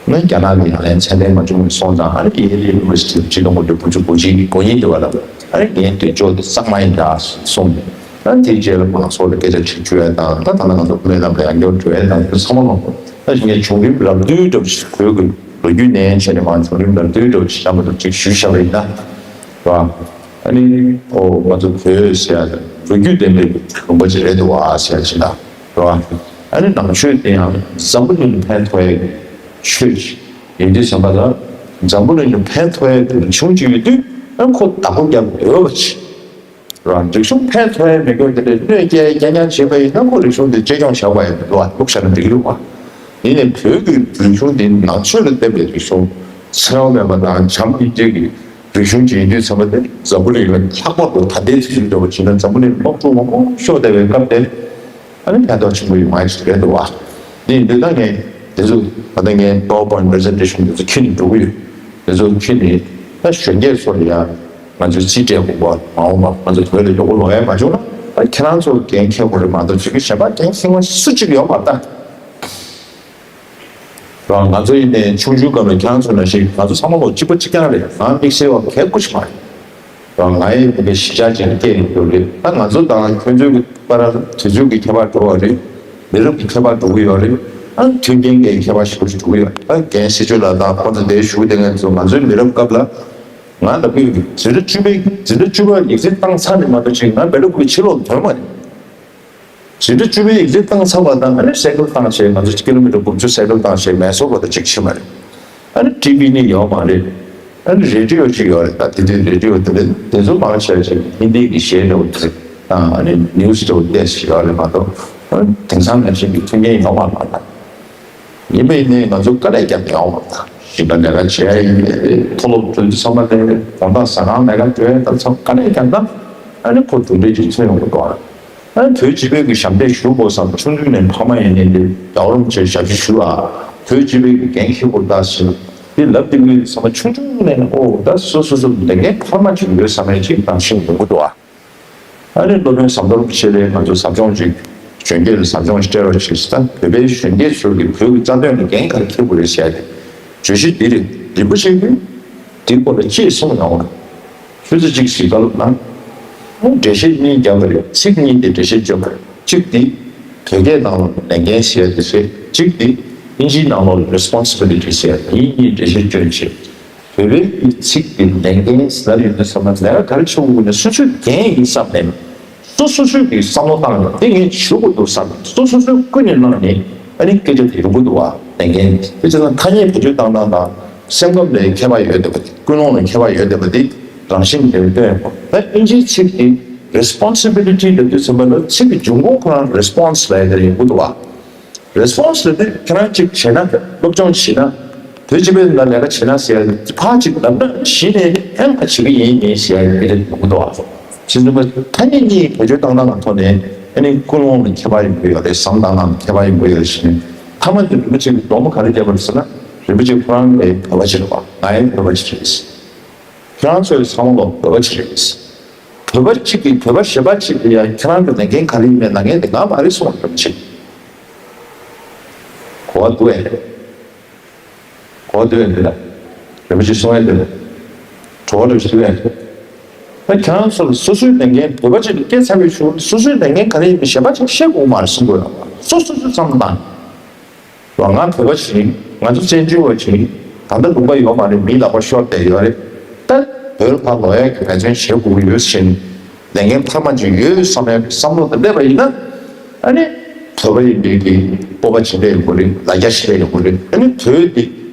ང་རྒྱ་ནག་ལ་ཡང་ལན་ཚད་ལྡན་མ་བྱུང་བའི་སོང་ཙང་ཨ་ནི་ཡེལ་ཡུ་ནི་ཝར་སི་ཊི་ཕྱི་ལོ་ངོ་དྲུག་ཅུ་གོ་གཅིག་གོ་གཉིས་དེ་བ་ལ་ཨ་ནི་ངའི་འདོད་ཕྱོགས་དེ་གཙང་མ་ཡིན་ད་གསུངས་ནས་ཨ་ནི་དེའི་རྗེས་ལ་མང་ཚོགས་ལ་སྐད་ཆ་དྲི་བཅུག་ཡ་དང་ད་ད་ལྟ་ང་ཚོ་སྨོན་ལམ་ལ་ཡང་བསྐྱར་འགྲོ་ཡ་དང་དེ་ཚང་མ་མང་པོ་ད་ཞིག་ངས་བྱུང་རིམ་རབ་བསྡུས་འདྲ་བོ་ཞིག་བོད་ཀྱི་ལོ་རྒྱུས་ནས་བྱས་ནས་མང་བྱུང་རིམ་རབ་བསྡུས་འདྲ་བོ་ཞིག་བྱ་མ་ཐུབ་ཅིག་ཞུས་བཞག་པ་ཡིན་ན་ར། ཨ་ནི་ཨོ་ང་ཚོ་བོད་ཟེར་ཡ་ལོ་རྒྱུས་ལྡན་པའི་ལུང་པ་ཅིག་རེད་འདུག་ཨ་ཟེར་ཡ་ཅིག་ལ་ར། ཨ་ནི་ནང་ཆོས་དེ་ཡང་འཛམ་བུ་གླིང་ལ་ཕན་ཐོགས་ཡ་གི་ཆོས་ཅིག་ཡིན་དུས་ཙམ་པ་ལ་འཛམ་བུ་གླིང་ལ་ཕན་ཐོགས་ཡ་གི་རིག་གཞུང་ཅིག་ཡོད་དུས་ཨ་ཁོ་བདག་པོ་རྒྱབ་ཡོད་པ་ཅིག་ར། རིག་གཞུང་ཕན་ཐོགས་ཡ་མེད་མཁན་དེ་འདྲའི་གནོད་སྐྱེལ་རྐྱང་རྐྱང་བྱེད་པ་ཡིན་ན་ཁོ་རིག་གཞུང་དེ་གཅེས་སྐྱོང་བྱ་དགོས་ཡ་མི་འདུག་ཨ། ལུགས་བཞག་ན་འགྲིག་གི་རེད་བ། ཡིན་ནའི་བོད་ཀྱི་རིག་གཞུང་དེ་ནང་ཆོས་ལ་བརྟེན་པའི་རིག་གཞུང་འཚེ་བ་མེད་པ་དང་བྱམས་སྙིང་རྗེ་གི་རིག་གཞུང་ཅིག་ཡིན་དུས་ཙམ་པ་དེ་འཛམ་བུ་གླིང་ལ་ལྷག་པར་དུ་ད་ལྟའི་དུས་ཚོད་འདྲ་བོ་བྱས་ན་འཛམ་བུ་གླིང་དམག་འཁྲུག་མང་པོ་ཤོར་བསྡད་པའི་སྐབས་དེར་ཨ་ནི་ཕན་ཐོགས་ཆེན་པོ་ཡོད་མ་རེད་འདུག་བ། དེ་ཡིན་དུས་ད་ངས་དེ་ཚོ་ད་ལྟ་ངའི་PowerPoint presentation་དེ་ཚོ་ཁྱེར་ནས་འགྲོ་གི་ཡོད། དེ་ཚོ་ཁྱེར་ནས་ད་གཞོན་སྐྱེས་ཚོ་ལ་ཡང་ང་ཚོས་རྩིས་སྤྲད་དགོས་པ་མ་འོངས་པ་ང་ཚོ་བོད་ལ་མགྱོགས་པོ་ལོག་ཡ་མ་བྱུང་ན་ད་ཁྱེད་རང་ཚོ་འགན་འཁྱེར་དགོས་རེད་མ་གཏོགས་ཅིག་གི་གཞན་པ་འགན་འཁྱེར་མཁན་སུ་གཅིག་ཡོད་མ་རེད་ད། རང་ང་ཚོ་ཡིན་ནའི་ཆུང་ཆུང་སྐབས་ལ་ཁྱེད་རང་ཚོ་ནང་བཞིན་ང་ཚོ་ཚང་མ་ལོ་གཅིག་པ་གཅིག་རྐྱང་རེད། ང་དམིགས་བསལ་བ་གལ་དགུ་ཞིག་མ་རེད། རང་ང་ཡི་མི་གི་གཞིས་ཆགས་ཅན་སྐད་ཡིན་རྒྱུ་རེད། ད་ང་ཚོ་དང་ཁྱོད་ཚོའི་གི་བར་དུས་ཚོད་ཀྱི་ཁྱད་པར་འགྲོ་བ་རེད། མི་རབས་ཀྱི་ཁྱད་པར་འགྲོ་གི་ཡོད་རེད། ཨ་མཐུན་རྐྱེན་གྱི་ཁྱད་པར་ཞེ་པོ་ཞིག་འགྲོ་གི་ཡོད་རེད། ད་རྒན་སྲིད་སྐྱོང་ལགས་དང་ཁོང་ཚོ་དེ་བཞུགས་བསྡད་མཁན་ཚོ་ང་ཚོའི་མི་རབས་སྐབས་ལ་ང་ལབ་གི་ཡོད་གི་འཛིན་གྲྭ་བཅུ་པའི་འཛིན་གྲྭ་བཅུ་པ་ཡིག་ཚད་བཏང་ཚར་ནས་མ་གཏོགས་ཅིག་ང་བེ་ལ་ཁུག་ཕྱི་ལོགས་ཐོན་མ་རེད། འཛིན་གྲྭ་བཅུ་པའི་ཡིག་ཚད་བཏང་ཚར་བ་དང་ཨ་ནི་སའི་ཀལ་བཏང་བྱས་ང་ཚོ་ཀི་ལོ་མི་ཊར་དགུ་བཅུ་སའི་ཀལ་བཏང་བྱས་མལ་ས་བར་དུ་གཅིག་ཕྱིན་པ་རེད། ཨ་ནི་ཊི་ཝི་ནི་ཡོད་མ་རེད། ཨ་ནི་རེ་ཌི་ཡོ་གཅིག་ཡོད་རེད། ད་དེ་དུས་རེ་ཌི་ཡོ་དེ་འདྲ་དེ་ཚོ་མང་ཆེ་བ་ཞིག་ཧིན་དི་གི་གཞས་འདྲ་བོ་དེ་དང་ཨ་ནི་ནིའུ་སི་འདྲ་བོ་ཏོག་ཙམ་ཡོད་རེད་མ་གཏོགས་ཨ་ནི་དེང་སང་ནང་བཞིན་གྱི་མཐུན་རྐྱེན་ཡོད་མ་མ་རེད། ཡིན་པ་ཡིན་ནའི་ང་ཚོ་དཀའ་ལས་རྒྱབ་ཡོང་བ་དང་ཞིང་ཁ་ལས་ཀ་བྱས་ཡིན་པའི་མཐོ་སློབ་ཚུན་ཚོད་ཚང་མ་དེ་དགོང་དག་ཟ་ཁང་ལས་ཀ་བྱས་ད་ཚང་དཀའ་ལས་རྒྱབ་ན་ཨ་ནི་ཁོ་གྲུབ་འབྲས་ཅིག་ཐོན་ཡོང་གི་འདུག་ཨ། ཨ་ནི་བོད་སྤྱི་པའི་གི་ཞབས་འདེགས་ཞུ་དགོས་བསམ་ཆུང་ཆུང་ནས་ཕ་མ་ཡིན་ནའི་འདི་རྒྱལ་བ་རིན་པོ་ཆེ་ཞབས་ཕྱི་ཞུ་ཨ། བོད་སྤྱི་པའི་གི་འགན་འཁྱེར་དགོས་ད་ཟེར་འདི་ལབ་བསྡད་ཀྱི་ཡོད་བསམ་ཆུང་ཆུང་ནས་ཨོ་ད་སོ་སོ་སོ་ལས་འགན་འཕར་མ་ཅིག་ཡོད་བསམ་ཡས་ཅིག་གཏམ་བཤད་ཡོང་གི་འདུག་ཨ། ཨ་ནི་སློབ་དཔོན་ཟམ་གདོང་རིན་པོ་ཆེ་ལས་ང་ཚོ་ཟབ་སྦྱོང་ཅིག་གཞོན་སྐྱེས་ལ་ཟབ་སྦྱོང་ཞིག་སྤྲད་རོགས་ཞེས་ད་བོད་པའི་གཞོན་སྐྱེས་ཚོ་གི་བོད་ཀྱི་རྩ་དོན་ལ་འགན་ག་རེ་འཁྱེར་དགོས་རེད་ཟེར་ཏེ་བརྗོད་གཞི་འདི་རེད། རིན་པོ་ཆེ་གིས་འདིའི་སྐོར་ལ་ཅི་གསུངས་ཡོང་བ་ཆུ་ཚོད་གཅིག་ཞིག་བཀའ་སློབ་གནང་། འགྲེལ་བཤད་གཉིས་བརྒྱབ་པ་རེད། ཚིག་གཉིས་དེ་འགྲེལ་བཤད་བརྗོད་པ་རེད། གཅིག་དེ་བོད་སྐད་ནང་ལ་ལས་འགན་ཟེར་ཡ་དེ་རེད། གཅིག་དེ་ཨིན་ཇིའི་ནང་ལོགས་ལ་responsibility་ཟེར་ཡ་དེ་གཉིས་འགྲེལ་བཤད་སྐྱོན་བྱས། བོད་པའི་ཚིག་དེ་ལས་འགན་ཟེར་ཡོད་དུས་ཙམ་པ་ལས་ཀ་ག་རེ་བྱེད་དགོས་ཀྱི་ན་སོ་སོའི་འགན་ཡིན་བསམ་ནས་སོ་སོ་སོས་ཀྱི་བསམ་བློ་བཏང་ནས་དེ་ངས་བྱེད་དགོས་འདུག་བསམ་ནས་སོ་སོ་སོས་ཀུན་ནས་བླངས་ནས་ཨ་ནི་སྐད་ཆ་དེ་ཡོང་གི་འདུག་བ། ལས་འགན་དེ་བྱས་ཙང་ཐ་སྙད་བེད་སྤྱོད་བཏང་སྟངས་དང་སེམས་ཁམས་ལ་ཁྱད་པར་ཡོད་བསྡད་པ་དེ་ཀུན་སློང་ལ་ཁྱད་པར་ཡོད་བསྡད་པ་དེ་རང་བཞིན་ལས་སྟོན་ཡོང་གི་ད་ཨིན་ཇིའི་ཚིག་དེ་responsibility་ལབ་དུས་ཙམ་པ་ལ་ཚིག་གི་འབྱུང་ཁུངས་ཁོ་རང་response་ལབ་ཡ་དེ་ཡོང་གི་འདུག་བ། response་ལབ་དུས་ཁྱེད་རང་གཅིག་བྱས་ན་སློབ་སྦྱོང་བྱས་ན་བོད་སྤྱི་པའི་ནང་ལས་ཀ་བྱས་ན་ཟེར་ཡ་ཕར་གཅིག་ལབ་ན་གཞི་ནས་ཨེ་ང་བྱེད་ཀྱི་ཡིན་མིན་ཟེར་ཡ་དེ་འདྲ་ཡོང་གི་འདུག་ཨ། ཕྱིན་ཙམ་པ་ཐ་སྙད་གཉིས་བེད་སྤྱོད་བཏང་སྟངས་ཐོག་ནས་ཨ་ནི་ཀུན་སློང་ལ་ཁྱད་པར་ཡོང་གི་ཡོད་རེད། བསམ་སྟངས་ནང་ལ་ཁྱད་པར་ཡོང་གི་ཡོད་རེད་ཟེར་ནས་མཐའ་མ་དེ་རིན་པོ་ཆེ་གིས་སྡོམ་པ་ག་རེ་བརྒྱབ་པ་རེད་ཟེར་ན་རིན་པོ་ཆེ་ཁོ་རང་ལས་བོད་པ་ཅིག་རེད་པ། ང་ཡང་བོད་པ་ཅིག་རེད། ཁྱེད་རང་ཚོའི་བསམ་བློ་བོད་པ་ཅིག་རེད། བོད་པ་གཅིག་གིས་བོད་པ་གཞན་པ་གཅིག་ལ་ཡང་ཁྱེད་རང་གི་ལས་འགན་ག་རེ་ཡིན་མིན་ལབ་མཁན་དེ་ང་མ་རེད་གསུངས་པ་རེད་ཅིག་གོ་བ་འདུག་ཨེ། གོ་བ་འདུག་ཨེ་འདི་ལ། རིན་པོ་ཆེ་གསུང་ཨེ་འདི་ལ། གྲོགས་རིན་པོ་ཆེ་འདུག་ཨེ། ད་ཁྱེད་རང་ཚོ་ལ་སོ་སོའི་ལས་འགན་བོད་པ་གཅིག་ལ་སྐད་ཚ་བའི་ཤུགས་སོ་སོའི་ལས་འགན་ག་རེ་ཡིན་མིན་གཞན་པ་གཅིག་བཤད་དགོས་མ་རེད་གསུང་དགོས་ཡོད་པ། སོ་སོ་སོ་བསམ་བློ་བཏང་། ང་བོད་པ་ཞིག་ཡིན། ང་ཚོ་བཙན་བྱོལ་བ་ཞིག་ཡིན། ད་ལྟ་ལུང་པ་ཡོད་མ་རེད། མིའི་ལག་པ་ཤོར་བསྡད་ཡོད་རེད། ད་བོད་ལ་ཕར་ལོག་ཡག་གི་འབད་བརྩོན་བྱེད་དགོས་ཀྱི་ཡོད་ཟེར་ནས་ལས་འགན་འཕར་མ་ཅིག་ཡོད་བསམ་ཡག་གི་བསམ་བློ་དེ་སླེབས་པ་ཡིན་ན་ཨ་ནི་བོད་པ་ཡིན་པའི་གི་སྤོབས་པ་ཇི་འདྲ་ཡོད་དགོས་རེད། ལ་རྒྱ་ཇི་འདྲ་ཡོད་དགོས་རེད། ཨ་ནི་བོད་འདི་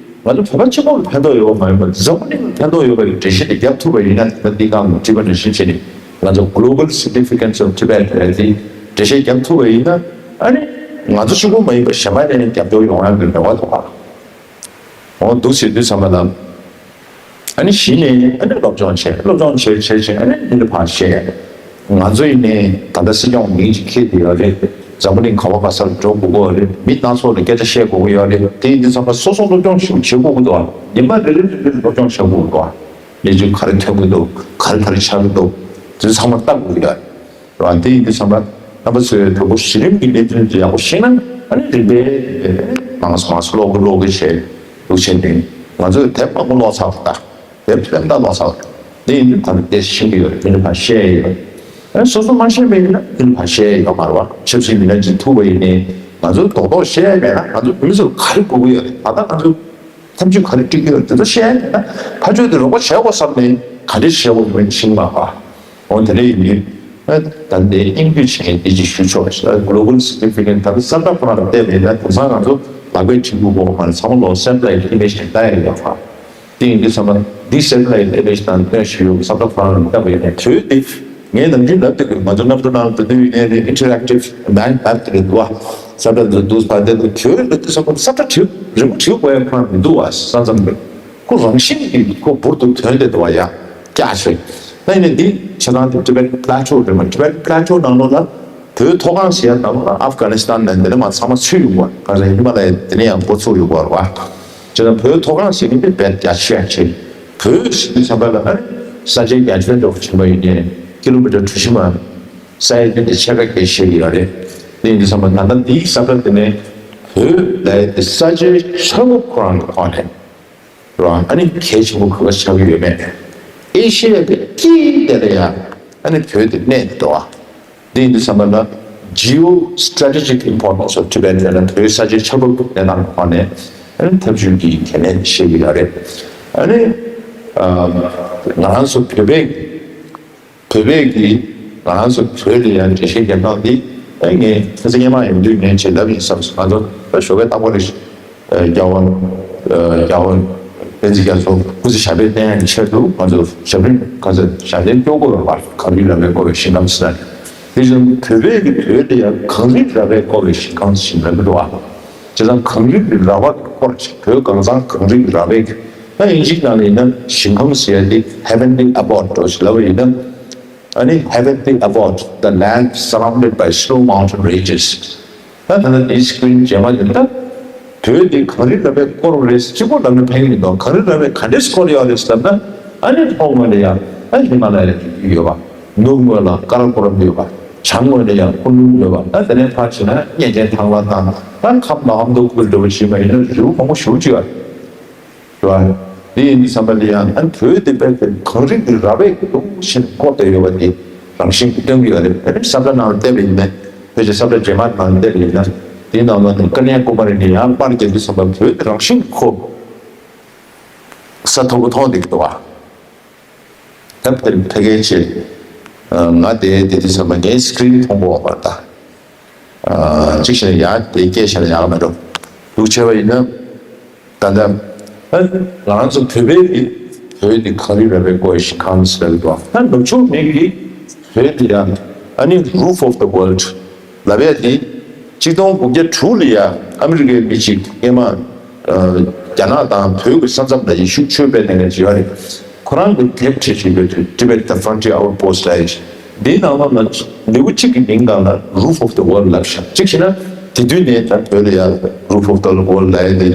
ང་ཚོ་བོད་པ་གཅིག་པོ་ལ་ཕན་ཐོགས་ཡོད་པ་མ་ཡིན་པར་འཛམ་བུ་གླིང་ལ་ཕན་ཐོགས་ཡོད་པའི་འགྲེལ་བཤད་དེ་རྒྱབ་ཐུབ་པ་ཡིན་ན་ད་འདི་སྒང་ལ་དྲིས་པ་ནང་བཞིན་བྱས་ནས་ང་ཚོ་Global Significance of Tibet་ལབ་ཡ་དེ་འགྲེལ་བཤད་རྒྱབ་ཐུབ་པ་ཡིན་ན་ཨ་ནི་ང་ཚོ་གཅིག་པོ་མ་ཡིན་པར་གཞན་པ་ནས་རྒྱབ་སྐྱོར་ཡོང་ཡག་གི་རེ་བ་འདུག་ག་འོ་འདུག་ཟེར་དུས་ཙམ་པ་ལ། ཨ་ནི་གཞི་ནས་ཨ་ནི་སློབ་སྦྱོང་བྱས། སློབ་སྦྱོང་བྱས་བྱས་བྱས་ཨ་ནི་འདི་འདྲ་ཕར་བཤད། ང་ཚོ་ཡིན་ནའི་ད་ལྟ་སྲིད་སྐྱོང་མིང་ཅིག་འཁྱེར་བསྡད་ཡོད་རེད། འཛམ་བུ་གླིང་ག་བ་ག་སར་འགྲོ་དགོས་ཀྱི་ཡོད་རེད། མི་སྣ་ཚོགས་ལ་སྐད་ཆ་བཤད་དགོས་ཀྱི་ཡོད་རེད། དེ་ཡིན་དུས་ཙམ་པ་སོ་སོ་སློབ་སྦྱོང་ཞིག་བྱེད་དགོས་ཀྱི་འདུག་ཨ། ཉི་མ་རེ་རེ་རེ་རེ་སློབ་སྦྱོང་བྱེད་དགོས་ཀྱི་འདུག་ཨ། གནས་ཚུལ་ག་རེ་ཐོན་གྱི་འདུག་ག་རེ་ག་རེ་ཆགས་ཀྱི་འདུག་དེ་ཚང་མ་ལྟ་དགོས་ཀྱི་ཡོད་རེད། རང་དེ་ཡིན་དུས་ཙམ་པ་རྣམ་པ་ཚོས་དང་པོ་གཞི་རིམ་གྱི་གནས་ཚུལ་དེ་ཡག་པོ་ཤེས་ན་ཨ་ནི་རིམ་པས་རིམ་པས་མང་ཙམ་མང་ཙམ་ཀློག་གི་ཀློག་གི་བྱས། འདུག་བྱས་ནས་ང་ཚོས་དེབ་མང་པོ་ཀློག་ཚར་བ་དང་། དེབ་ཏན་ཏན་ཀློག་ཚར་བ་དེ་ཡིན་དུས་ད་ནི་དེ་ཤེས་ཀྱི་ཡོད་རེད། མི་ལ་ཕར་བཤད་ཡོད། ཨ་སོ་སོ་མ་ཤེས་པ་ཡིན་ན་མི་ལ་ཕར་བཤད་ཡོད་མ་རེད་བ། ཆབ་སྲིད་མི་སྣ་ཅིག་ཐུག་པ་ཡིན་ནའི་ང་ཚོས་རྡོག་རྡོག་བཤད་མེད་ན་ང་ཚོ་མི་ཚོར་ག་རེ་དགོས་ཀྱི་ཡོད་རེད། ད་ལྟ་ང་ཚོ་ཐབས་ཇུས་ག་རེ་སྒྲིག་གི་ཡོད་རེད། དེ་ཚོ་བཤད་མེད་ན་ཕར་ཕྱོགས་དེ་རོགས་པ་བྱེད་དགོས་བསམ་ནས་ག་འདྲས་བྱེད་དགོས་མིན་ཤེས་མ་པ། འོ་དེ་འདྲ་ཡིན་དུས། ད་ལྟའི་སྙིང་བསྡུས་བྱས་འདི་ཅིག་ཞུ་ཆོག་ཤག Global Significant། ད་ལྟ་ས་བཀྲ་ཁོ་རང་ལ་བལྟས་པ་ཡིན་ན་དེང་སང་ང་ཚོ་ལག་པས་བྲིས་འདུག་གོ། མ་ཚང་མ་ལོ་སེ་ཊི་ལའེ་ཊི་ཨི་མེ་ཇི་ཞིག་ལྟ་ཡ་ཡོད་པ། དེ་ཡིན་དུས་ཙམ་པ་འདི་སེ་ཊི་ལའེ་ཊི་ཨི་མེ་ཇི་དང་སྟོན་ཞུ་ཡོད། ས་བཀྲ་ཁོ་རང་ལ་བལྟས་པ་ཡིན་ན་དུས་དེ་ངས་ནམ་རྒྱུན་ལབ་བསྡད་ཀྱི་ཡོད། ང་ཚོ་གནམ་གྲུ་ནང་ལ་བོད་དོན་ཡུན་ནན་རེད། ཨིན་ཊར་ཨེག་ཊིབ་མེབ་དེ་རེད་འདུག་བ། ས་བཀྲ་འདི་འདུག་ཕར་བལྟས་འདུག་ཁྱོད་ལ་དུས་ཙམ་པ་ས་བཀྲ་བྲིས་རི་མོ་བྲིས་དགོས་ཡ་ཁོ་རང་མི་འདུག་བ། ས་མཚམས་རེད། ཁོ་རང་བཞིན་གྱིས་ཁོ་འབུར་དུ་ཐོན་བསྡད་འདུག་བ། ཡང་བསྐྱར་ཞིག་ད་ཡིན་ནའི་འདི་ཆ་ཚང་དེ་Tibet Plateau རེད་མ། Tibet Plateau ནང་ལོགས་ལ་བོད་མཐོ་སྒང་ཟེར་ཡ་ནང་ལོགས་ལ་ཨབ་གྷ་ནི་སི་ཐན་ནས་འདི་ནས་མར་ཚང་མ་ཚུད་ཡོང་བ། ག་ཚོད་ཧི་མ་ལ་ཡའི་དེ་ནས་ཡང་འགོ་ཚུགས་ཡོང་བ་རེད་བ། བྱས་ཙང་བོད་མཐོ་སྒང་ཟེར་མཁན་དེ་དཔེ་རྒྱ་ཆེ་ཡ་ཆེ། བོད་ཟེར་དུས་ཙམ་པ་ལ་ཨ་ནི་ས་ཆའི་རྒྱ་ཁྱོན་འདྲ་བོ་ཕྱིན་པ་ཡིན་ནའི་ཀི་ལོ་མི་ཊར་གྲུ་བཞི་མ་ས་ཡི་དོན་དེ་ཕྱེད་ཀ་སྐད་བཤད་ཀྱི་ཡོད་རེད། དེ་ཡིན་དུས་ཙམ་པ་ད་ལྟ་འདིའི་ས་བཀྲ་དེ་ནས་བོད་ལ་ཡ་དེ་ས་ཆའི་ཆགས་རབས་ཁོ་རང་གི་ཐོག་ནས། རང་ཨ་ནི་གལ་ཆེན་པོ་ག་པར་ཆགས་ཀྱི་ཡོད་མེད། ཨེ་ཤེ་ཡ་གི་དཀྱིལ་དེ་ལ་ཡང་ཨ་ནི་བོད་དེ་གནས་འདུག་བ། དེ་ཡིན་དུས་ཙམ་པ་ལ་Geostrategic Importance of Tibet ལ་བོད་ས་ཆའི་ཆགས་རབས་གནས་སྟངས་ཐོག་ནས་ཨ་ནི་ཐབས་ཇུས་ཀྱི་གལ་གནད་བཤད་ཀྱི་ཡོད་རེད། ཨ་ནི་ང་རང་ཚོ་བོད་པའི་བོད་པས་ཀྱིས་ང་རང་ཚོ་བོད་ལ་ཡང་འགྲེལ་བཤད་རྒྱག་སྟངས་འདི་ཨེ་ངས་ཁ་སང་སྔོན་མ་ཡོང་དུས་ངས་ཅིག་ལབ་ཡིན་བསམ་སོང་། ང་ཚོ་ད་ཞོགས་པའི་རྟག་པར་རེ་རྒྱལ་བ་རྒྱལ་བ་བསྟན་འཛིན་རྒྱ་མཚོ་སྐུ་ཚེ་ཞབས་པད་བརྟན་ཡག་གི་ཆེད་དུ་ང་ཚོ་ཞབས་རིམ་ཁ་སང་ཞབས་བརྟན་སྐྱོར་དགོས་པ་རེད་བ། གངས་རི་ར་བས་བསྐོར་བའི་ཞིང་ཁམས་ཟེར་ནས། དེ་བཞིན་བོད་པས་ཀྱིས་བོད་ལ་ཡང་གངས་རི་ར་བས་བསྐོར་བའི་ཞིང་ཁམས་ཞེས་ལབ་ཀྱི་འདུག་བ། བྱས་ཙང་གངས་རི་ར་བ་གི་སྐོར་ཅིག་བོད་གངས་གཙང་གངས་རི་ར་བས་ཀྱི། ད་དབྱིན་ཇིའི་ནང་ལ་ཡིན་ན་ཞིང་ཁམས་ཟེར་ཡ་དེ་heavenly abode འདྲ་བོ་ཞིག་ལབ་པ་ཡིན་ན། ཨ་ནི་heavenly abode, the land surrounded by snow mountain ranges. ད་ད་ལྟ་འདིའི་སི་ཀི་རིན་རྗེས་མ་ཡིན་ད། བོད་འདི་གངས་རི་ར་བས་བསྐོར་བ་རེད། གཅིག་པོ་ལབ་ན་ཕན་གྱི་མི་འདུག་གངས་རི་ར་བས་ག་འདྲས་བསྐོར་ཡོད་རེད་ལབ་ན། ཨ་ནི་ལྷོ་ངོས་ལ་ཡང་ཨ་ཧི་མ་ལ་ཡའི་རི་རྒྱུད་ཡོད་པ། ནུབ་ངོས་ལ་ཀ་ར་ཀོ་རམ་ཡོད་པ། བྱང་ངོས་ལ་ཡང་ཀུན་ལུང་ཡོད་པ། ད་དེ་ནས་ཕར་ཕྱིན་ན་གཉན་ཆེན་ཐང་ལྷ་དང་ད་ཁམས་ལ་ཨ་མདོ་ཁུལ་འདྲ་བོ་ཞིག་མ་ཡིན་ན་རི་བོ་མང་པོ་ཞེ་པོ་ཅིག་ཡོད་རེད། རེད་བ། དེ་ཡིན་དུས་ཙམ་པ་ལ་ཡང་ཨ་ནི་བོད་དེ་དཔེ་དེ་གངས་རི་གི་ར་བས་ཀྱི་ལུང་བཞིན་བསྐོར་བསྡད་ཡོད་པ་དེ་རང་བཞིན་གྱིས་སྟོན་གྱི་ཡོད་རེད། དེ་ནི་ས་བཀྲ་ནང་ལ་བལྟས་པ་ཡིན་ནའི་ཕལ་ཆེར་ས་བཀྲ་རྗེས་མ་ནང་ལ་བལྟས་པ་ཡིན་ན་དེའི་ནང་ལ་ནི་ཀ་ནས་ཀུ་མ་རི་ནས་ཡང་པར་རྒྱག་དུས་ཙམ་པ་བོད་དེ་རང་བཞིན་གྱིས་ཁོ་ས་མཐོ་པོ་མཐོང་བསྡད་ཀྱི་འདུག་བ། ད་དེར་ཕ་གིའི་ཆེད་ང་དེ་དེ་དུས་ཙམ་པ་ངའི་སི་ཀི་རིན་མཐོང་གི་ཡོད་པ་ད། གཅིག་བྱས་ན་ཡང་དེ་སྐད་བྱས་ན་ཡག་མེད་འགྲོ། འདུག་བྱས་པ་ཡིན་ན། ད་ལྟ་ང་རང་ཚོ་བོད་པའི་གི་བོད་འདི་གངས་རི་ར་བས་བསྐོར་བའི་ཞིང་ཁམས་ཟེར་བ་ད་ནུབ་ཕྱོགས་མི་གི་བོད་འདི་ཡང་ཨ་ནི་roof of the world ལབ་ཡ་དེ་གཅིག་སྟོང་དགུ་བརྒྱ་དྲུག་ལ་ཡ་ཨ་མི་རི་ཀའི་མི་གཅིག་སྔོན་མ་རྒྱ་ནག་དང་བོད་ཀྱི་ས་མཚམས་ལ་ཡི་ཤུགས་ཆོད་པའི་ནས་ནས་བྱེད་ཡ་རེད། ཁོ་རང་གི་དེབ་ཁྲིད་བྱེད་པའི་དུས་Tibet the Frontier Outpost ལབ་ཡ་ཞིག་འདིའི་ནང་ལོགས་ལ་ལེའུ་གཅིག་གི་མིང་སྒང་ལ་Roof of the World ལབ་ཤག་གཅིག་བྱས་ན་དེ་དུས་ནས་ད་བོད་ལ་ཡ་Roof of the World ལབ་ཡ་དེ་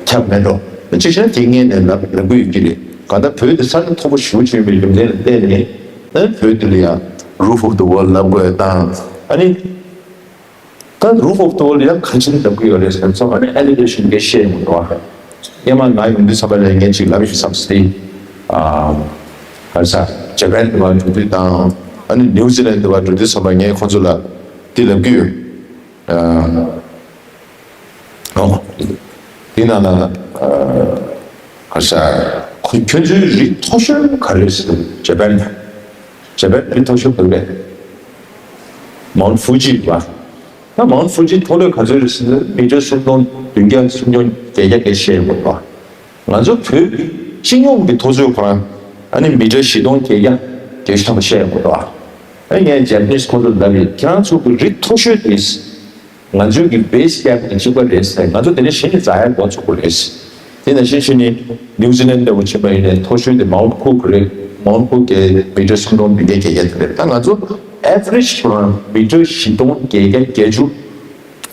ཁྱབ་མེད་འགྲོ། གཅིག་བྱས་ན་དེ་སྔོན་ནས་ལབ་ལབ་གི་ཡོད་ཀྱི་རེད། གང་ལྟར་བོད་དེ་ས་ཆ་མཐོ་པོ་ཞེ་པོ་ཅིག་ཡིན་པའི་རྒྱུ་མཚན་ལ་བརྟེན་ནས་ཨ་བོད་དེ་ལ་ཡ་Roof of the World ལབ་དགོས་དང་ཨ་ནི། ད་Roof of the World ཡང་གང་ཕྱིར་ལབ་ཀྱི་ཡོད་རེད་ཟེར་ན་ཚང་མ་ནི་ཨེ་ལི་ཝེ་ཤན་གྱི་ཤེས་ཡོང་འདུག་ཨ། སྔོན་མ་ང་ཡོང་དུས་ཚང་མ་ལ་ངས་ཅིག་ལབ་ཡོད་བསམ་སྲིད། ཨ་ག་རེ་ཟ་ཇ་པན་དུ་བ་འགྲོ་དུས་དང་ཨ་ནི་ནིའུ་ཛི་ལན་དུ་བ་འགྲོ་དུས་ཚང་མ་ངས་ཁོང་ཚོ་ལ་འདི་ལབ་ཀྱི་ཡོད། ཨ་ཨོ། དེ་ནང་ལ་ཨ་ག་རེ་ཟ་ཁོ་ཁྱོད་ཚོའི་རི་མཐོ་ཤོས་ག་རེ་ཟེར་ཇ་པན་ཇ་པན་རི་མཐོ་ཤོས་ག་རེ་རེད། Mount Fuji བ། ད་Mount Fuji མཐོ་ལོས་ག་ཚོད་རེད་ཟེར་ན་མི་ཊར་སུམ་སྟོང་བདུན་བརྒྱ་སུམ་སྟོང་བརྒྱད་བརྒྱ་སྐད་བཤད་ཡོད་པ། ང་ཚོ་བོད་ཀྱི་སྤྱི་ཡོངས་ཀྱི་མཐོ་ཚད་ཁོ་རང་ཨ་ནི་མི་ཊར་བཞི་སྟོང་བརྒྱད་བརྒྱ་བརྒྱད་ཅུ་ཐམ་པ་བཤད་ཡོད་པ། ཨ་ངས་ཇ་པ་ནིས་ཁོང་ཚོ་ལབ་ཡིན། ཁྱེད་རང་ཚོ་གི་རི་མཐོ་ཤོས་དེ་ང་ཚོའི་གི་base camp དང་གཅིག་པ་རེད་ཟེར། ང་ཚོ་དེ་ནས་གཞི་ནས་འཛེག་ཡ་འགོ་ཚུགས་དགོས་རེད། དེ་ནང་བཞིན་ཕྱིན་ནས་ནིའུ་ཛི་ལན་འདྲ་བོ་ཕྱིན་པ་ཡིན་ནའི་མཐོ་ཤོས་དེ་Mount Cook རེད། Mount Cook གི་མི་ཊར་སུམ་སྟོང་བདུན་བརྒྱ་བརྒྱད་བརྒྱ་དེ་རེད། ད་ང་ཚོ་average ཁོ་རང་མི་ཊར་བཞི་སྟོང་བརྒྱད་བརྒྱ་བརྒྱད་ཅུ་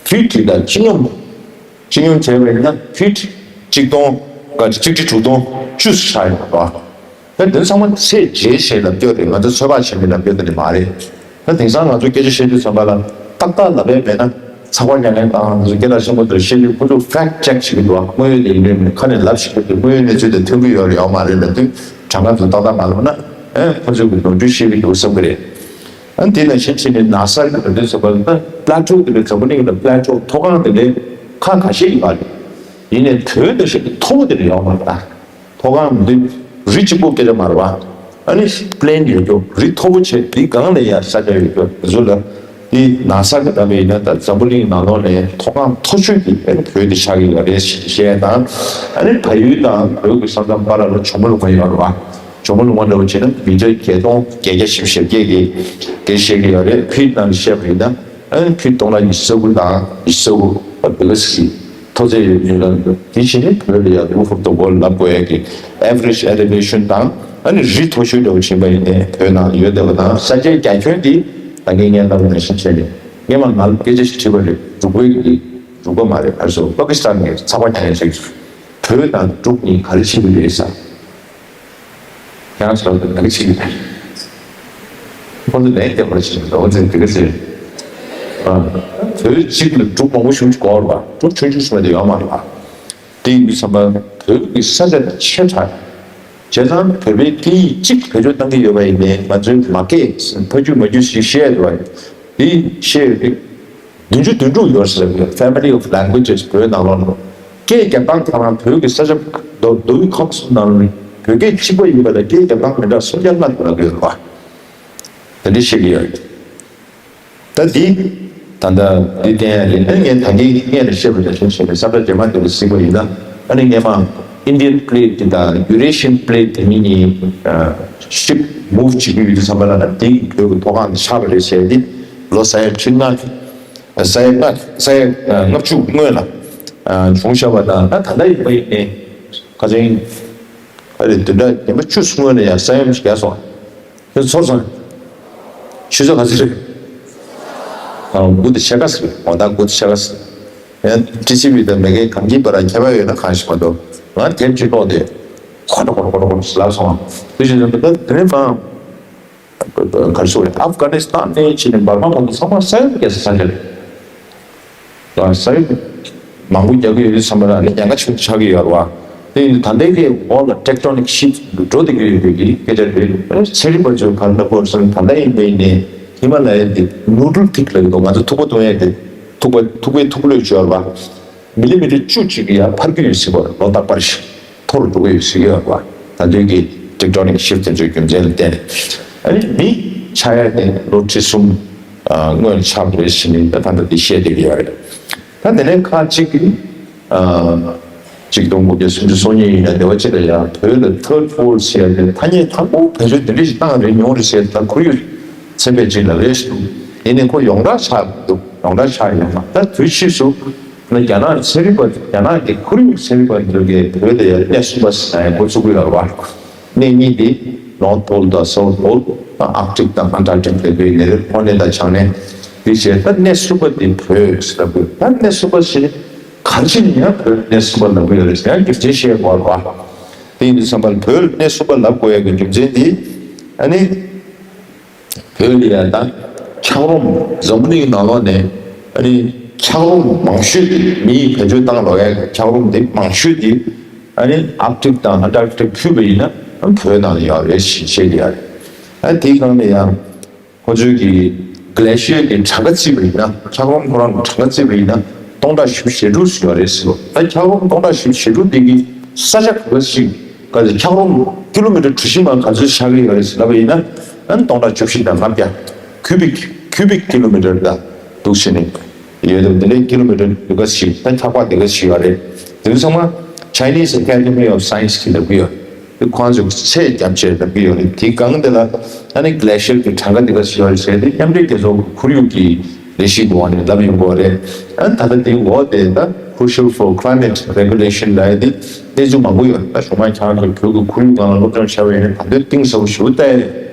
ཕིཊ་དེ་ལ་སྤྱི་སྙོམས་སྤྱི་སྙོམས་བྱས་པ་ཡིན་ན་ཕིཊ་གཅིག་སྟོང་ག་གཅིག་ཁྲི་དྲུག་སྟོང་བཅུ་ཆགས་ཡོང་བ། ད་དེ་ཚང་མ་ཚད་འཇལ་བྱས་ལབ་རྒྱུ་རེད། ང་ཚོ་ཚོད་དཔག་བྱས་ནས་ལབ་རྒྱུ་དེ་ནི་མ་རེད། ད་དེང་སང་ང་ཚོ་སྐད་ཆ་བཤད་དུས་ཙམ་པ་ལ་ཏག་ཏག་ལབ་པའི་མེད་ན་ ཚགས་པར་ཉན་མཁན་དང་སྐད་གྲགས་ཆེན་པོ་ཚོས་བཤད་དུས་ཁོ་ཚོ་ཕེག་ཅེག་བྱེད་ཀྱི་འདུག་དངོས་ཡོད་དེ་ཡིན་ནོ་མིན་ཁ་ནས་ལབ་བཤད་ཀྱི་འདུག་དངོས་ཡོད་གནས་ཚུལ་དེ་མཐུན་གྱི་ཡོད་རེད་ཡོད་མ་རེད་ལབ་དུས་དྲང་ཁ་ཚོ་ཏག་ཏག་མ་ལབ་ན་ཨེ་ཁོ་ཚོས་གི་ནོར་འཁྲུལ་བཤད་ཀྱི་འདུག་བསམ་གི་རེད། ཨ་དེ་ནང་བཞིན་བྱས་ནས་ན་སར་གྱི་ལོ་དུས་ཟེར་བ་ལ་ད་པླ་ཊོ་དེ་འདྲ་འཛམ་བུ་གླིང་ལ་པླ་ཊོ་མཐོ་སྒང་དེ་འདྲའི་ཁག་ཁ་ཤས་ཡོད་པ་རེད། ཡིན་ནའི་བོད་འདྲ་ཞིག་མཐོ་པོ་དེ་འདྲ་ཡོད་མ་རེད་ད། མཐོ་སྒང་འདི་རི་གཅིག་པོ་སྐད་ཆ་མ་རེད་བ། ཨ་ནི་པི་ལེན་ཡོད་རྒྱུ་རི་མཐོ་པོ་བྱས་དེའི་སྒང་ལ་ཡང་ས་ཆ་ཡོད་རྒྱུ་འདི་ཚོ་ལ་དེ་ན་སར་གྱི་ད་བས་ཡིན་ན་ད་འཛམ་བུ་གླིང་ནང་ལོགས་ནས་མཐོ་སྒང་མཐོ་ཤོས་དེ་ཨ་ནི་བོད་དེ་ཆགས་ཀྱི་ཡོད་རེད་ཞེས་བཤད་དང་ཨ་ནི་བལ་ཡུལ་དང་བོད་ཀྱི་ས་མཚམས་བར་ལ་ཇོ་མོ་ལུང་པ་ཡོད་རེད་བ། ཇོ་མོ་ལུང་པ་འདྲ་བོ་བྱས་ན་མི་ཊར་བརྒྱད་སྟོང་བརྒྱད་བརྒྱ་བཞི་བཅུ་ཞེ་བརྒྱད་ཀྱི་སྐད་བཤད་ཀྱི་ཡོད་རེད། ཕིཊ་ནང་བཤད་པ་ཡིན་ན་ཨ་ནི་ཕིཊ་སྟོང་ཕྲག་ཉི་ཤུ་རྩ་དགུ་དང་ཉི་ཤུ་རྩ་དགུ་ཨ་བི་ལ་སི་མཐོ་ཚད་ཡོད་ཡོད་ལ་དེ་བྱས་ནས་བོད་ལ་ཡང་རུ་ཧོབ་ཏོ་བོ་ལབ་དགོས་ཡ་གི་average elevation དང་ཨ་ནི་རི་མཐོ་ཤོས་འདྲ་བོ་ཕྱིན་པ་ཡིན་ནའི་བོད་ནང་ཡོད་བསྡད་པ་དང་ས་ཆའི་རྒྱ་ཁྱོན་འདི་ད་ངས་ངས་ལབ་ནས་ཤེས་བྱས་ནས་སྔས་མ་ང་ལ་སྐད་ཆ་ཞིག་དྲིས་པ་རེད། འབྲུག་པའི་གི་འབྲུག་པ་མ་རེད་ཨ་སོ་པ་ཀི་སི་ཐན་ནས་ཚགས་པར་ཉན་ཡ་ཞིག་བོད་དང་འབྲུག་གཉིས་ག་རེ་ཕྱིན་པ་རེད་ཟེར། ཁྱེད་རང་ཚོ་ལ་ད་ག་ཅིག་ཡིན་ཁོ་ཚོ་ལན་རྒྱག་པར་བྱེད་འདུག་འོ་ཙི་དེ་ག་ཟེར། ཨ། བོད་གཅིག་ལ་འབྲུག་མང་པོ་ཞེ་པོ་ཅིག་དགོས་རེད་པ། འབྲུག་ཆུང་ཆུང་ཞིག་མ་གཏོགས་ཡོད་མ་རེད་པ། དེ་ཡིན་དུས་ཙམ་པ་བོད་ཀྱི་ས་ཆ་དེ་ཆེ་དྲགས། བྱས་ཙང་བོད་པའི་སྐད་ཡིག་གཅིག་བེད་སྤྱོད་གཏང་གི་ཡོད་པ་ཡིན་ནའི་ང་ཚོའི་མ་སྐད་ཕ་རྒྱུད་མ་རྒྱུད་ཞིག་བཤད་ཡོད་པ་ཡིན། དེ་བཤད་ཡོད་དུས། བདུན་ཅུ་དོན་དྲུག་ཡོད་ཟེར་བའི་Family of Languages བོད་ནང་ལོགས་ནང་སྐད་རྒྱབ་སྟངས་ཁོ་རང་བོད་ཀྱི་ས་ཆ་མདོ་མདོ་དབུས་ཁམས་གསུམ་ནང་ནས་བོད་སྐད་གཅིག་པ་ཡིན་པ་དང་སྐད་རྒྱབ་སྟངས་མི་འདྲ་སུམ་བརྒྱ་ལྔ་ལབ་ཀྱི་ཡོད་པ། དེ་འདྲ་བཤད་ཀྱི་ཡོད། ད་འདི་ད་ལྟ་འདི་བསྟན་ཡ་ཡིན་ན་ངས་ད་གིན་སྔས་ལ་བཤད་པ་དང་ཆུང་བྱས་ནས་ས་བཀྲ་རྗེས་མ་དེ་ལ་གཟིགས་པ་ཡིན་ན་ཨ་ནི་སྔས་མ་Indian plate དེ་དང་Eurasian plate དེ་གཉིས་གཉིས་ཤིབ་མུབ་བྱེད་ཀྱི་ཡོད་དུས་ཙམ་པ་ལ་ན་དེ་བོད་ཀྱི་མཐོ་སྒང་དུ་ཆགས་པ་རེད་ཟེར་ཏེ་ལོ་ས་ཡ་ཁྲི་ལྔ། ས་ཡ་ལྔ་ས་ཡ་ལྔ་བཅུ་སྔོན་ལ་བྱུང་བཞག་པ་དང་ད་ད་ལྟ་ཡིན་པ་ཡིན་ནའི་ཁ་སང་ཨ་རེ་བདུན་ཕྲག་ཉི་མ་བཅུ་སྔོན་ལ་ཡང་ས་ཡོམ་ཞིག་བརྒྱབ་སོང་། ཁྱོད་ཚོར་སོང་། ཆུ་ཚོད་ག་ཚོད་རེད། དགུ་དང་ཕྱེད་ཀ་ཟེར་འོ་ད་དགུ་དང་ཕྱེད་ཀ་ཟེར། ཡང་ཊི་སི་ཝི་དང་མེ་གེ་གང་གི་བར་ཁྱད་པར་ཡོད་ན་གང་ཞིག་མ་གཏོགས་ང་དེབ་ཅིག་ཀློག་དེ་ཁོ་ན་ཁོ་ན་ཁོ་ན་ཁོ་ན་ལབ་སོང་། དེ་བཞིན་དུ་ད་དེ་རིང་མ། ག་རེ་ཟེར་དགོས་རེད། ཨབ་གྷ་ནི་སི་ཐན་ནས་ཕྱིན་ནས་འབར་མ་གོང་དུ་ཚང་མ་ས་ཡོམ་བརྒྱབ་ས་ས་ཆ་རེད། ད་ས་ཡོམ་མང་པོ་རྒྱག་གི་ཡོད་དུས་ཙམ་པ་ལ་ནི་ཉེན་ཁ་ཆེན་པོ་ཆགས་ཀྱི་ཡོད་རེད་བ། དེ་ཡིན་དུས་ད་ལྟའི་གི་འོག་ལ་ཊེག་ཊོ་ནིག་ཤིབ་འགྲོ་བསྡད་ཀྱི་ཡོད་པའི་གི་སྐད་ཆ་རེད། ཚན་རིག་པ་ཚོས་ག་རེ་ལབ་དགོས་རེད་ཟེར་ན་ད་ལྟ་ཡིན་པའི་ནི་ཧི་མ་ལ་ཡའི་དེ་ནིའུ་ཊལ་ཐིག་ལབ་ཀྱི་འདུག་ང་ཚོ་ཐུག་པ་གཏོང་ཡས་དེ་ཐུག་པ་ཐུག་པའི་ཐུག་ལོས་ཅིག་ཡོད་རེད་བ། མི་ལི་མི་ཊར་བཅུ་གཅིག་གི་ཡར་འཕར་རྒྱུ་ཡོད་སྲིད་པ་རེད། ལོ་རྟག་པར་ཞིག་མཐོ་རུ་འགྲོ་གི་ཡོད་སྲིད་ཀྱི་ཡོད་རེད་བ། ད་དུས་ཀྱི་ཊེག་ཊོ་ནིག་ཤིབ་དེ་ཚོའི་རྒྱུ་མཚན་ལ་བརྟེན་ནས་ཨ་ནི་མི་ཆགས་ཡ་དེ་ལོ་ཁྲི་གསུམ་སྔོན་ཆགས་རེད་ཟེར་ནས་ད་ད་ལྟ་འདི་བཤད་བསྡད་ཀྱི་ཡོད་རེད། ད་དེ་ནས་ཁག་གཅིག་གི་ཆིག་སྟོང་དགུ་བརྒྱ་སུམ་ཅུ་སོ་གཉིས་ཡིན་ན་སྡེ་བ་གཅིག་ལ་ཡང་བོད་ལ་ཐར་ཌི་ཝོལཌ་ཟེར་ཡ་དེ་ཐ་སྙད་དང་པོ་བེད་སྤྱོད་དེ་འདྲ་ཞིག་བཏང་རེད་མྱོང་རེད་ཟེར་ད་ཁོར་ཡུག་ཚན་པས་གཅིག་ལ་རེད་ཞུ། ཡིན་ནའི་ཁོ་ཡོངས་གྲགས་ཆགས་འདུག་ཡོངས་གྲགས་ཆགས་ཡོད་མ་ད་དུས་ཕྱིས་སུ། ན་རྒྱ་ནག་ཚན་རིག་པ་རྒྱ་ནག་གི་ཁོར་ཡུག་ཚན་རིག་པ་འདི་ཚོ་གིས་བོད་དེ་ཡར་གནས་གསུམ་པ་ཟེར་ཡ་འགོ་བཙུགས་ཀྱི་ཡོད་རེད་བ། གནས་གཉིས་དེ་ནོར་ཐི་པོལ་དང་སའུ་ཐི་པོལ། ཨར་ཀ་ཊིག་དང་ཨན་ཊར་ཀ་ཊིག་ལབ་པའི་ནས་ཕོ་ནས་དང་བྱང་ནས་དེ་བྱས་ད་གནས་གསུམ་པ་དེ་བོད་ཟེར་ལབ་དགོས་ད་གནས་གསུམ་པ་ཞེས་ག་རེ་བྱས་ནས་ཡང་བོད་གནས་གསུམ་པ་ལབ་ཀྱི་ཡོད་རེད་ཟེར་ཡང་རྒྱུ་མཚན་བཤད་དགོས་རེད་བ། དེ་ཡིན་དུས་ཙམ་པར་བོད་གནས་གསུམ་པ་ལབ་དགོས་ཡ་གི་རྒྱུ་མཚན་དེ་ཨ་ནི། བོད་ལ་ཡང་ད་འཁྱགས་རོམ་འཛམ་བུ་གླིང་ནང་ལོགས་ནས་ཨ་ནི་འཁྱགས་རོམ་མང་ཤོས་དེ་མིས་བེད་སྤྱོད་བཏང་ལོག་ཡ་འཁྱགས་རོམ་དེ་མང་ཤོས་དེ་ཨ་ནི་ཨར་ཀ་ཊིག་དང་ཨན་ཊར་ཀ་ཊིག་ཕུད་པ་ཡིན་ན་བོད་ནང་ལ་ཡོད་རེད་ཞེས་བཤད་ཀྱི་ཡོད་རེད། ཨ་དེའི་སྒང་ནས་ཡང་ཁོ་ཚོའི་གི་གི་ལེ་ཤི་ཡར་གྱི་གྲངས་ཀ་བརྩིས་པ་ཡིན་ན་འཁྱགས་རོམ་ཁོ་རང་གི་གྲངས་ཀ་བརྩིས་པ་ཡིན་ན་སྟོང་ཕྲག་བཞི་བཅུ་ཞེ་དྲུག་ཡོད་རེད་ཟེར་ལོ། ད་འཁྱགས་རོམ་སྟོང་ཕྲག་བཞི་བཅུ་ཞེ་དྲུག་དེ་གི་ས་ཆ་ག་ཚོད་ཞིག་ག་ཚོད་འཁྱགས་རོམ་ཀི་ལོ་མི་ཊར་གྲུ་བཞི་མ་ག་ཚོད་ཆགས་ཀྱི་ཡོད་རེད་ཟེར་ལབ་པ་ཡིན་ན་ཨ་ནི་སྟོང་ཕྲག་བཅུ་བཞི་དང་ལྔ་བརྒྱ་ཁུ་བིག་ཁུ་བིག་ཀི་ལོ་མི་ཊར་ལ་འདུག་ཟེར་ནས་ཡོད་དོ། དེ་འདྲའི་ཀི་ལོ་མི་ཊར་འདི་ག་ཞིག་ད་འཁྱགས་པ་འདི་ག་ཞིག་ཡོད་རེད། དེ་ཚང་མ་Chinese Academy of Science གིས་ལབ་ཀྱི་ཡོད། དེ་ཁོང་ཚོས་ཚད་བརྒྱབ་བྱས་ལབ་ཀྱི་ཡོད་རེད། དེའི་སྒང་དེ་ལ་ཨ་ནི་གི་ལེ་ཤི་ཡར་གྱི་གྲངས་ཀ་འདི་ག་ཞིག་ཡོད་རེད་ཟེར་ཏེ་མཉམ་འབྲེལ་རྒྱལ་ཚོགས་ཀྱི་ཁོར་ཡུག་གི་ལས་གཞི་གི་འོག་ནས་ལབ་ཡོང་གི་ཡོད་རེད། ཨ་ནི་ད་ལྟ་དེའི་འོག་དེ་ད་Crucial for Climate Regulation ལབ་ཡ་དེ་གནས་ཚུལ་མང་པོ་ཡོད་རེད། ད་གཞུག་མ་ཁྱེད་རང་ཚོ་བོད་ཀྱི་ཁོར་ཡུག་སྒང་ལ་སློབ་སྦྱོང་བྱས་པ་ཡིན་ན་ད་དུང་གཏིང་ཟབ་པོ་ཞེ་པོ་བལྟ་ཡ་རེད།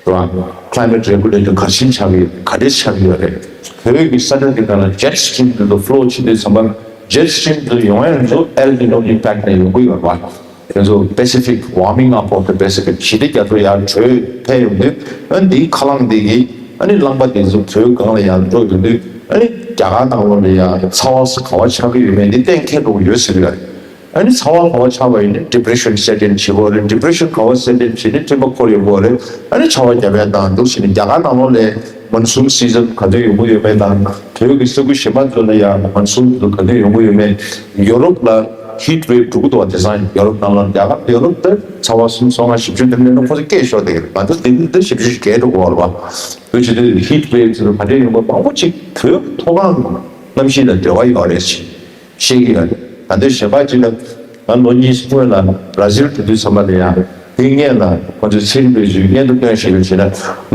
རེད་བ། Climate regulator ག་ཤིན་ཆགས་ཀྱི་ཡོད་ག་འདྲས་ཆགས་ཀྱི་ཡོད་རེད། བོད་ཀྱི་ས་ཆ་འདི་ག་ལ་jet stream དེ་ཚོ་flow བྱེད་དུས་ཙམ་པར་jet stream དེ་ཡོང་ཡ་ཚོ་El Nino impact ནས་ཡོང་གི་ཡོད་རེད་བ། དེ་ཚོ་Pacific warming up of the Pacific ཞི་བདེ་རྒྱ་མཚོ་ཡར་བྲོས་ཕེབས་ཡོང་དུས་ཨ་ནི་འདིའི་ཁ་རླངས་འདི་གིས་ཨ་ནི་རླངས་པ་དེ་ཚོ་བོད་སྒང་ལ་ཡར་འགྲོ་ཡོང་དུས་ཨ་ནི་ རྒྱ་གར་ནང་ལོགས་ལ་ཡང་ཚ་བ་ག་བ་ཆགས་ཀྱི་ཡོད་མེད་འདི་གཏན་འཁེལ་འགྲོ་གི་ཡོད་ཟེར་གྱི་ཡོད་རེད། ཨ་ནི་ཚ་བ་ག་བ་ཆགས་པ་ཡིན་ན་depression set in བྱེད་དགོས་རེད། depression ག་བ་set in བྱས་ནས་སྤྲིན་པ་འཁོར་ཡོང་གི་རེད། ཨ་ནི་ཆར་པ་བརྒྱབ་ཡ་དང་འདུག་བྱས་ནས་རྒྱ་གར་ནང་ལོགས་ལ་monsoon season ག་དུས་ཡོང་གི་ཡོད་མེད་དང་བོད་ཀྱི་ས་ཁུལ་གཞན་པ་ཚོ་ལ་ཡང་monsoon དུ་ག་དུས་ཡོང་གི་ཡོད་མེད། ཡོ་རོབ་ལ་heat wave འགྲོ་གི་འདུག་བ། དེང་སང་ཡོ་རོབ་ནང་ལ་རྒྱ་གར་ཡོ་རོབ་དེ་ཚ་བ་སུམ་ཅུ་སོ་ལྔ་བཞི་བཅུ་དེ་འདྲ་ན་ཁོ་ཚོ་སྐད་ཤོར་བསྡད་ཀྱི་རེད། ང་ཚོ་དེ་འདི་བཞི་བཅུ་ཞིག་བརྒལ་འགྲོ་གི་ཡོད་རེད་བ། དུས་ཕྱི་དུས་heat wave ཚོ་ག་འདྲས་ཡོང་པ་མང་པོ་ཅིག་བོད་མཐོ་སྒང་གནམ་གཤིས་དང་འབྲེལ་བ་ཡོད་རེད་ཅེས་བཤད་ཀྱི་ཡོད་རེད། ད་ལྟའི་ཞོགས་པ་ཅིག་ལ་ང་ལོ་གཉིས་སྔོན་ལ་Brazil དུ་དུས་ཙམ་པ་ལ་ཡང་དེ་སྔོན་ལ་ཁོ་ཚོས་ཚན་རིག་པའི་ཚོས་སྙན་ཐོ་བཏོན་བཞིན་ཡོད་ཅེ་ན།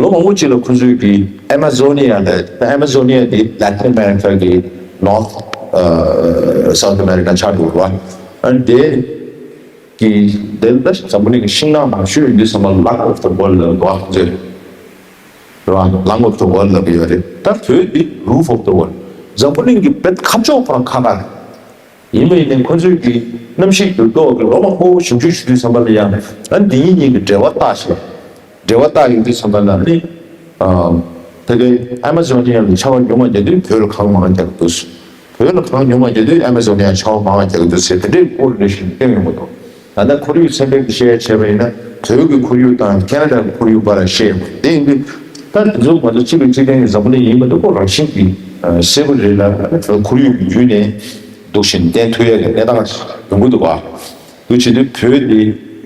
ལོ་མང་པོ་ཅིག་ལ་ཁོ་ཚོས་ཀྱི་Amazonia ལ་Amazonia དེ་Latin America གི་North South America ཆགས་འདུག་བ། ཨ་ནི་དེ་གི་དེ་ལ་འཛམ་བུ་གླིང་གི་ཤིང་ནགས་མང་ཤོས་ཡིན་དུས་ཙམ་པ་Lung of the World ལབ་འདུག་བ། ཁོ་ཚོས་རེད་བ། Lung of the World ལབ་ཀྱི་ཡོད་རེད། ད་བོད་འདི་Roof of the World འཛམ་བུ་གླིང་གི་དཔེ་ཁ་ཕྱོགས་ཁོ་རང་ཁ་ཁ་རེད། ཡིན་པ་ཡིན་ནའི་ཁོ་ཚོས་ཀྱི་གནམ་གཤིས་འགྱུར་ལྡོག་གི་ལོ་མང་པོ་ཞིབ་འཇུག་ཞུ་དུས་ཙམ་པ་ལ་ཡང་ཨ་འདི་གཉིས་གཉིས་ཀྱི་འབྲེལ་བ་བཏགས་ཤིང་། འབྲེལ་བ་བཏགས་ཡོང་དུས་ཙམ་པ་ལ་ནི། ཨ་ད་གའི་Amazonia ལ་ཆར་པ་ཉུང་བ་རྒྱག་དུས་བོད་ལ་གངས་མང་རྒྱག་གི་འདུག་བོད་ལ་གངས་ཉུང་བ་རྒྱག་དུས་Amazonia ཆར་པ་མང་བ་རྒྱག་གི་འདུག་ཟེར་དེ་འདྲའི་correlation བསྟན་ཡོང་གི་འདུག་ད་ལྟ་ཁོར་ཡུག་ཚན་པས་བཤད་བྱས་པ་ཡིན་ན་བོད་ཀྱི་ཁོར་ཡུག་དང་ཁེ་ན་ཌ་གི་ཁོར་ཡུག་བར་ལ་བཤད་ཡོང་གི་འདུག་དེ་ཡིན་དུས་ད་དེ་ཚོ་ང་ཚོ་གཅིག་ལ་གཅིག་བརྟེན་གྱི་འཛམ་བུ་གླིང་ཡིན་མི་འདུག་ཁོ་རང་བཞིན་གྱིས་གསལ་པོ་རེད་ལ་ཁོར་ཡུག་གི་བརྒྱུད་ནས་འདུག་བཞིན་བསྟན་ཐུབ་ཡ་གི་གནས་སྟངས་ཡོང་གི་འདུག་བ། དུ་བྱེད་དུས་བོད་འདི་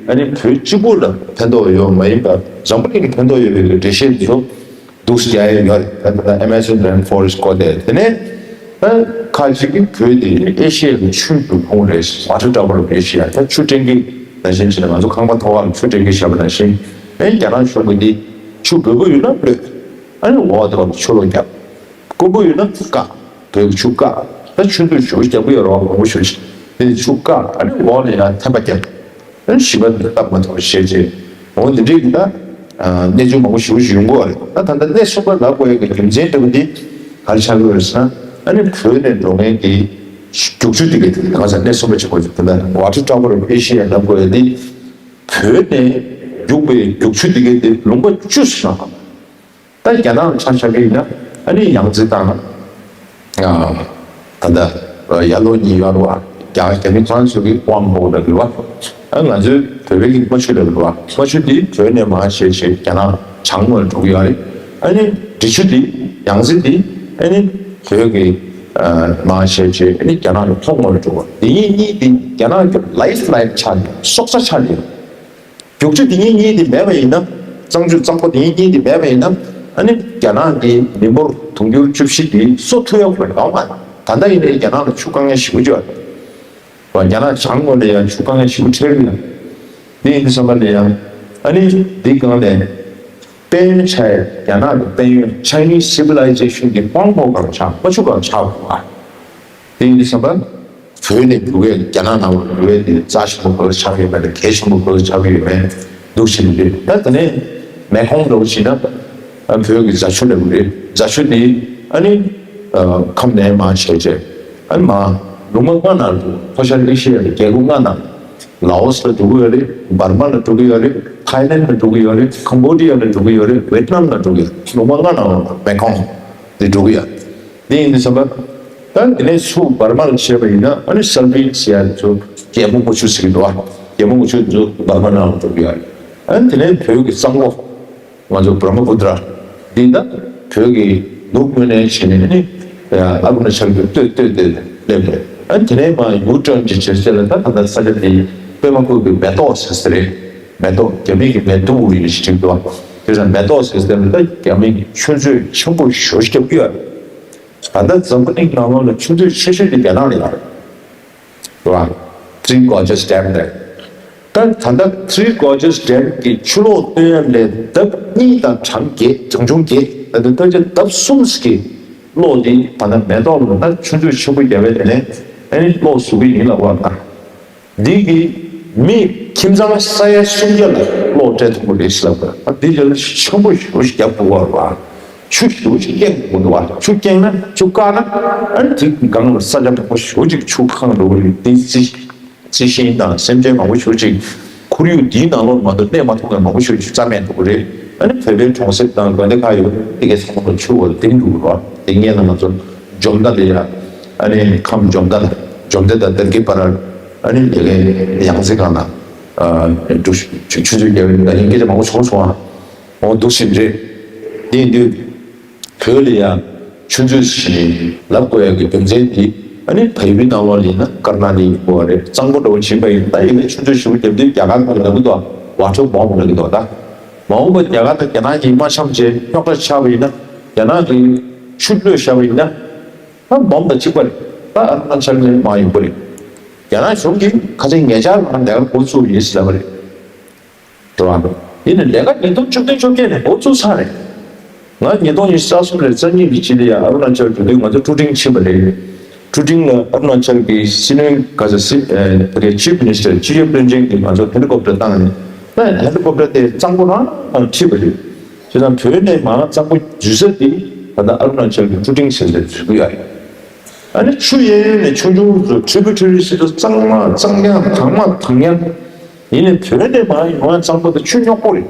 ཨ་ནི་བོད་གཅིག་པུ་ལ་ཕན་ཐོགས་ཡོད་མ་ཡིན་པར་འཛམ་བུ་གླིང་གི་ཕན་ཐོགས་ཡོད་པའི་འགྲེལ་བཤད་འདི་ཚོ་འདུག་སེ་རྒྱག་ཡ་ཡོད་རེད། ད་ལྟ་Amazon rainforest བཀོད་དེ་དེ་ནས་ད་ཁ་ཅིག་གིས་བོད་འདི་ཨེ་ཤི་ཡ་གི་ཆུའི་ལུས་ཕུང་རེད། Water Tower of Asia ད་ཆུ་སྤྲིན་གྱི་ནང་བཞིན་བྱས་ན་ང་ཚོ་ཁང་པ་ཐོག་ཁ་ལ་ཆུ་སྤྲིན་གྱི་བཞག་པ་ནང་བཞིན་ཨེ་རྒྱ་ནག་གཞུང་གིས་འདི་ཆུ་འབོལ་པོ་ཡོད་ན་གློད། ཨ་ནི་འོག་དེ་བ་ཆུ་ལོག་བརྒྱབ། དཀོན་པོ་ཡོད་ན་བཀག་བོད་ཀྱི་ཆུ་བཀག་ད་ཆུ་འདུས་ཞུ་རྒྱག་གི་ཡོད་རེད་བ། མང་པོ་ཞུ་ཞིག་དེ་ཆུ་བཀག་ཨ་ནི་འོག་ནས་ཡང་ཐན་པ་བརྒྱབ། ཨ་ནི་ཞི་བ་འདི་སྟབས་མ་ཐུབ་པ་བཤད་རྗེས་འོ་འདི་འདྲའི་གི་ད་གནས་ཚུལ་མང་པོ་ཞུ་ཞུ་ཡོང་གི་ཡོད་རེད། ད་ད་ལྟ་གནས་གསུམ་པ་ལབ་དགོས་ཡ་གི་རྒྱུ་མཚན་འདྲ་པོ་འདི་ག་རེ་ཆགས་ཀྱི་ཡོད་རེད་ཟེར་ན། ཨ་ནི་བོད་ནས་འགྲོ་མཁན་གྱི་རྒྱུག་ཆུ་འདི་ག་དེ་ག་ས་གནས་གསུམ་པ་ཆགས་དགོས་ཀྱི་ད་ལྟ་Water Tower of Asia ལབ་དགོས་ཡ་འདི་བོད་ནས་རྒྱུག་པའི་རྒྱུག་ཆུ་འདི་ག་དེ་ལུང་པ་བཅུ་ཙམ། ད་རྒྱ་ནག་ལ་ཆ་བཞག་གི་ཡིན་ན་ཨ་ནི་ཡང་ཙི་དང་། ད་ལྟ་ཡར་ལོ་གཉིས་ཡོད་རེད་བ། རྒྱ་རྒྱ་མི་ཚང་ཚོ་གི་དབང་པོ་ལ་རེད་བ། ཨ་ང་ཚོའི་བོད་པའི་གི་རྨ་ཆུ་ལ་རེད་བ། རྨ་ཆུ་འདི་བོད་ནས་མར་བཤད་བྱས་རྒྱ་ནག་བྱང་ངོས་ལ་འགྲོ་གི་ཡོད་རེད། ཨ་ནི་འབྲི་ཆུ་འདི་ཡང་ཙི་འདི་ཨ་ནི་བོད་ཀྱི་མར་བཤད་བྱས་ཨ་ནི་རྒྱ་ནག་གི་ལྷོ་ངོས་ལ་འགྲོ་བ། འདི་གཉིས་གཉིས་འདི་རྒྱ་ནག་གི་lifeline ཆགས་ནས་སྲོག་རྩ་ཆགས་ནས། རྒྱུག་ཆུ་འདི་གཉིས་གཉིས་འདི་མེད་པ་ཡིན་ན། གཙང་ཆུ་གཙང་པོ་འདི་གཉིས་གཉིས་འདི་མེད་པ་ཡིན་ན། ཨ་ནི་རྒྱ་ནག་གི་མི་འབོར་དུང་ཕྱུར་བཅུ་བཞི་འདི་གསོ་ཐུབ་ཡོད་པ་རེད་གང་མ། ད་ལྟ་ཡིན་ནའི་རྒྱ་ནག་ལ་ཆུ་དཀའ་ངལ་ཞེ་པོ་ཅིག་ཡོད་རེད། རྒྱ་ནག་བྱང་ངོས་ལ་ཡང་ཆུ་དཀའ་ངལ་ཞེ་པོ་འཕྲད་ཀྱི་ཡོད། འདི་ཡིན་དུས་ཙམ་པ་ལ་ཡང་ཨ་ནི་འདི་སྒང་ནས་དཔལ་ཡོན་ཆགས་ཡ་རྒྱ་ནག་གི་དཔལ་ཡོན་Chinese civilization གི་དཔང་པོ་སྒང་ཆགས་རྨ་ཆུ་སྒང་ཆགས་དགོས་པ། དེ་ཡིན་དུས་ཙམ་པ། བོད་ནས་རྒྱུག་ཡས་རྒྱ་ནག་ནང་ལ་རྒྱུག་ཡས་དེ་རྩ་ཆེན་པོ་ག་ལ་ཆགས་ཡོད་མེད་དང་གལ་ཆེན་པོ་ག་ལ་ཆགས་ཡོད་མེད་འདུག་བྱེད་ཀྱི་རེད། ད་དེ་ནས་མེ་ཁོང་འདྲ་བོ་བྱས་ན་བོད་ཀྱི་རྫ་ཆུ་ལབ་ཀྱི་རེད། རྫ་ཆུ་དེ་ཨ་ནི་ཁམས་ནས་མར་བྱས་རྗེས་ཨ་ནི་མར་ལུང་པ་ལྔ་ནང་དུ་ལྷོ་ཤར་ཨེ་ཤི་ཡ་གི་རྒྱལ་ཁབ་ལྔ་ནང་ལའོ་སི་ལ་འགྲོ་གི་ཡོད་རེད། འབར་མ་ལ་འགྲོ་གི་ཡོད་རེད། ཐའི་ལན་ལ་འགྲོ་གི་ཡོད་རེད། ཁམ་བྷོ་ཌི་ཡ་ལ་འགྲོ་གི་ཡོད་རེད། ཝེ་ཏི་ནམ་ལ་འགྲོ་གི་ཡོད་རེད། ལུང་པ་ལྔ་ནང་མེ་ཁོང་དེ་འགྲོ་གི་ཡོད། དེ་ཡིན་དུས་ཙམ་པ། ད་དེ་ནས་ཚུར་འབར་མ་ལ་བྱས་པ་ཡིན་ན་ཨ་ནི་སལ་ཕིན་ཟེར་ཡ་ཚོ་རྒྱལ་མོ་མུ་ཆུ་ཟེར་གྱི་འདུག་ཨ། རྒྱལ་མོ་མུ་ཆུ་ཚོ་འབར་མ་ནང་ལ་འགྲོ་གི་ཡོད་རེད། ཨ་ནི་དེ་ནས་བོད་ཀྱི་གཙང་པོ་ང་ཚོ་བྷྲ་མ་པུ་ཏྲ་འདི་ད་བོད་ཀྱི་ནུབ་ངོས་ནས་བྱས་ནས་ཨ་ནི་ཨ་རུ་ན་ཅལ་གྱི་སྟོད་སྟོད་དེ་སླེབས་རེད། ཨ་ནི་དེ་ནས་མར་ཡུ་ཊརན་ཅིག་བྱས་ཚེ་ལ་ད་ད་ལྟ་ས་ཆ་དེ་པད་མ་བཀོད་ཀྱི་མེ་ཏོག་ཟེར་ས་རེད། མེ་ཏོག་རྒྱ་མི་གི་མེ་ཏོག་ཡིན་ཞིག་འདུག་ཨ། དེ་ཚོ་མེ་ཏོག་ཟེར་ས་ལ་ད་རྒྱ་མི་གི་ཆུ་མཛོད་ཆེན་པོ་ཞེ་པོ་ཅིག་བརྒྱབ་ཀྱི་ཡོད་རེད། ད་ལྟ་འཛམ་བུ་གླིང་ནང་ལོགས་ལ་ཆུ་མཛོད་ཆེ་ཤོས་དེ་རྒྱ་ནག་ལ་ཡོད་རེད། རེད་བ། Three Gorges Dam རེད། ད་ད་ལྟ་Three Gorges Dam གི་ཆུ་གློག་བཏོན་ཡ་ལས་ལྡབ་གཉིས་དང་གྲངས་བརྒྱད་གྲངས་ཆུང་བརྒྱད་ད་ལྟ་ལྟ་ཆ་ལྡབ་གསུམ་གྱི་གློག་དེ་ད་ལྟ་མེ་ཏོག་ལ་ད་ཆུ་མཛོད་ཆེན་པོ་བརྒྱབ་པའི་དེ་ནས་ཨ་ནི་གློག་བཟོ་གི་ཡིན་ལབ་པ་དང་། འདི་གིས་མི་ཁྱིམ་ཚང་ས་ཡ་སུམ་བརྒྱ་ལ་གློག་སྤྲད་ཐུབ་ཀྱི་རེད་ཟེར་ལབ་དགོས། ཨ་འདི་ལ་ཆེན་པོ་ཞེ་པོ་ཞིག་རྒྱབ་དགོས་པ་རེད་བ། ཆུ་ཞེ་པོ་ཞིག་རྐྱེན་དགོས་འདུག་བ། ཆུ་རྐྱེན་ན་ཆུ་བཀག་ན་ཨ་ནི་དེ་སྒང་ལ་ས་ཆ་མང་པོ་ཞེ་པོ་ཅིག་ཆུ་ཁེངས་འགྲོ་གི་རེད། དེ་རྩི་རྩི་ཤིང་དང་སེམས་ཅན་མང་པོ་ཞེ་པོ་ཅིག་ཁོར་ཡུག་འདིའི་ནང་ལོགས་མ་གཏོགས་གནས་མ་ཐུབ་མཁན་མང་པོ་ཞེ་པོ་ཅིག་རྩ་མེད་འགྲོ་གི་རེད། ཨ་ནི་བོད་པའི་གྲོང་གསེབ་དང་དགོན་སྡེ་ཁག་ཡོད་དེ་གའི་ཚང་མ་ལ་ཆུ་འོག་ལ་ལྡིང་འགྲོ་གི་རེད་བ། དེ་སྔོན་ལ་ང་ཚོ། འཇོ་མདའ་ལ་ཡ། ཨ་ནི་ཁམས་འཇོ་མདའ་ལ། འཇོ་མདའ་དང་དར་གྱི་བར། ཨ་ནི་ཡ་གི་ཡང་རྩེ་སྒང་ལ། ཨ་འབྲུ་ཆུ་ཆུ་ཚོད་རྒྱག་པའི་ད་ཡིན་སྐད་ཆ་མང་པོ་བྱུང་སོང་ཨ། འོ་འདུག་ཟིན་རེད། དེ་ཡིན་དུས། བོད་ལ་ཡ། ཆུ་མཛོད་ཞེས་ལབ་དགོས་ཡ་གི་རྒྱུ་མཚན་དེ། ཨ་ནི་བལ་ཡུལ་ནང་ལོགས་ལ་ཡིན་ན་ཀར་ན་ཊ་ཀ་ཡིན་དགོས་པ་རེད། གཙང་པོ་འདྲ་བོ་ཕྱིན་པ་ཡིན་ན་ད་ཡིན་ན་ཆུ་མཛོད་ཞེ་པོ་བརྒྱབ་དུས་རྒྱ་གར་གྱི་ལབ་ཀྱི་འདུག་ཝ་ཊར་བོམ་ལབ་ཀྱི་འདུག་ད། མ་འོངས་པ་རྒྱ་གར་དང་རྒྱ་ནག་གཉིས་མ་འཆམ་བྱས་རྙོག་དྲ་ཆགས་པ་ཡིན་ན། རྒྱ་ནག་གིས་ཆུ་གློད་བཞག་པ་ཡིན་ན། ད་བོམ་དང་གཅིག་པ་རེད། ད་ཨ་རུ་ན་ཅལ་ནས་མར་ཡོང་གི་རེད། རྒྱ་ནག་གཞུང་གིས་ཁ་སང་ཉེ་ཆར་ལ་ལས་ཀ་འགོ་བཙུགས་ཡིན་ཟེར་ལབ་པ་རེད། འགྲོ་བ་འགྲོ། ཡིན་ནའི་ལས་ཀ་ཉིས་སྟོང་བཅུ་བདུན་བཅོ་བརྒྱད་ནས་འགོ་བཙུགས་ཚར་རེད། ང་ཉིས་སྟོང་ཉི་ཤུ་རྩ་གསུམ་ལོའི་རྩ་གཉིས་ཀྱི་སྤྱི་ལོ་ཡ་ཨ་རུ་ན་ཅལ་འགྲོ་དུས་ང་ཚོ་ཀྲུ་ཀྲིང་ཕྱིན་པ་རེད། ཀྲུ་ཀྲིང་ལ་ཨ་རུ་ན་ཅལ་གྱི་སྲིད་བློན་ག་ས་སྲིད་ཨ་ཕ་གིའི་ཆིབ་མི་ནི་སི་ཊར་སྤྱི་ཁྱབ་བློན་ཆེན་གྱིས་ང་ཚོ་ཧེ་ལི་ཀོབ་ཊར་བཏང་ནས། ད་ཧེ་ལི་ཀོབ་ཊར་དེ་གཙང་པོ་རང་རང་ཁྲིད་པ་རེད། བྱས་ཙང་བོད་ནས་མར་གཙང་པོ་འཛུལ་ས་དེ་ད་ལྟ་ཨ་རུ་ན་ཅལ་གྱི་ཀྲུ་ཀྲིང་ཟེར་དེར་འཛུལ་གྱི་ཡོད་རེད། ཨ་ནི་ཆུ་གཡས་གཡོན་ནས་ཆུང་ཆུང་ཚོ་ཊི་རི་བྷུ་ཊི་རི་ཟེར་དུས་གཙང་མ་གཙང་རྐྱང་དྭངས་མ་དྭངས་རྐྱང་། ཡིན་ནའི་བོད་ནས་མར་ཡོང་ཡ་གཙང་པོ་དེ་ཆུ་རྙོག་པོ་རེད།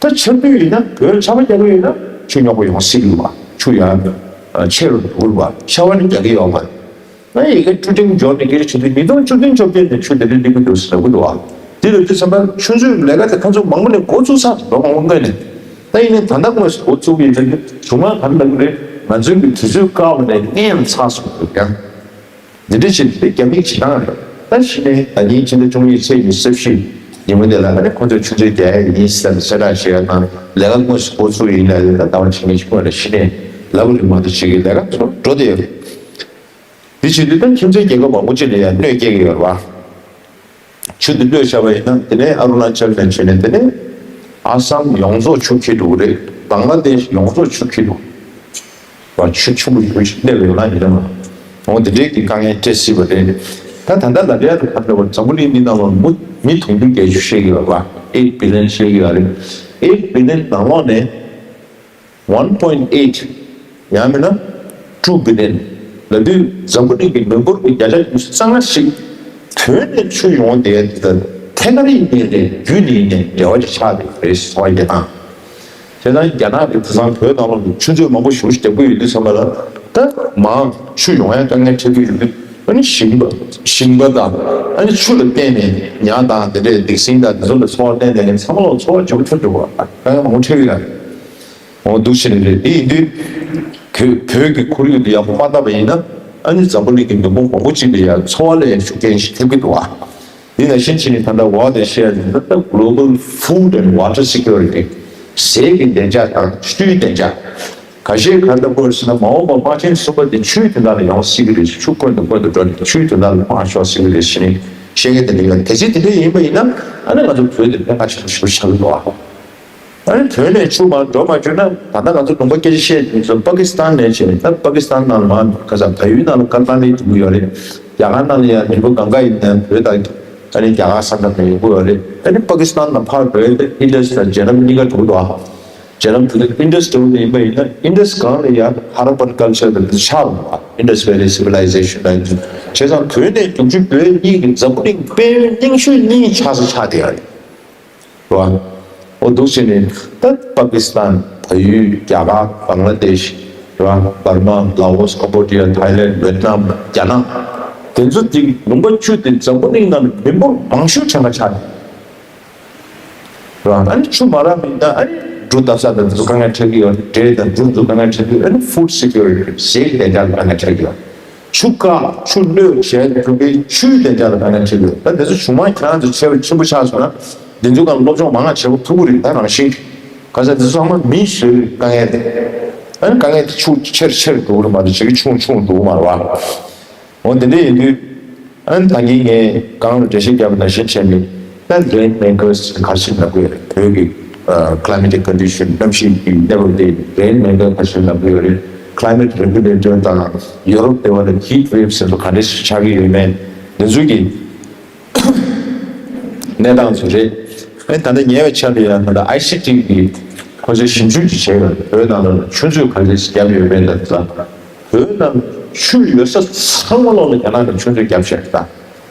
ད་ཆར་དུས་ཡིན་ན་བོད་ཆར་པ་རྒྱག་གི་ཡོད་ན་ཆུ་རྙོག་པོ་ཡོང་སྲིད་ཀྱི་རེད་བ། ཆུ་ཡང་ཆེ་རུ་འགྲོ་གི་རེད་བ། ཤ་བ་ནི་རྒྱག་གི་ཡོད་མ་རེད། ང་ཡི་གེ་ཀྲུ་ཀྲིང་འབྱོར་ནས་སྐད་ཆ་བྱེད་དུས་ཉིས་སྟོང་བཅུ་བདུན་བཅོ་བརྒྱད་ནས་ཆུ་དེ་འདྲ་སླེབས་ཀྱི་འདུག་ཟེར་ལབ་ཀྱི་འདུག་བ། དེ་ལ་དུས་ཙམ་པར་ཆུ་མཛོད་ལས་ཀ་དེ་ཁོ་ཚོ་མང་པོ་ནས་འགོ་བཙུགས་ཚར་ལོ་མང་པོ་སྔོན་ནས། ད་ཡིན་ནའི་ད་ལྟ་དངོས་སུ་འགོ་བཙུགས་ཡིན་ན་གཞུང་མང་ག་རེ་ལབ་ཀྱི་རེད། ང་ཚོའི་གི་དུས་ཚོད་བཀག་པ་ནས་སྔོན་ལ་ཚར་སོང་འདུག་ཀྱང་། འདི་འདྲ་བྱས་ཏེ་རྒྱ་མིས་བྱེད་སྟངས་རེད། ད་གཞི་ནས་ད་ཉིན་ཕྱི་ཟླ་བཅུ་གཉིས་ཚེས་ཉི་ཤུ་རྩ་བཞི་ཉིན་མོ་དེ་ལ་ཨ་ནི་ཁོ་ཚོས་ཆུ་མཛོད་རྒྱག་ཡ་ཡིན་ཟེར་ནས་གསལ་བསྒྲགས་བྱེད་ཡ་དང་ལས་ཀ་དངོས་སུ་འགོ་ཚུགས་ཡིན་ལབ་ཡོད། ད་ཟླ་བ་ཕྱི་ཉིན་ཞིག་སྔོན་ལ་གཞི་ནས་ལབ་རིགས་མ་གཏོགས་བྱེད་ཀྱི་ལས་ཀ་ཚོ་འགྲོ་བསྡད་ཡོད་རེད། འདི་བྱེད་དུས་ད་ཁྱིམ་མཚེས་རྒྱལ་ཁབ་མང་པོ་ཅིག་ལ་ཡང་གནོད་སྐྱེལ་གྱི་ཡོད་རེད་བ། ཆུ་འདི་གློད་བཞག་པ་ཡིན་ན་དེ་ནས་ཨ་རུ་ན་ཅལ་ནས་བྱས་ནས་དེ་ནས་ཨ་སམ་ཡོངས་རྫོགས་ཆུ་འཁྱིལ་འགྲོ་གི་རེད། བང་ལ་དེཤ་ཡོངས་རྫོགས་ཆུ་འཁྱིལ་འགྲོ་གི་རེད་བ། ཆུ་ཆུ་བོ་ཆུ་བོ་ཞིག་སླེབས་ཡོང་ན་ཡིན་ན་མ། འོ་དེ་འདྲའི་གི་དཀའ་ངལ་འཕྲད་སྲིད་པ་རེད། ད་ད་ལྟ་ལ་ལ་ཡ་དུ་ཕར་འགྲོ་བར་འཛམ་བུ་གླིང་འདི་ནང་ལ་མུ་མི་དུང་ཕྱུར་བརྒྱད་ཅུ་བཤད་ཀྱི་ཡོད་རེད་བ། ཨེཊ་བི་ལི་ཡན་བཤད་ཀྱི་ཡོད་རེད། ཨེཊ་བི་ལི་ཡན་ནང་ལོགས་ནས། one point eight ཡང་མིན་ན་two billion ལབ་དུས་འཛམ་བུ་གླིང་གི་མི་འབོར་གྱི་བརྒྱ་ཆ་ཉི་ཤུ་རྩ་ལྔ་ཞིག་བོད་ནས་ཆུ་ཡོང་བསྡད་དེ་ཐད་ཀར་ཡིན་ནའི་རེད། བརྒྱུད་ནས་ཡིན་ནའི་འབྲེལ་བ་ཅིག་ཆགས་བསྡད་ཡོད་རེད་ཟེར་བ་ཡིན་ན། དེ་ན་རྒྱ་ནག་གིས་དེང་སང་བོད་ནང་ལོགས་ལ་ཆུ་མཛོད་མང་པོ་ཞེ་པོ་ཞིག་བརྒྱབ་ཀྱི་ཡོད་དུས་ཙམ་པ་ལ་ད་མང་ཆུ་ཡོང་ཡ་དཀའ་ངལ་འཕྲད་ཀྱི་ཡོད་དུས། ཨ་ནི་ཞིང་པ་ཞིང་པ་དང་ཨ་ནི་ཆུ་ལ་བརྟེན་ནས་ཉ་དང་དེ་འདྲའི་འདེགས་སྲིན་དང་དེ་ཚོ་ལ་འཚོ་བ་བརྟེན་ནས་ཚང་མ་ལ་འཚོ་བ་ལྗིད་པོ་ཐེབས་འགྲོ་བ་དཀའ་ངལ་མང་པོ་འཕྲད་ཀྱི་ཡོད་རེད། འོ་འདུག་བྱས་ནས་རེད། དེ་ཡིན་དུས་བོད་བོད་ཀྱི་ཁོར་ཡུག་འདི་ཡག་པོ་མ་བཏབ་པ་ཡིན་ན་ཨ་ནི་འཛམ་བུ་གླིང་གི་མི་འབོར་མང་པོ་ཅིག་ལ་ཡང་འཚོ་བ་ལ་ཡང་ཤུགས་རྐྱེན་ཞིག་ཐེབས་ཀྱི་འདུག་ཨ། འདི་ནང་བཞིན་བྱས་ནས་ད་ལྟ་འོག་དེ་བཤད་ཡ་འདི་ད་Global Food and Water Security ཟས་ཀྱི་བདེ་འཇགས་དང་ཆུའི་བདེ་འཇགས། ཁ་ཤས་ག་འདྲ་དགོས་ཟེར་ན་མ་འོངས་པ་དམག་ཆེན་གསུམ་པ་དེ་ཆུའི་དོན་དག་ལ་ཡོང་སྲིད་ཀྱི་རེད། ཆུ་ཀུན་ཏུ་ཀུན་ཏུ་འགྲོ་ནས་ཆུའི་དོན་དག་ལ་མར་ཤོར་སྲིད་ཀྱི་རེད་ཟེར་ནས་བཤད་མཁན་དེ་འདྲ་ཡོད། གལ་སྲིད་དེ་འདྲ་ཡིན་པ་ཡིན་ན་ཨ་ནི་ང་ཚོ་བོད་དེ་ཕན་ཁ་ཆེན་པོ་ཞེ་པོ་ཆགས་ཀྱི་འདུག་ཨ། ཨ་ནི་བོད་ནས་ཆུ་མར་འགྲོ་མ་བཅུག་ན་ད་ལྟ་ང་ཚོ་ལུང་པ་སྐད་ཆ་བཤད་དུས་ཚོད་པ་ཀི་སི་ཐན་ནས་བྱས་ནས་ད་པ་ཀི་སི་ཐན་ནང་ལ་མར་ཁ་སང་བལ་ཡུལ་ནང་ལ་ཀར་ན་ཊ་ཀ་ཡོང་གི་ཡོད་རེད། རྒྱ་གར་ནང་ལ་ཡང་རིན་པོ་གང་ག་ཡིན་ན་བོད་དང་ཨ་ནི་རྒྱ་གར་ས་མཚམས་ནས་ཡོང་གི་ཡོད་རེད། ཨ་ནི་པ་ཀི་སི་ཐན་ནང་ཕར་འགྲོ་ཡ་དེ་ཨིན་ཌས་དང་ཇེ་ལམ་གཉིས་ཀ་འགྲོ་གི་འདུག་ཨ། ཇེ་ལམ་དེ་ཚོ་ཨིན་ཌས་འགྲོ་གི་ཡིན་པ་ཡིན་ན་ཨིན་ཌས་སྒང་ལ་ཡང་ཧ་ར་པ་ཀལ་ཆར་དང་དེ་ཚོ་ཆགས་འདུག་ཨ། Indus Valley Civilization ལ་ཡིན་ཚུལ་བྱས་ཙང་བོད་ནས་བྱང་ཆུབ་བོད་གཉིས་ཀྱི་འཛམ་བུ་གླིང་དཔལ་ཡོན་རྙིང་ཤོས་གཉིས་ཆགས་ས་ཆགས་བསྡད་ཡོད་རེད། རེད་བ། འོ་འདུག་བྱས་ནས་ད་པ་ཀི་སི་ཐན། བལ་ཡུལ། རྒྱ་གར། བང་ལ་དེཤ། རེད་བ། འབར་མ། ལའོ་སི། ཀམ་བོ་ཌི་ཡ། ཐའི་ལེན། ཝེད་ནམ། རྒྱ་ནག་དེ་ཚོ་དེ་ལུང་པ་བཅུ་དེ་འཛམ་བུ་གླིང་ནང་ནས་མི་འབོར་མང་ཤོས་ཆགས་ཀ་ཆགས་ནས། རེད་བ། ཨ་ནི་ཆུ་མ་རག་མི་ད་ཨ་ནི་འབྲུ་བཏབ་ས་དང་དེ་ཚོ་དཀའ་ངལ་འཕྲད་ཀྱི་ཡོད་རེད། འབྲས་དང་འབྲུ་ཚོ་དཀའ་ངལ་འཕྲད་ཀྱི་ཡོད། ཨ་ནི་ཧྥུཌ་སི་ཀུ་རི་ཊི་ཟས་ཀྱི་བདེ་འཇགས་ལ་དཀའ་ངལ་འཕྲད་ཀྱི་ཡོད། ཆུ་བཀག་ཆུ་གློད་བྱས་འགྲོ་གི་ཆུའི་བདེ་འཇགས་ལ་དཀའ་ངལ་འཕྲད་ཀྱི་ཡོད། ད་དེ་ཚོ་གཞུང་མང་ཁྱེད་རང་ཚོ་ཆེ་བ་ཆེན་པོ་ཆགས་སོང་ན། འདི་ཚོ་གང་སློབ་སྦྱོང་མང་ང་བྱེད་པ་ཐུབ་ཀྱི་རེད། ད་རང་བཞིན་གྱིས་ག་ས་འདི་ཚོ་ཚང་མ་མིས་བཟོས་པའི་དཀའ་ངལ་རེད། ཨ་ནི་དཀའ་ངལ་དེ་ཆུ་ཆེར་ཆེར་འགྲོ་གི་རེད་མ་གཏོགས་ཇེ་གི་ཆུང་ཆུང་འགྲོ་གི་མ་རེད་བ། འོ་དེ་འདྲ་ཡིན་དུས་ཨ་ནི་ད་གིན་ངས་གང་ལ་འགྲེལ་བཤད་བརྒྱབ་པ་ནང་བཞིན་བྱས་ནས་ད་རེན་མེ་ཀར་སི་ག་ཞིག་ལབ་ཀྱི་ཡོད་རེད། བོད་ཀྱི་ཨ་climate condition གནམ་གཤིས་ཀྱི་གནས་བབ་དེ་རེན་མེ་ཀར་ག་ཞིག་ལབ་ཀྱི་ཡོད་རེད། Climate Regulator དང་ཡོ་རོབ་དེ་བ་ལ་heat wave ཟེར་བ་ག་འདྲ་ཞིག་ཆགས་ཀྱི་ཡོད་མེད་འདི་ཚོ་གི་གནས་སྟངས་ཚོ་རེད། ཨེ་ད་ལྟ་ཉེ་བའི་ཆར་ལ་ཡང་ད་ལྟ་ཨའི་སི་ཊི་གི་ཁོ་ཚོས་ཞིབ་འཇུག་ཅིག་བྱས་ཡོད་རེད། བོད་ནང་ལ་ཆུ་མཛོད་ག་ཚོད་ཅིག་བརྒྱབ་ཡོད་མེད་ལ་ད་བོད་ནང་ཆུ་ཡོད་ས་ཚང་མ་ལོག་ལ་རྒྱ་ནག་གི་ཆུ་མཛོད་བརྒྱབ་བཞག་ད།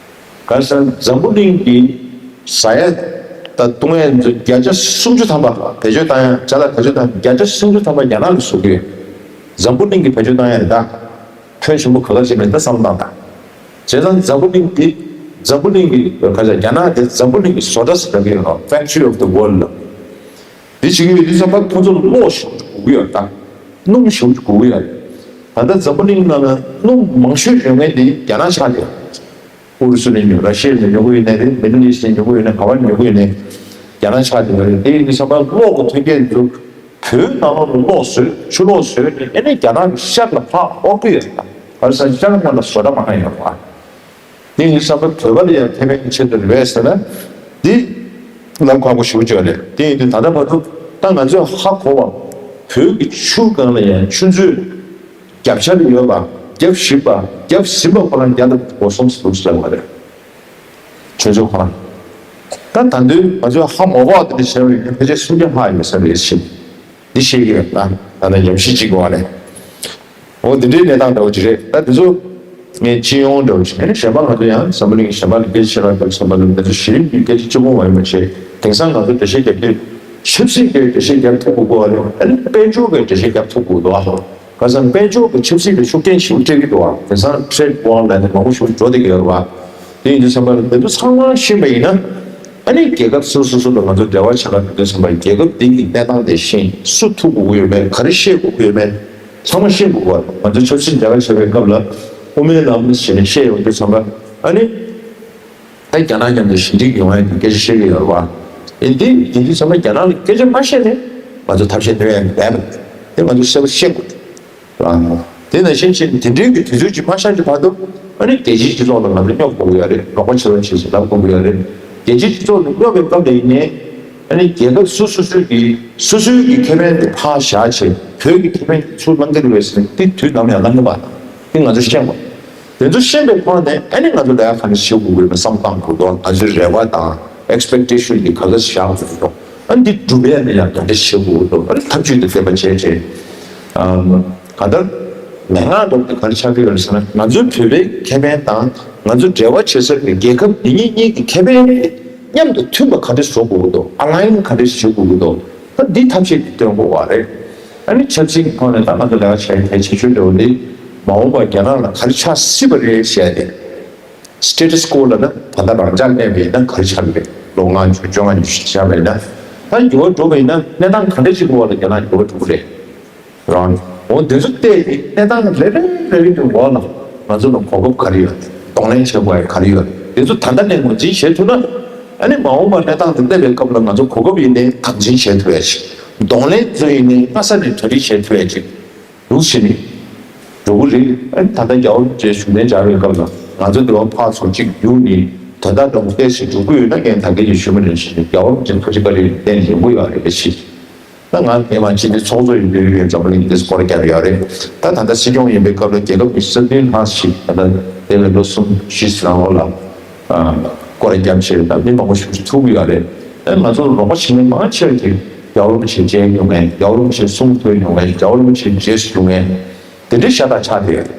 ག་ས་འཛམ་བུ་གླིང་གི་ཟ་ཡ་ད་བཏུང་ཡ་ཚོ་བརྒྱ་ཆ་སུམ་ཅུ་ཐམ་པ་བེད་སྤྱོད་བཏང་ཡ་ཅ་ལག་བེད་སྤྱོད་བཏང་བརྒྱ་ཆ་སུམ་ཅུ་ཐམ་པ་རྒྱ་ནག་གིས་བཟོ་གི་ཡོད། འཛམ་བུ་གླིང་གིས་བེད་སྤྱོད་བཏང་ཡ་རེད་ད། ཕོན་ཆེན་པོ་ག་ག་ཅིག་མེད་ད་བསམ་བློ་བཏང་དང་། བྱས་ཙང་འཛམ་བུ་གླིང་འདི་འཛམ་བུ་གླིང་གི་ཁ་ཆ་རྒྱ་ནག་དེ་འཛམ་བུ་གླིང་གི་བཟོ་གྲྭ་ཟེར་གྱི་ཡོད་རེད། Factory of the World ལ། འདི་བྱེད་ཀྱི་ཡོད་དུས་ཙམ་པ་ཁོ་ཚོ་ལ་གློག་ཞེ་པོ་ཅིག་དགོས་ཀྱི་ཡོད་རེད་ད། སྣུམ་ཞེ་པོ་ཅིག་དགོས་ཀྱི་ཡོད་རེད། ད་ལྟ་འཛམ་བུ་གླིང་ནང་ལ་སྣུམ་མང་ཤོས་ཉོ་མཁན་དེ་རྒྱ་ནག་ཆགས་ཀྱི་ཡོད་རེད། ཨུ་རུ་སུ་ནས་ཉོ། ར་ཤི་ཡ་ནས་ཉོ་གི་ཡོད་ནའི་རེད། མི་ཌལ་ཨི་སི་ཊི་ནས་ཉོ་གི་ཡོད་ནའི་ག་བ་ནས་ཉོ་གི་ཡོད་ནའི་རྒྱ་ནག་ཆགས་ཀྱི་ཡོད་རེད། དེ་ཡིན་དུས་ཙམ་པ་གློག་གི་ཐོན་སྐྱེད་འདི་ཚོ་བོད་ནང་ལོགས་ལ་གློག་བཟོས། ཆུ་གློག་བཟོས་ནས་ཨ་ནི་རྒྱ་ནག་གི་ཤར་ལ་ཕར་འོར་གི་ཡོད་རེད། ག་རེ་ཟེར་ན་ཤར་ལ་ལ་བཟོ་གྲྭ་མང་ང་ཡོད་རེད་བ། དེ་ཡིན་དུས་ཙམ་པ་བོད་པ་ལ་ཡང་ཁེ་ཕན་གྱི་ཆེད་དུ་རེད་པས་ཟེར་ན། འདི་ལམ་ཁག་པོ་ཞེ་པོ་ཅིག་རེད། དེ་ཡིན་དུས་ད་ལྟ་བར་དུ་ད་ང་ཚོས་ཧ་གོ་བ། བོད་ཀྱི་ཆུ་སྒང་ལ་ཡང་ཆུ་མཛོད་རྒྱབ་ཤར་ཡོད་པ། རྒྱབ་བཞི་པ། རྒྱབ་ཟིན་པ་ཁོ་རང་བརྒྱ་དང་སྒོ་གསུམ་ཟེར་ལབ་པ་རེད། ཆུ་མཛོད་ཁོ་རང་། ད་ད་དུང་ང་ཚོས་ཧ་མ་གོ་བ་དེ་འདྲ་བྱས་པ་ཡིན་ན་ཕལ་ཆེར་སུམ་བརྒྱ་ལྷག་ཡོད་ས་རེད་ཟེར། འདི་ཤེས་ཀྱི་ཡོད་ན། ད་ནི་ཉམས་ཞིབ་ཅིག་གི་བ་ནས། འོ་འདི་འདྲའི་གནས་སྟངས་འདྲ་བོ་ཅིག་རེད། ད་འདི་ཚོ་ངས་སྤྱི་ཡོངས་འདྲ་བོ་ཅིག་ཨ་ནི་གཞན་པ་ང་ཚོ་ཡང་འཛམ་བུ་གླིང་གཞན་པ་ལ་སྐད་ཆ་བཤད་རོགས་གྱིས་བསམ་པ་ལ། འདི་ཚོ་གཞི་རིམ་གྱི་སྐད་ཆ་གཅིག་པོ་མ་ཡིན་པ་བྱས། དེང་སང་ང་ཚོ་འགྲེལ་བཤད་རྒྱབ་དུས་ཆབ་སྲིད་ཀྱི་འགྲེལ་བཤད་རྒྱབ་ཐུབ་དགོས་ཀྱི་རེད། ཨ་ནི་དཔལ་འབྱོར་གྱི་འགྲེལ་བཤད་རྒྱབ་ཐུབ་དགོས་འདུག་ཨ། ག་ས་དཔལ་འབྱོར་གྱི་ཆབ་སྲིད་ལ་ཤུགས་རྐྱེན་ཞེ་པོ་སྤྲད་ཀྱི་འདུག་ཨ། དེང་སང་ཊེ་རེ་ཌི་ཝོར་ལབ་ནས་མང་པོ་ཞིག་འགྲོ་བསྡད་ཀྱི་ཡོད་རེད་བ། དེ་ཡིན་དུས་ཙམ་པ་ལ་འདི་ཚོ་ཚང་མ་ཤེས་པ་ཡིན་ན། ཨ་ནི་རྒྱལ་ཁབ་སོ་སོ་སོ་དང་ང་ཚོ་འབྲེལ་བ་བྱེད་ཀ་འགྲོ་དུས་ཙམ་པ་རྒྱལ་ཁབ་འདི་གི་གནས་སྟངས་དེ་ཤེས། སུ་ཐུག་དགོས་ཀྱི་ཡོད་མེད། ག་རེ་བཤད་དགོས་ཀྱི་ཡོད་མེད། ཚང་མ་ཤེས་དགོས་པ། ང་ཚོ་ཆབ་སྲིད་ལས་ཀ་བྱེད་པའི་སྐབས་ལ་དབུ་མའི་ལམ་ཞེས་ནས་བཤད་ཡོང་དུས་ཙམ་པ། ཨ་ནི་ད་རྒྱ་ནག་མཉམ་དུ་ཞི་འགྲིག་ཡོང་ཡ་གི་སྐད་ཆ་བཤད་ཀྱི་ཡོད་རེད་བ། ཨེ་འདི་དེང་དུས་ཙམ་པ་རྒྱ་ནག་ལ་སྐད་ཆ་མ་བཤད་ནས་ང་ཚོ་ཐབས་ཤེས་སྟོན་ཡ་མེད་པ། དེ་ང་ཚོ་གསལ་པོ་ཤེས་དགོས། དེ་ནང་བཞིན་བྱས་ནས་དེ་འདྲའི་གི་དུས་ཚོད་ཅིག་མ་ཤར་གྱི་བར་དུ། ཨ་ནི་རྒྱལ་སྤྱིའི་སྤྱི་ཚོགས་ལ་ང་ཚོ་སྙོབ་དགོས་ཀྱི་ཡོད་རེད། རོགས་པ་བྱེད་རོགས་བྱེད་ཟེར་ལབ་དགོས་ཀྱི་ཡོད་རེད། རྒྱལ་སྤྱིའི་སྤྱི་ཚོགས་ལ་སྙོབ་པའི་སྐབས་ལ་ཡིན་ནའི། ཨ་ནི་རྒྱལ་ཁབ་སོ་སོ་སོའི་གི་སོ་སོའི་གི་ཁེ་ཕན་དེ་ཕར་བཞག་བྱས། བོད་ཀྱི་ཁེ་ཕན་དེ་ཚུར་བླང་གི་རེད་པས་ཟེར་ན། དེ་དུས་ནམ་ཡང་བླང་གི་མ་རེད། དེ་ང་ཚོ་ཤེས་དགོས། དེ་ཚོ་ཤེས་པའི་ཐོག་ནས་ཨ་ནི་ང་ཚོ་ལས་ཀ་ག་འདྲ་བྱེད་དགོས་ཀྱི་རེད་པས་བསམ་བློ་བཏང་དགོས་འདུག་ང་ཚོའི་རེ་བ་དང་ཨེག་སི་པེག་ཊེ་ཤན་དེ་ག་ག་བཞག་དགོས་འདུག་ཨ་ནི་འདི་སྒྲུབ་ཡ་ནི་ཡང་ག་འདྲ་བྱེད་དགོས་འདུག་ཨ་ནི་ཐབས་ཇུས་དེ་འདེམས་པ་བྱས་བྱས། ཨམ། གང་ལྟར་མན་ངག་འདྲ་བོ་དེ་ག་རེ་ཆགས་ཀྱི་ཡོད་རེད་ཟེར་ན། ང་ཚོའི་བོད་པའི་ཁེ་ཕན་དང་ང་ཚོ་འབྲེལ་བ་བྱེད་ས་གི་རྒྱལ་ཁབ་འདི་གཉིས་གཉིས་ཀྱི་ཁེ་ཕན་དེ་མཉམ་དུ་མཐུན་པ་ག་འདྲ་བཟོ་དགོས་ཀྱི་འདུག་ཨ་ལ་ཡན་ག་འདྲ་བྱེད་དགོས་ཀྱི་འདུག་ད་འདི་ཐབས་ཤེས་དེ་སྟོན་དགོས་པ་རེད། ཨ་ནི་ཆབ་སྲིད་ཀྱི་ཐོག་ནས་ད་ང་ཚོ་ལས་ཀ་བྱས་གལ་ཆེ་ཤོས་འདྲ་བོ་འདི། མ་འོངས་པར་རྒྱ་ནག་ལ་ག་རེ་ཆགས་སྲིད་པ་རེད་ཟེར་ཏེ། སི་ཊེ་ཊས་ཀོ་ལབ་ན་ད་ལྟ་རང་འཇགས་གནས་པ་ཡིན་ན་ག་རེ་ཆགས་ཀྱི་རེད། ལོ་ལྔ་བཅུ་བཅོ་ལྔ་ཉི་ཤུ་ཆགས་པ་ཡིན་ན། ད་འགྱུར་བ་འགྲོ་བ་ཡིན་ན་གནས་སྟངས་ག་འདྲ་ཞིག་གི་འོག་ལ་རྒྱ་ནག་འགྱུར་བ་འགྲོ་གི་རེད། རང་འོ་འདི་ཚོ་བལྟས་ཏེ་གནས་སྟངས་རེ་རེ་རེ་རེ་གི་འོག་ལ་ང་ཚོ་ལ་གོ་སྐབས་ག་རེ་ཡོད། གདོང་ལེན་བྱེད་དགོས་ཡ་ག་རེ་ཡོད། འདི་ཚོ་ད་ལྟ་ནས་ངོས་འཛིན་བྱེད་ཐུབ་ན། ཨ་ནི་མ་འོངས་པར་གནས་སྟངས་དེ་སླེབས་པའི་སྐབས་ལ་ང་ཚོ་གོ་སྐབས་ཡིན་ནའི་དམ་འཛིན་བྱེད་ཐུབ་ཡ་ཞིག་གདོང་ལེན་ཚོ་ཡིན་ནའི་སྔ་ས་ནས་གྲ་སྒྲིག་བྱེད་ཐུབ་ཡ་ཞིག་འདུག་ཟེར་ནས་འགྲོ་གི་རེད། ཨ་ནི་ད་ལྟ་རྒྱལ་བ་རིན་པོ་ཆེ་བཞུགས་གནས་བཅར་བའི་སྐབས་ལ་ང་ཚོ་འདི་བ་ཕར་ཚུར་གཅིག་བརྒྱུགས་ནས་དོན་དག་འདྲ་བོ་བལྟས་ཤིག་འགྲོ་གི་ཡོད་ན། ངས་ད་གིན་ཡང་ཞུས་པ་ནང་བཞིན་རྒྱལ་བ་རིན་པོ་ཆེ་ཐུགས་རྗེ་བཀའ་དྲིན་བརྟེན་ནས་ཡོང་གི་ཡོད་རེད་ཟེར། ད་ང་ངས་མ་ཕྱི་ནས་ཚོགས་གཙོ་ཡིན་དུས་ཡོད་འཛམ་གླིང་འདི་སྐོར་རྒྱབ་ཡོད་རེད། ད་ད་ལྟ་སྲིད་སྐྱོང་ཡིན་པའི་སྐབས་ལ་རྒྱལ་ཁབ་ཀྱི་སྲིད་དོན་ལྷག་ཞིག་ད་ལྟ་འདས་པའི་ལོ་གསུམ་བཞི་ཙམ་ལ། སྐོར་ར་བརྒྱབ་བྱས་ད་མི་མང་པོ་ཞིག་ཐུག་གི་ཡོད་རེད། ཨ་ང་ཚོར་རོགས་པ་བྱེད་མཁན་མང་ཆེ་བ་དེ་རྒྱལ་བ་རིན་པོ་ཆེ་མཇལ་མྱོང་མཁན། རྒྱལ་བ་རིན་པོ་ཆེ་གསུང་ཐོས་མྱོང་མཁན། རྒྱལ་བ་རིན་པོ་ཆེ་རྗེས་སུ་བརྒྱུད་མཁན་དེ་འདྲའི་ཤ་སྟག་ཆགས་བསྡད་ཡོད་རེད།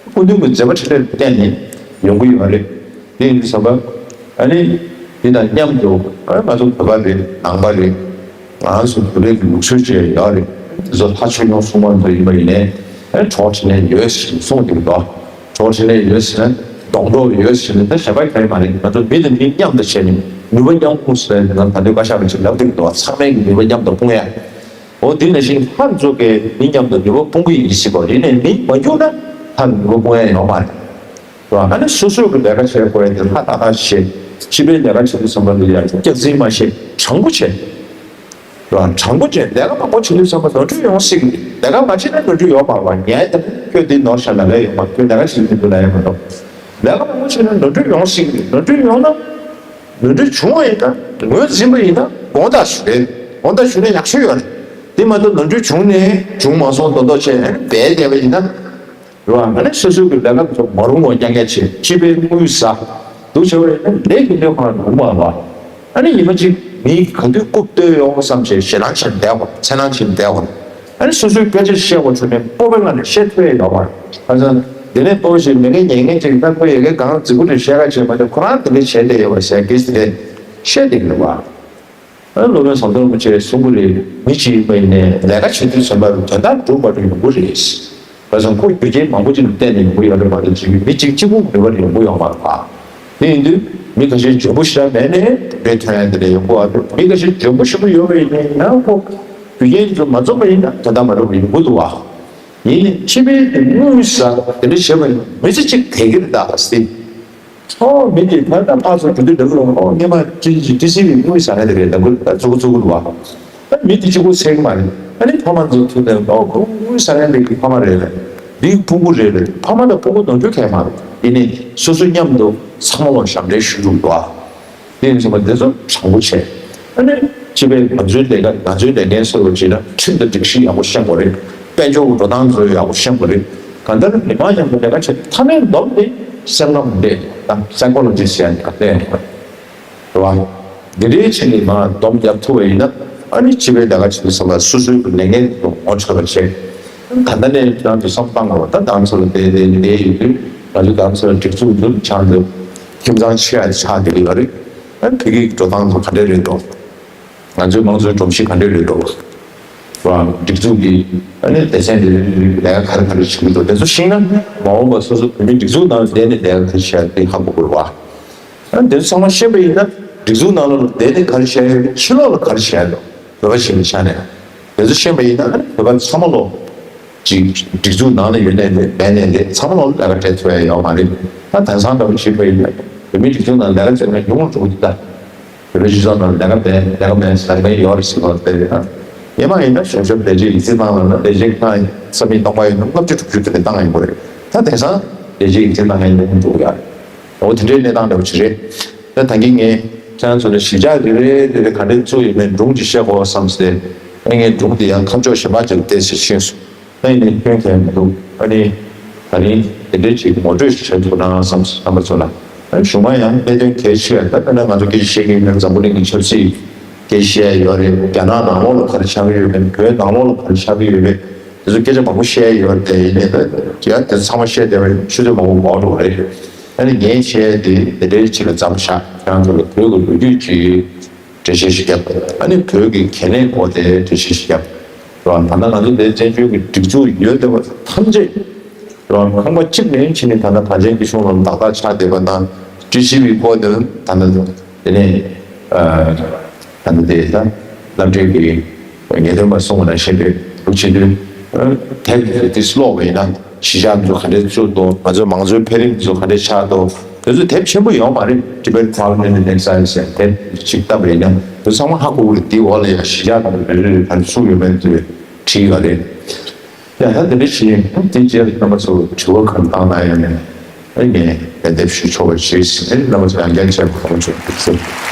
སྐུ་མདུན་གྱི་མཛད་པ་འཕྲིན་ལས་བརྟེན་ནས་ཡོང་གི་ཡོད་རེད། དེ་ཡིན་དུས་ཙམ་པ་ཨ་ནི་དེ་དང་མཉམ་དུ་ཨ་ང་ཚོ་བོད་པ་རེད། ནང་པ་རེད། ང་ཚོ་བོད་པའི་གི་ལུགས་སྲོལ་བཅས་ཡོད་རེད། དེ་ཚོ་ལྷ་ཆོས་སྐྱོང་སྲུང་མ་ཚོ་ཡིན་པ་ཡིན་ནའི་ཨ་གྲོགས་འཕྲིན་ལས་ཡོད་ཞེས་གསུངས་འདུག་གོ། གྲོགས་འཕྲིན་ལས་ཡོད་ཟེར་ན་སྡོང་གྲོགས་ཡོད་ཟེར་ན་ད་གཞན་པ་ག་རེ་མ་རེད། ང་ཚོ་མི་དང་མི་མཉམ་དུ་བྱས་ནས་ནུས་པ་མཉམ་སྤུངས་ཟེར་ན་ད་ལྟའི་བཀའ་ཤག་གི་ཅིག་ལབ་དུས་འདུག་ཚང་མས་ཀྱི་ནུས་པ་མཉམ་དུ་སྤུངས་ཡ། འོ་དེ་ནང་བཞིན་ལྷ་ཚོ་གིས་མི་མཉམ་དུ་ནུས་པ་སྤུངས་ཀྱི་ཡིན་སྲིད་པ། ཡིན་ནའི་མི་མ་རྒྱུག་ན་ལྷ་ནུས་པ་སྤུངས་ཡ་ཡོད་མ་རེད། རེད་བ། ཨ་ནི་སོ་སོའི་གི་ལས་ཀ་བྱེད་དགོས་ཡ་དེ་ལྷ་ད་ག་བྱེད། སྤྱི་པའི་ལས་ཀ་བྱེད་དུས་ཙམ་པ་ལ་ཡ་སྐྱག་རྫུན་མ་བཤད། དྲང་པོ་བྱེད། རེད་བ། དྲང་པོ་བྱས་ལས་ཀ་མང་པོ་བྱེད་དུས་ཙམ་པ་ནོར་འཁྲུལ་ཡོང་སྲིད་གི་རེད། ལས་ཀ་མ་བྱེད་ན་ནོར་འཁྲུལ་ཡོང་མ་རེད་བ། ངས་ད་ཁྱོད་འདི་ནོར་བཞག་ལ་ལས་ཡོང་མ། ཁྱོད་ལས་ཀ་བྱེད་མི་འདུག་ལ་ཡོང་མ་གཏོགས། ལས་ཀ་མང་པོ་བྱས་ན་ནོར་འཁྲུལ་ཡོང་སྲིད་གི་རེད། ནོར་འཁྲུལ་ཡོང་ན་ནོར་འཁྲུལ་བྱུང་བ་ཡིན་ན་ངོས་འཛིན་པ་ཡིན་ན་དགོངས་དག་ཞུ་རེད། དགོངས་དག་ཞུ་ན་ཡག་ཤོས་ཡོད་རེད། དེ་མ་གཏོགས་ནོར་འཁྲུལ་བྱུང་ནས་བྱུང་མ་སོང་མདོག་མདོག་བྱས་ཨ་ནི་སྦས་བསྡད་པ་ཡིན་ན། རེད་བ། ཨ་ནི་སོ་སོའི་གི་ལས་ཀ་ཚོ་མ་རུང་བ་རྐྱང་རྐྱང་བྱེད། སྤྱི་པའི་དངུལ་ཟ། སྡུག་ཆེ་བ་རེད། ལས་ཀྱི་ལས་ཁོ་རང་རུང་བ་རེད་བ། ཨ་ནི་ཉི་མ་གཅིག་མི་ག་དུས་རྐུབ་བཏོད་ཡོང་བསམ་བྱས་ཞེད་སྣང་བྱས་བསྡད་དགོས། འཚེར་སྣང་བྱས་བསྡད་དགོས། ཨ་ནི་སོ་སོའི་སྐད་ཆ་བཤད་དགོས་བྱུང་ནས་སྤོབས་པའི་ངང་ནས་བཤད་ཐུབ་ཡ་ཡོད་མ་རེད། ཁ་སང་འདི་ནས་སྤོབས་པ་ཞིག་མེད་མཁན་ཉན་མཁན་ཅིག་ད་ཁོ་ཡ་གི་གང་རྫིག་པོ་རེད་བཤད་ཁ་བྱས་མ་གཏོགས་ཁོ་རང་དེ་འདྲ་བྱས་བསྡད་ཡོད་པ་ཟེར་གི་དེ་འདྲ་བཤད་བསྡད་ཀྱི་རེད་བ། ཨ་སློབ་དཔོན་ཟམ་གདོང་རིན་པོ་ཆེས་གསུང་གི་རེད། མི་གཅིག་ཡིན་པ་ཡིན་ནའི་ལས་ཀ་བྱེད་དུས་ཙམ་པ་ལ་དོན་དག་འགྲུབ་མ་འགྲུབ་ཡོང་གི་རེད། བྱས་ཙང་ཁོ་རྒྱུ་རྐྱེན་མང་པོ་ཅིག་ལ་བརྟེན་ནས་ཡོང་གི་ཡོད་རེད་མ་གཏོགས་ཅིག་མི་གཅིག་གཅིག་པུ་མེད་པར་ཡོང་གི་ཡོད་མ་རེད་པ། དེ་ཡིན་དུས་མི་ཁ་ཤས་འཇོན་པོ་ཞེ་དྲག་མེད་ནའི་དེ་འདྲའི་ཐོན་ཡ་དེ་འདྲ་ཡོང་གི་ཡོད་རེད། མི་ཁ་ཤས་འཇོན་པོ་ཞེ་པོ་ཡོད་པ་ཡིན་ན་ཡང་ཁོ་རྒྱུ་རྐྱེན་དེ་ཚོ་མ་འཛོམས་པ་ཡིན་ན་དོན་དག་མ་འགྲོ་བ་ཡོང་གི་འདུག་བ། ཡིན་ནའི་སྤྱི་པའི་དེ་དངུལ་ཟ་དེ་འདྲ་བྱེད་པ་ཡིན་ན་མི་ཚེ་གཅིག་དལ་གྱི་རེད་ད་ཟེར། ཨོ་མི་དེ་ད་ལྟ་ཕར་ཚུར་འགྲོ་དུས་འདྲ་གི་རེད། ཨོ་སྔོན་མ་ཅི་ཅི་ཅི་སི་བི་དངུལ་ཟ་མཁན་དེ་རེད། ད་ཁོ་ད་ཙུ་གུ་ཙུ་གུ་རེད་བ། ད་མི་དེ་གཅིག་པོ་ཚད་གི་མ་རེད། ཨ་ནི་ཕ་མ་ཚོ་ཐུག་ནས་ཨོ་ཁོ་དངུལ་ཟ་མཁན་དེ་གི་ཕ་མ་རེད་ལ། འདི་ཕྲུ་གུ་རེད་ལ། ཕ་མ་དང་ཕྲུ་གུ་ནོར་འཁྲུལ་གང་ཡང་མ་རེད། ཡིན་ནའི་སོ་སོ་མཉམ་དུ་ཚང་མ་ལ་ཞབས་འདྲེན་ཞུ་འདུག་བ། དེ་ཡིན་ཙང་དེ་ཚོ་དྲང་པོ་བྱས། ཨ་ནི་སྤྱི་པའི་ང་ཚོའི་ལས་ཀ་ང་ཚོའི་ལས་འགན་སོགས་ལ་བྱས་ན་ཁྲིམས་དང་སྒྲིག་གཞི་ཡག་པོ་ཤེས་དགོས་རེད། དཔལ་འབྱོར་གྱི་འགྲོ་སྟངས་ཚོ་ཡག་པོ་ཤེས་དགོས་རེད། གང་ལྟར་མི་མང་མཉམ་དུ་ལས་ཀ་བྱེད་མཐའ་མའི་སྡོམ་དེ་སེམས་ཁམས་འདྲེས་དང་སའི་ཀོ་ལོ་ཇི་ཟེར་ཡ་དེ་ག་ལས་ཡོང་བ་རེད་བ། འདི་འདྲའི་ཆེད་ནས་མ་སྡོམ་རྒྱབ་ཐུབ་པ་ཡིན་ན་ཨ་ནི་སྤྱི་པའི་ལས་ཀ་བྱེད་དུས་ཙམ་པ་སོ་སོའི་ལས་འགན་དེ་ངོ་འཕྲོད་པ་བྱེད། ད་ལྟ་ནས་ཁྱེད་རང་ཚོ་བསམ་བློ་བཏང་དགོས། ད་རྡ་རམ་ས་ལ་བསྡད་བསྡད་བསྡད་ཡོད་དུས་ང་ཚོ་རྡ་རམ་ས་ལ་སྒྲིག་འཛུགས་འདུ་ཆགས་འདུག་ཁྱིམ་ཚང་ཆེ་ཡ་ཆགས་བསྡད་ཀྱི་ཡོད་རེད། ཨ་ནི་བོད་ཀྱི་འགྲོ་སྟངས་ཚོ་ག་འདྲ་རེད་འདུག་ང་ཚོའི་དམངས་གཙོའི་སྒྲོམ་གཞི་ག་འདྲ་རེད་འདུག་བ། སྒྲིག་འཛུགས་ཀྱི་ཨ་ནི་སྡེ་ཚན་དེ་ལས་ཀ་ག་རེ་ག་རེ་བྱེད་ཀྱི་འདུག་དེ་ཚོ་ཤེས་ན་མ་འོངས་པ་སོ་སོ་བོད་མིའི་སྒྲིག་འཛུགས་ནང་བསྡད་ནས་ལས་ཀ་ག་རེ་བྱེད་ཡ་དེ་ཧ་གོ་དགོས་རེད་བ། ཨ་ནི་དེ་ཚོ་ཚང་མ་ཤེས་པ་ཡིན་ན་སྒྲིག་འཛུགས་ནང་ལ་བསྡད་ནས་ག་རེ་བྱེད་ཡ་ཡོད་ཕྱི་ལོགས་ལ་ག་རེ་བྱེད་ཡ་ཡོད་བོད་པ་ཞིག་ཡིན་ཆ་ནས་དེ་ཚོ་ཤེས་པ་ཡིན་ན་ཨ་ནི་བོད་པ་ཚང་མ་ལོ། ཅིག་སྒྲིག་འཛུགས་ནང་ལ་ཡོད་ནའི་རེད་མེད་ནའི་རེད་ཚང་མ་ལོ་ལས་ཀ་སྤྲད་ཐུབ་ཡ་ཡོད་མ་རེད། ད་དེང་སང་འདྲ་པོ་བྱེད་པ་ཡིན་ན་བོད་མིའི་སྒྲིག་འཛུགས་ནང་ལས་ཀ་བྱེད་མཁན་ཉུང་རུ་འགྲོ་གི་འདུག་ད་བོད་པའི་སྤྱི་ཚོགས་ནང་ལས་ཀ་བྱེད་ལས་ཀ་མེད་ཟེར་མཁན་ཡོད་རེད་ཟེར་བ་དེ་རེད། ཨ་ཡེ་མ་ཡིན་ན་གཞུང་ཞབས་ལས་བྱེད་ཡིག་ཚད་བཏང་ལབ་ན་ལས་བྱེད་ཁང་ས་མིག་སྟོང་པ་ཡོད་ན་ལྔ་བཅུ་དྲུག་ཅུ་དེ་འདྲ་བཏང་ཡོང་གི་རེད། ད་དེང་སང་ལས་བྱེད་ཡིག་ཚད་བཏང་མཁན་ཉུང་རུ་འགྲོ་གི་ཡོད་རེད། འོ་དེ་འདྲའི་གནས་སྟངས་འདྲ་པོ་ཞིག་རེད། ད་ད་གིན་ངས་ཁྱེད་རང་ཚོ་ལ་གཞིས་ཆགས་རེ་རེ་རེ་རེ་ག་འདྲས་བཙུགས་ཡོད་མེད་སྒྲུང་ཅིག་བཤད་དགོས་བསམ་སྟེ། ཨ་ངས་སྒྲུང་དེ་ཡང་ཁམས་ཕྱོགས་གཞན་པ་ཅིག་ལ་བལྟས་ཚེ་ཤེས་སོང་། ད་ཡིན་ནའི་སྐྱོན་གང་ཡང་མི་འདུག་ཨ་ནི་ད་རིང་དེ་འདྲའི་ཅིག་ངོ་སྤྲོད་ཞིག་བྱེད་ཐུབ་ན་བསམ་སོང་རྣམ་པ་ཚོ་ལ། ཨ་ནི་གཞུག་མ་ཡང་གནད་དོན་གལ་ཆེ་བ་ད་དཔེར་ན་ང་ཚོ་སྐད་ཆ་བཤད་ཀྱི་ཡིན་ན་འཛམ་བུ་གླིང་གི་ཆབ་སྲིད་སྐད་ཆ་བཤད་ཡོད་རེད། རྒྱ་ནག་ནང་ལོགས་ལ་ག་རེ་ཆགས་ཀྱི་ཡོད་མེད་བོད་ནང་ལོགས་ལ་ག་རེ་ཆགས་ཀྱི་ཡོད་མེད། དེ་ཚོ་སྐད་ཆ་མང་པོ་བཤད་ཡོད་དེ་ཡིན་ནའི་ད་ཡ་དེ་ཚང་མ་བཤད་བསྡད་པ་ཡིན་ཆུ་ཚོད་མང་པོ་འགོར་འགྲོ་བ་རེད། ཨ་ནི་ངས་བཤད་དེ་དེ་འདྲའི་ཆེད་ལ་བརྩམས་ཤག་ཁྱེད་རང་ཚོ་ལ་བོད་ཀྱི་ལོ་རྒྱུས་ཀྱི་འགྲེལ་བཤད་ཞིག་བརྒྱབ། ཨ་ནི་བོད་ཀྱི་གལ་གནད་སྐོར་དེ་འགྲེལ་བཤད་ཞིག་བརྒྱབ། རོགས་ད་ལྟ་ང་ཚོ་འདིར་བཙན་བྱོལ་གྱི་སྒྲིག་འཛུགས་ཡོད་བསྡད་པ་ཐམས་ཅད་རོགས་ཁང་པ་གཅིག་ནས་ཕྱིན་ནས་ད་ལྟ་གངས་ཅན་སྐྱིད་གཤོངས་ལ་ཏག་ཏག་ཆགས་བསྡད་པ་དང་ཀྲི་ཤི་བའི་སྐོར་དེ་ད་ལྟ་དེ་ནས་ད་ལྟ་དེ་ད་སློབ་གྲྭའི་གི་ངེས་སྟོན་པ་གསུངས་པ་ནང་བཞིན་རེད། འདུག་བྱེད་དུས་དེབ་དེ་ཀློག་པ་ཡིན་ན་གཞིས་ཆགས་ཚོ་ག་འདྲས་བཙུགས་འདུག་ང་ཚོའི་མང་གཙོའི་འཕེལ་རིམ་ཚོ་ག་འདྲས་ཆགས་འདུག་དེ་ཚོ་དེབ་ཆེན་པོ་ཡོད་མ་རེད། Tibet Problem in the Next Science ཟེར་དེབ་ཅིག་བཏབ་པ་ཡིན་ན་དེ་ཚང་མ་ཧ་གོ་གི་རེད། དེའི་འོག་ལ་ཡང་གཞིས་ཆགས་དང་རེ་རེ་རེ་ག་འདྲས་བཙུགས་ཡོད་མེད་དེ་བྲིས་ཡོད་རེད། ཡ་ད་དེ་འདྲ་བྱས་ཡིན་དེ་རྗེས་ལ་རྣམ་པ་ཚོ་དྲི་བ་གང་བཏང་ན་ཡང་ནས་ཨེ་ངས་ལན་འདེབས་ཞུ་ཆོག་པ་བྱེད་ཟིན་ནས་རྣམ་པ་ཚོ་ཡང་བསྐྱར་མཇལ་བ་གང་བྱུང་ཐུགས་རྗེ་ཆེ།